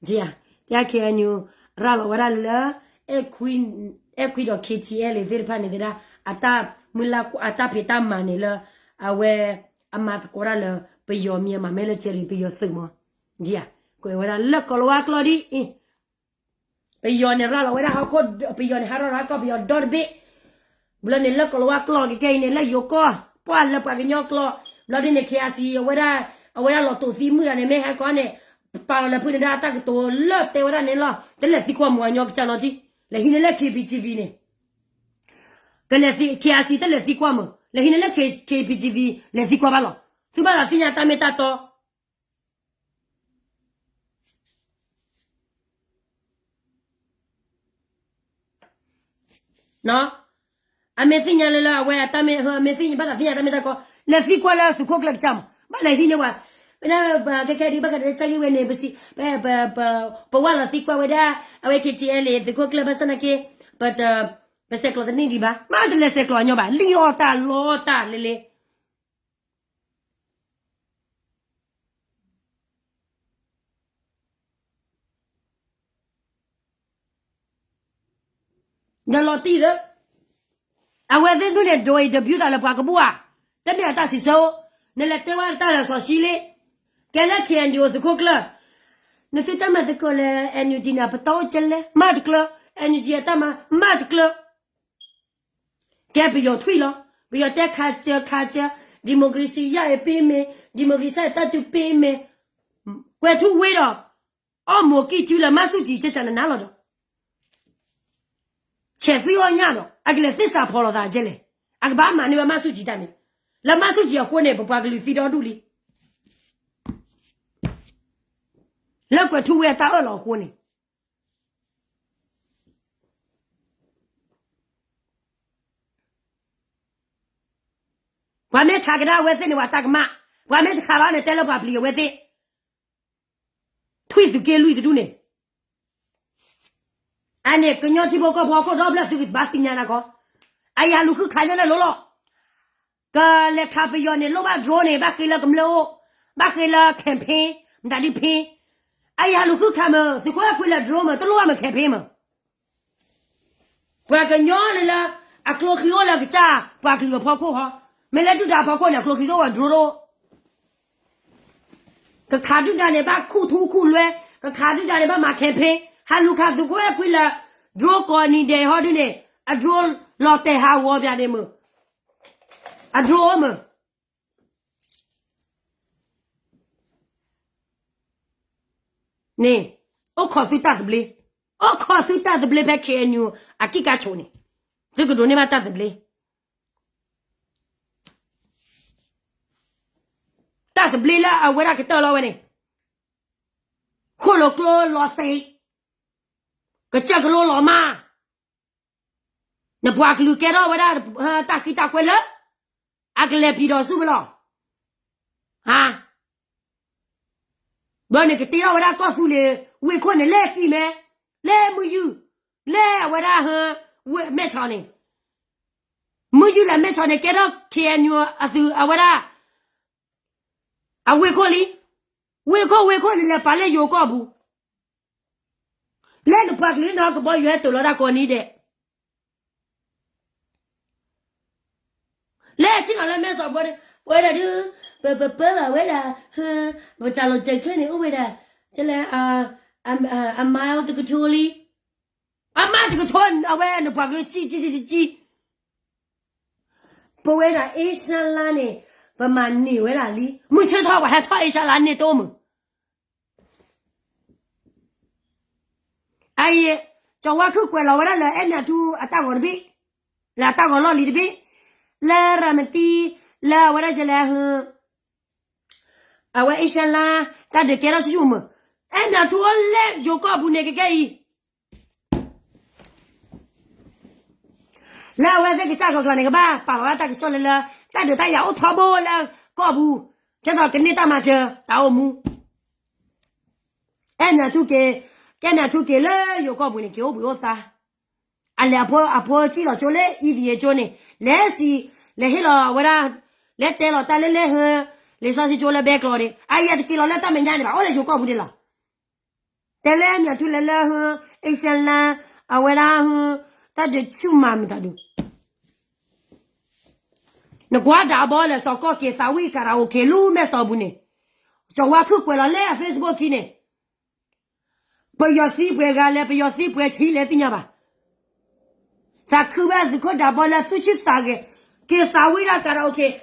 ဒ်ဧါ, တၢ် K N U ရၤလီၤဝဲဒၣ်လၢ အဲၣ်ခွံ အဲၣ်ခွံဒီး K T L A သ့ၣ်တဖၣ်န့ၣ်သဒၣ် အတၢ်မုၢ်လၢ် အတၢ်ဖံးတၢ်မၤန့ၣ်လၢ အဝဲ အမၤသကိးတၢ်လၢ ပယီၤ Myanmar military ပယီၤသုးမး, ဒ်ဧါ, ကွဲးဝဲဒၣ်လၢကီၤလၤဝါကျိာ်ဒ်အံၤ ပယီၤန့ၣ်ရၤလီၤဝဲဒၣ်ဟီၣ်ခိၣ်, ပယီၤန့ၣ်ဟးထီၣ်ဟီၣ်ခိၣ် ပယီၤဒီတဘ့ၣ်, ဘျီန့ၣ်လၢကီၤလၤဝါကျိာ်ကကဲအံၤန့ၣ် လၢယိၤကီၢ် ပှၢ်လၢပှၤကညီကျိာ်, ဘျီဒ်န့ၣ် K I C အဝဲဒၣ်, အဝဲဒၣ်လီၤတိာ်သံမုၢ်တဂၤန့ၣ် မ့ၢ်ဟဲကီးန့ၣ်, ပာ်လီၤလၢဖုန့ၣ်ဒၣ်တၢ်ကတိၤလၢတဲဝဲဒၣ်န့ၣ်လီၤ, တလဲၤသံကွၢ်မုာ်အညီကစၢ်နီတံၢ်, လဲၤဟံးန့ၢ်လၢ K B T V န့ၣ်, ကလဲၤသံ K I C တလဲၤသံကွၢ်မုာ်, လဲၤဟံးန့ၢ်လၢ K, K B T V လဲၤသံကွၢ်ဘၣ်လီၤ, သုဘၣ်သးသ့ၣ်ညါတၢ်မ့ၢ်တၢ်တီ အမ့ၢ်သ့ၣ်ညါလၢလၢအဝဲအတၢ်မ့ၢ်, အမ့ၢ်သ့ၣ်ညါဘၣ်သးသ့ၣ်ညါတၢ်မ့ၢ်တၢ်တီ, လဲၤသံကွၢ်လၢသုးခိၣ်ကျၢၢ်ကစၢ်မး, ဘၣ်လဲၤဟံးန့ၢ်ဝဲ, ခဲခဲဒ်ဘၣ်ကဒးစၢ်ဂ့ၢ်ဝဲန့ၣ် ပစံး, ပဝဲလီၤသံကွၢ်ဝဲဒၣ်, အဝဲ K T L A သုးခိၣ်ကျၢၢ်ဘၣ်ဆၣ်သနာ်က့, ပဆဲးကျိးတန့ၢ်ဒံးဘၣ်, မ့ၢ်တလဲၤဆဲးကျိးအညီဘၣ်, လံၣ်အီၣ်တၢ်လီတၢ်လဲလဲ ဒီးလီၤတံၢ်လၢ အဝဲသ့ၣ်ဒူၣ်န့ၣ် ဒိးအံၤဒဘျုးသးလၢပှၤကဘူၣ်ဧါ, တမ့ၢ်အတၢ်စံးဆၢအိၣ်, နလဲၤတဲဝဲတၢ်လၢစီၤရှံလ့, ကဲလၢ K N D O သုးခိၣ်ကျၢၢ်, နသုတၢ်မၤသကိးလၢ N U G န့ၣ် ပတီၢ်အိၣ်ကဲလဲၣ်, မၤတကျၢၢ်, N U G အတၢ်မၤ, မၤတကျၢၢ် ကဲပယီၤထွံၣ်လီၤ, ပယီၤတဲခးစၢၤခးစၢၤ, democracy ယဲၢ်အံၤပ့မ့ၢ်, democracy တၢ်တုၤပ့မ့ၢ်, ကွဲၤထူဝ့ဒီး အီၣ်မိၤကံၢ်စုလၢမၤဆူၣ်ကၠံကၠၢနနၤလီၤဒီး, ဆဲးသံအီၣ်ညၣ်ဒီး အကလဲၤသ့ၣ်စးဖီလီၤသးကဲလဲၣ်, အကဘၣ်မၤန့ၢ်ဝဲမၤဆူၣ်ကၠံတၢ်န့ၣ်, လၢမၤဆူၣ်ကၠံအဃိန့ၣ် ပပှၤကလုာ်သံဒီဒူၣ်လံ, လၢကွဲၤထူဝ့အတၢ်အၢၣ်လီၤအဃိန့ၣ် ပှၤမ့ၢ်ခးကဒါအဝဲသ့ၣ်န့ၣ် ပှၤတၢ်ကမၣ်, ပှၤမ့ၢ်တခးဘၣ်န့ၣ် တဲလၢပှၤပျံၤအဝဲသ့ၣ်, ထွံၣ်သုးက့လွံၢ်တဒူၣ်န့ၣ်, အန့ၣ်ကညီထံဖိကီၢ်ဖိအခိၣ်ဒီဖျၢၣ်သုကဘၣ်သ့ၣ်ညါနၤကီး, အယၤလူၤဃုခးညါလၢလိၤလီၤ, ကလဲၤခးပယီၤန့ၣ် လိၣ်ဘၣ် drone န့ၣ် ဘၣ်ဃ့လၢကမျၢၢ်အိၣ်, ဘၣ်ဃ့လၢ campaign, မတၤဒ်ဖ့, အယၤလူၤဃုခးမး သုးခိၣ်အဲၣ်ခွံလၢ drone မး တလိၣ်ဘၣ်မး campaign မး ပှၤကညီလၢလၢ အကျိချံအိၣ်လၢကစၢ် ပှၤကလုာ်အဖီခိၣ်ဟီ, မ့ၢ်လၢဒုၣ်ဒါဖီခိၣ်န့ၣ် အကျိချံတအိၣ် drone တအိၣ်, ကခးဒုၣ်ဒါန့ၣ် ဘၣ်ခူၣ်ထူခူၣ်လွဲ, ကခးဒုၣ်ဒါန့ၣ် ဘၣ်မၤ campaign, ဟးလူၤခးသုးခိၣ်အဲၣ်ခွံလၢ drone ကိးနံၤဒဲးဟီဒ်န့ၣ်, အ drone လီၤတဲာ်ဟးဂီၤပၠးန့ၣ်မး, အ drone မး န့ၣ်, အိၣ်ခိးသုတၢ်သဘျ့, အိၣ်ခိးသုတၢ်သဘျ့ဖဲ K N U အကံၢ်ကါဆိးန့ၣ်, သုကဒိးန့ၢ်ဘၣ်တၢ်သဘျ့, တၢ်သဘျ့လၢအဝဲဒၣ်ကတၢၢ်လီၤဝဲန့ၣ်, ခိၣ်လိာ်ကျိလီၤသ့း, ကစၢၢ်ကလိလီၤမၢ်, နပှၤကလုာ်ကဲထီၣ်ဝဲဒၣ် တၢ်ဃံတၢ်ကွဲလၢ အကလဲၤပျံၤဒီးဆူၣ်ဝဲလီၤ. ဟါ, ဘျီန့ၣ်ကတ့ထီၣ်ဝဲဒၣ်ကီၢ်သူလ့ၤ ဝ့ၢ်ခိၣ်န့ၣ် လၢကံၢ်မဲ, လၢမုၢ်ယူၢ်, လၢအဝဲဒၣ် မဲၢ်ဆီးန့ၣ်, မုၢ်ယူၢ်လၢမဲၢ်ဆီးန့ၣ် ကဲထီၣ် ခ့ၣ်အဲၣ်ယူၣ် အသုးအဝဲဒၣ် အဝ့ၢ်ခိၣ်လံ. ဝ့ၢ်ခိၣ် ဝ့ၢ်ခိၣ်န့ၣ် လဲၤပာ်လၢယိၤကီၢ်ပူၤ, လၢနပှၤကလုာ်န့ၣ် ကဘီယူၤဟဲတိာ်လီၤတၢ်ကိးနံၤဒဲး, လၢဆ့ၣ်နီၤလၢမဲၢ်ဆီးဘီန့ၣ် ပဝဲဒၣ်ဒုး ပပၢဘၣ်ဝဲဒၣ် ပတၢ်လီၤတဲာ်ချ့န့ၣ် အိၣ်ဝဲဒၣ် ကလဲၣ် အမါတကထိလံ, အမါတကထိ အဝဲနပှၤကလုာ် ကံၢ်ကံၢ်ကံၢ်ကံၢ်, ပဝဲဒၣ်အ့ရှါလါန့ၣ် ပမၤန့ၢ်ဝဲဒၣ်လံ, မုၢ်ဆ့ၣ်ထီၣ်ပှၤဟဲထီၣ်အ့ရှါလါန့ၣ်တအိၣ်မုၢ် အအံၤ ကၠီၤဝါခုၣ်ကွဲးလီၤဝဲဒၣ်လၢအဲၣ်မၠးထူအတၢ်ဂီၤတဘ့ၣ်, လၢအတၢ်ဂီၤလီၢ်လံၤတဘ့ၣ်, လၢရၤမတံ, လၢအဝဲဒၣ်ယလဲၣ်, အဝဲအ့ရှါလါ တၢ်ဒုးကဲထီၣ်ဆူၣ်ဆူၣ်မုၢ်, အဲၣ်မၠးထူအိၣ်လၢယိၤကီၢ်ပူၤန့ၣ် ကကဲအံၤ လၢအဝဲသ့ၣ်ကစၢ်ကီၢ်ကျါန့ၣ် ကဘၣ်ပာ်လီၤဝဲတၢ်ကစီၣ်လၢလၢ တၢ်ဒုးတၢ်ယၤအိၣ်ထီဘိလၢကီၢ်ပူၤ, ကဲသိးကန့ၢ်တၢ်မၤစၢၤ တၢ်အိၣ်မူ, အဲၣ်မၠးထူက့ၤ, ကဲမၠးထူက့ၤလၢယိၤကီၢ်ပူၤန့ၣ် က့ၤအိၣ်ဘှံးအိၣ်သါ, အလဲၤအဖိအဖိစံၣ်လီၤကၠိလၢ အံၤသယ့ကၠိန့ၣ် လဲၤစံး, လဲၤဟ့ၣ်လီၤအဝဲဒၣ်, လဲၤတဲလီၤတၢ်လၢလဲၤဟၢ, လံာ်စီဆှံကၠိလၢဘဲကျိးန့ၣ် အအံၤတက့ၤလီၤလၢတၢ်မဲာ်ညါန့ၣ်ဘၣ် အိၣ်လၢယိၤကီၢ်ပူၤန့ၣ်လီၤ. တဲလၢမၠးထူလဲၤလၢဟၢ, အ့ရှါလါ, အဝဲဒၣ်ဟၢ, တၢ်ဒုးဆူၣ်မးမတၤဒုး နကွၢ်ဒၣ်အဘီလဲၤစီၤကီၢ်က့ၤသးဝံၣ်ကၤရၤအိၣ်က့ၤလၢမဲၢ်စီၤပူၤန့ၣ်, ကၠီၤဝါခုၣ်ကွဲးလီၤလၢအ Facebook ခံန့ၣ်, ပယီၤသံပှဲၤဂၤလဲၣ် ပယီၤသံပှဲၤဆံးလဲၣ်သ့ၣ်ညါဘၣ်, သးခုဘၣ်သုးခိၣ်ဒၣ်ဘီလၢသုဆံၣ်သးဂဲၤ, က့ၤသးဝံၣ်ဒၣ်ကၤရၤအိၣ်က့ၤ,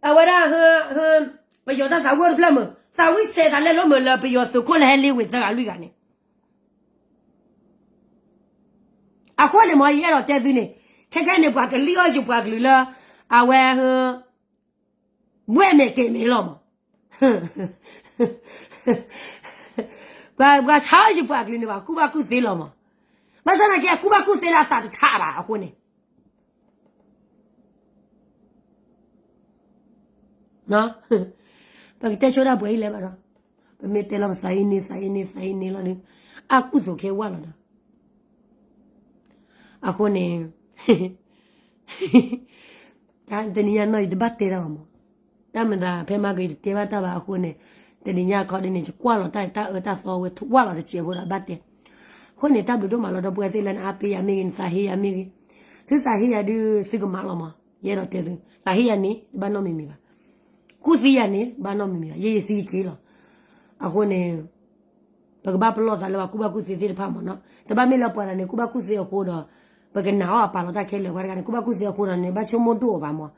အဝဲဒၣ် ပယီၤတၢ်သးဝံၣ်အိၣ်တဖျၢၣ်မုၢ် သးဝံၣ်စဲးသးလဲလိာ်မုၢ်လၢပယီၤသုးခိၣ်လၢဟဲလ့ဝ့ၤသၢဂၤလွံၢ်ဂၤန့ၣ် အဃိန့ၣ်မ့ၢ် ယအဲၣ်ဒိးတဲသုန့ၣ်, ခဲခဲန့ၣ် ပှၤကလံၣ်အီၣ်ယပှၤကလုာ်လၢ အဝဲ ဘှဲၣ်မဲာ်ကဲၤမဲာ်လီၤမး, ပှၤဆါအီၣ်ယပှၤကလုာ်န့ၣ် ပှၤကူၣ်ဘၣ်ကူၣ်သ့လီၤမး, ဘၣ်ဆၣ်သနာ်က့ အကူၣ်ဘၣ်ကူၣ်သ့လၢအသးတဆးဘၣ်အဃိန့ၣ် ပကတဲဆိဒၣ်ပှဲၤအံၤလဲၣ်ဘၣ်ဒီး, ပမ့ၢ်တဲလီၤပသးအံၤန့ၣ် သးအံၤန့ၣ် သးအံၤန့ၣ်လီၤဒီး, အကူၣ်သိးခဲဝါလီၤဒီး, အဃိန့ၣ် တနံၤညါနီၢ်အံၤတဘၣ်တဲတၢ်ဘၣ်မး, တၢ်မတၤဖဲမၤက့ၤတတဲဘၣ်တၢ်ဘၣ်အဃိန့ၣ်, တနံၤညါခီဒ်န့ၣ် ယကွၢ်လီၤတၢ်အၢတၢ်သီဝဲ ဝၢ်လီၤတစဲးဖိဒီးဘၣ်တဲ, အဃိန့ၣ် တၢ်ဘျုးဒိၣ်မးလီၤဒီပုၢ်ဝဲၢ်သ့ၣ်လၢနအါပ့ၤယၤမ့ၢ်ဂ့ၤ နသးဟ့ယၤမ့ၢ်ဂ့ၤ, သုသးဟ့ယၤဒုးသုကမၤလီၤမး, ယအဲၣ်ဒိးတဲသု သးဟ့ယၤန့ၣ် တဘၣ်နီတမံၤမံၤဘၣ်, ကူၣ်သံယၤန့ၣ် တဘၣ်နီတမံၤမံၤဘၣ် ယဲယသံယက့ၤလီၤ, အဃိန့ၣ် ပကဘၣ်ပလီၢ်သးလၢပှၤကူၣ်ဘၣ်ကူၣ်သ့သ့ၣ်တဖၣ်မးနီၤ, တဘၣ်မ့ၢ်လၢပှၤတဂၤန့ၣ် ကူၣ်ဘၣ်ကူၣ်သ့အဃိဒီး, ပကနာ်အီၤအပာ်လီၤတၢ်ခဲလၢာ် ပှၤတဂၤန့ၣ် ကူၣ်ဘၣ်ကူၣ်သ့အဃိဒီးန့ၣ် ဘၣ်ဆိကမိၣ်ဒိၣ်အီၤဘၣ်မး,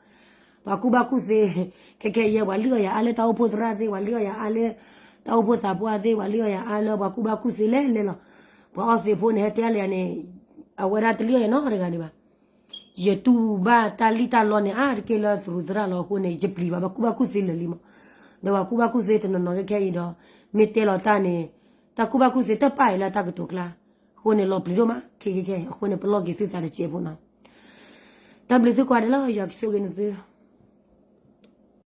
ပှၤကူၣ်ဘၣ်ကူၣ်သ့, ခဲခဲအံၤ ပှၤလုၢ်အီၣ်ယၤအါလၢတၢ်အိၣ်ဖှိၣ်သရၣ်သ့ၣ် ပှၤလုၢ်အီၣ်ယၤအါလၢ, တၢ်အိၣ်ဖှိၣ်သးပှၢ်သ့ၣ် ပှၤလုၢ်အီၣ်ယၤအါလၢပှၤကူၣ်ဘၣ်ကူၣ်သ့လဲၣ်လဲၣ်လီၤ, ပှၤအီသံးဖိန့ၣ် ဟဲတဲလၢယၤန့ၣ်, အဝဲဒၣ်တလုၢ်အီၣ်ယၤနီတဂၤဒံးဘၣ် ယတူၢ်ဘၣ်တၢ်လံၣ်တၢ်လီန့ၣ် အါတက့ၢ်လၢသရူးသရၣ်လီၤအဃိန့ၣ် ယပျံၤဘၣ် ပှၤကူၣ်ဘၣ်ကူၣ်သ့လၢာ်လံမး, ဒီးပှၤကူၣ်ဘၣ်ကူၣ်သ့တနီၤနီၤခဲခဲအံၤဒီး, မ့ၢ်တဲလီၤတၢ်န့ၣ်, တၢ်ကူၣ်ဘၣ်ကူၣ်သ့တၢ်ပာ်အံၤလၢတၢ်ကတိၤကျါ, အဃိန့ၣ် လီၤပျံၤဒိၣ်မး ခဲခဲခဲအံၤ အဃိန့ၣ် ပလီၢ်က့ၤသုသးတစဲးဖိနီၤ, တၢ်ဘျုးသုကိးဂၤဒဲးလီၤ ယွၤကဆိၣ်ဂ့ၤန့ၢ်သု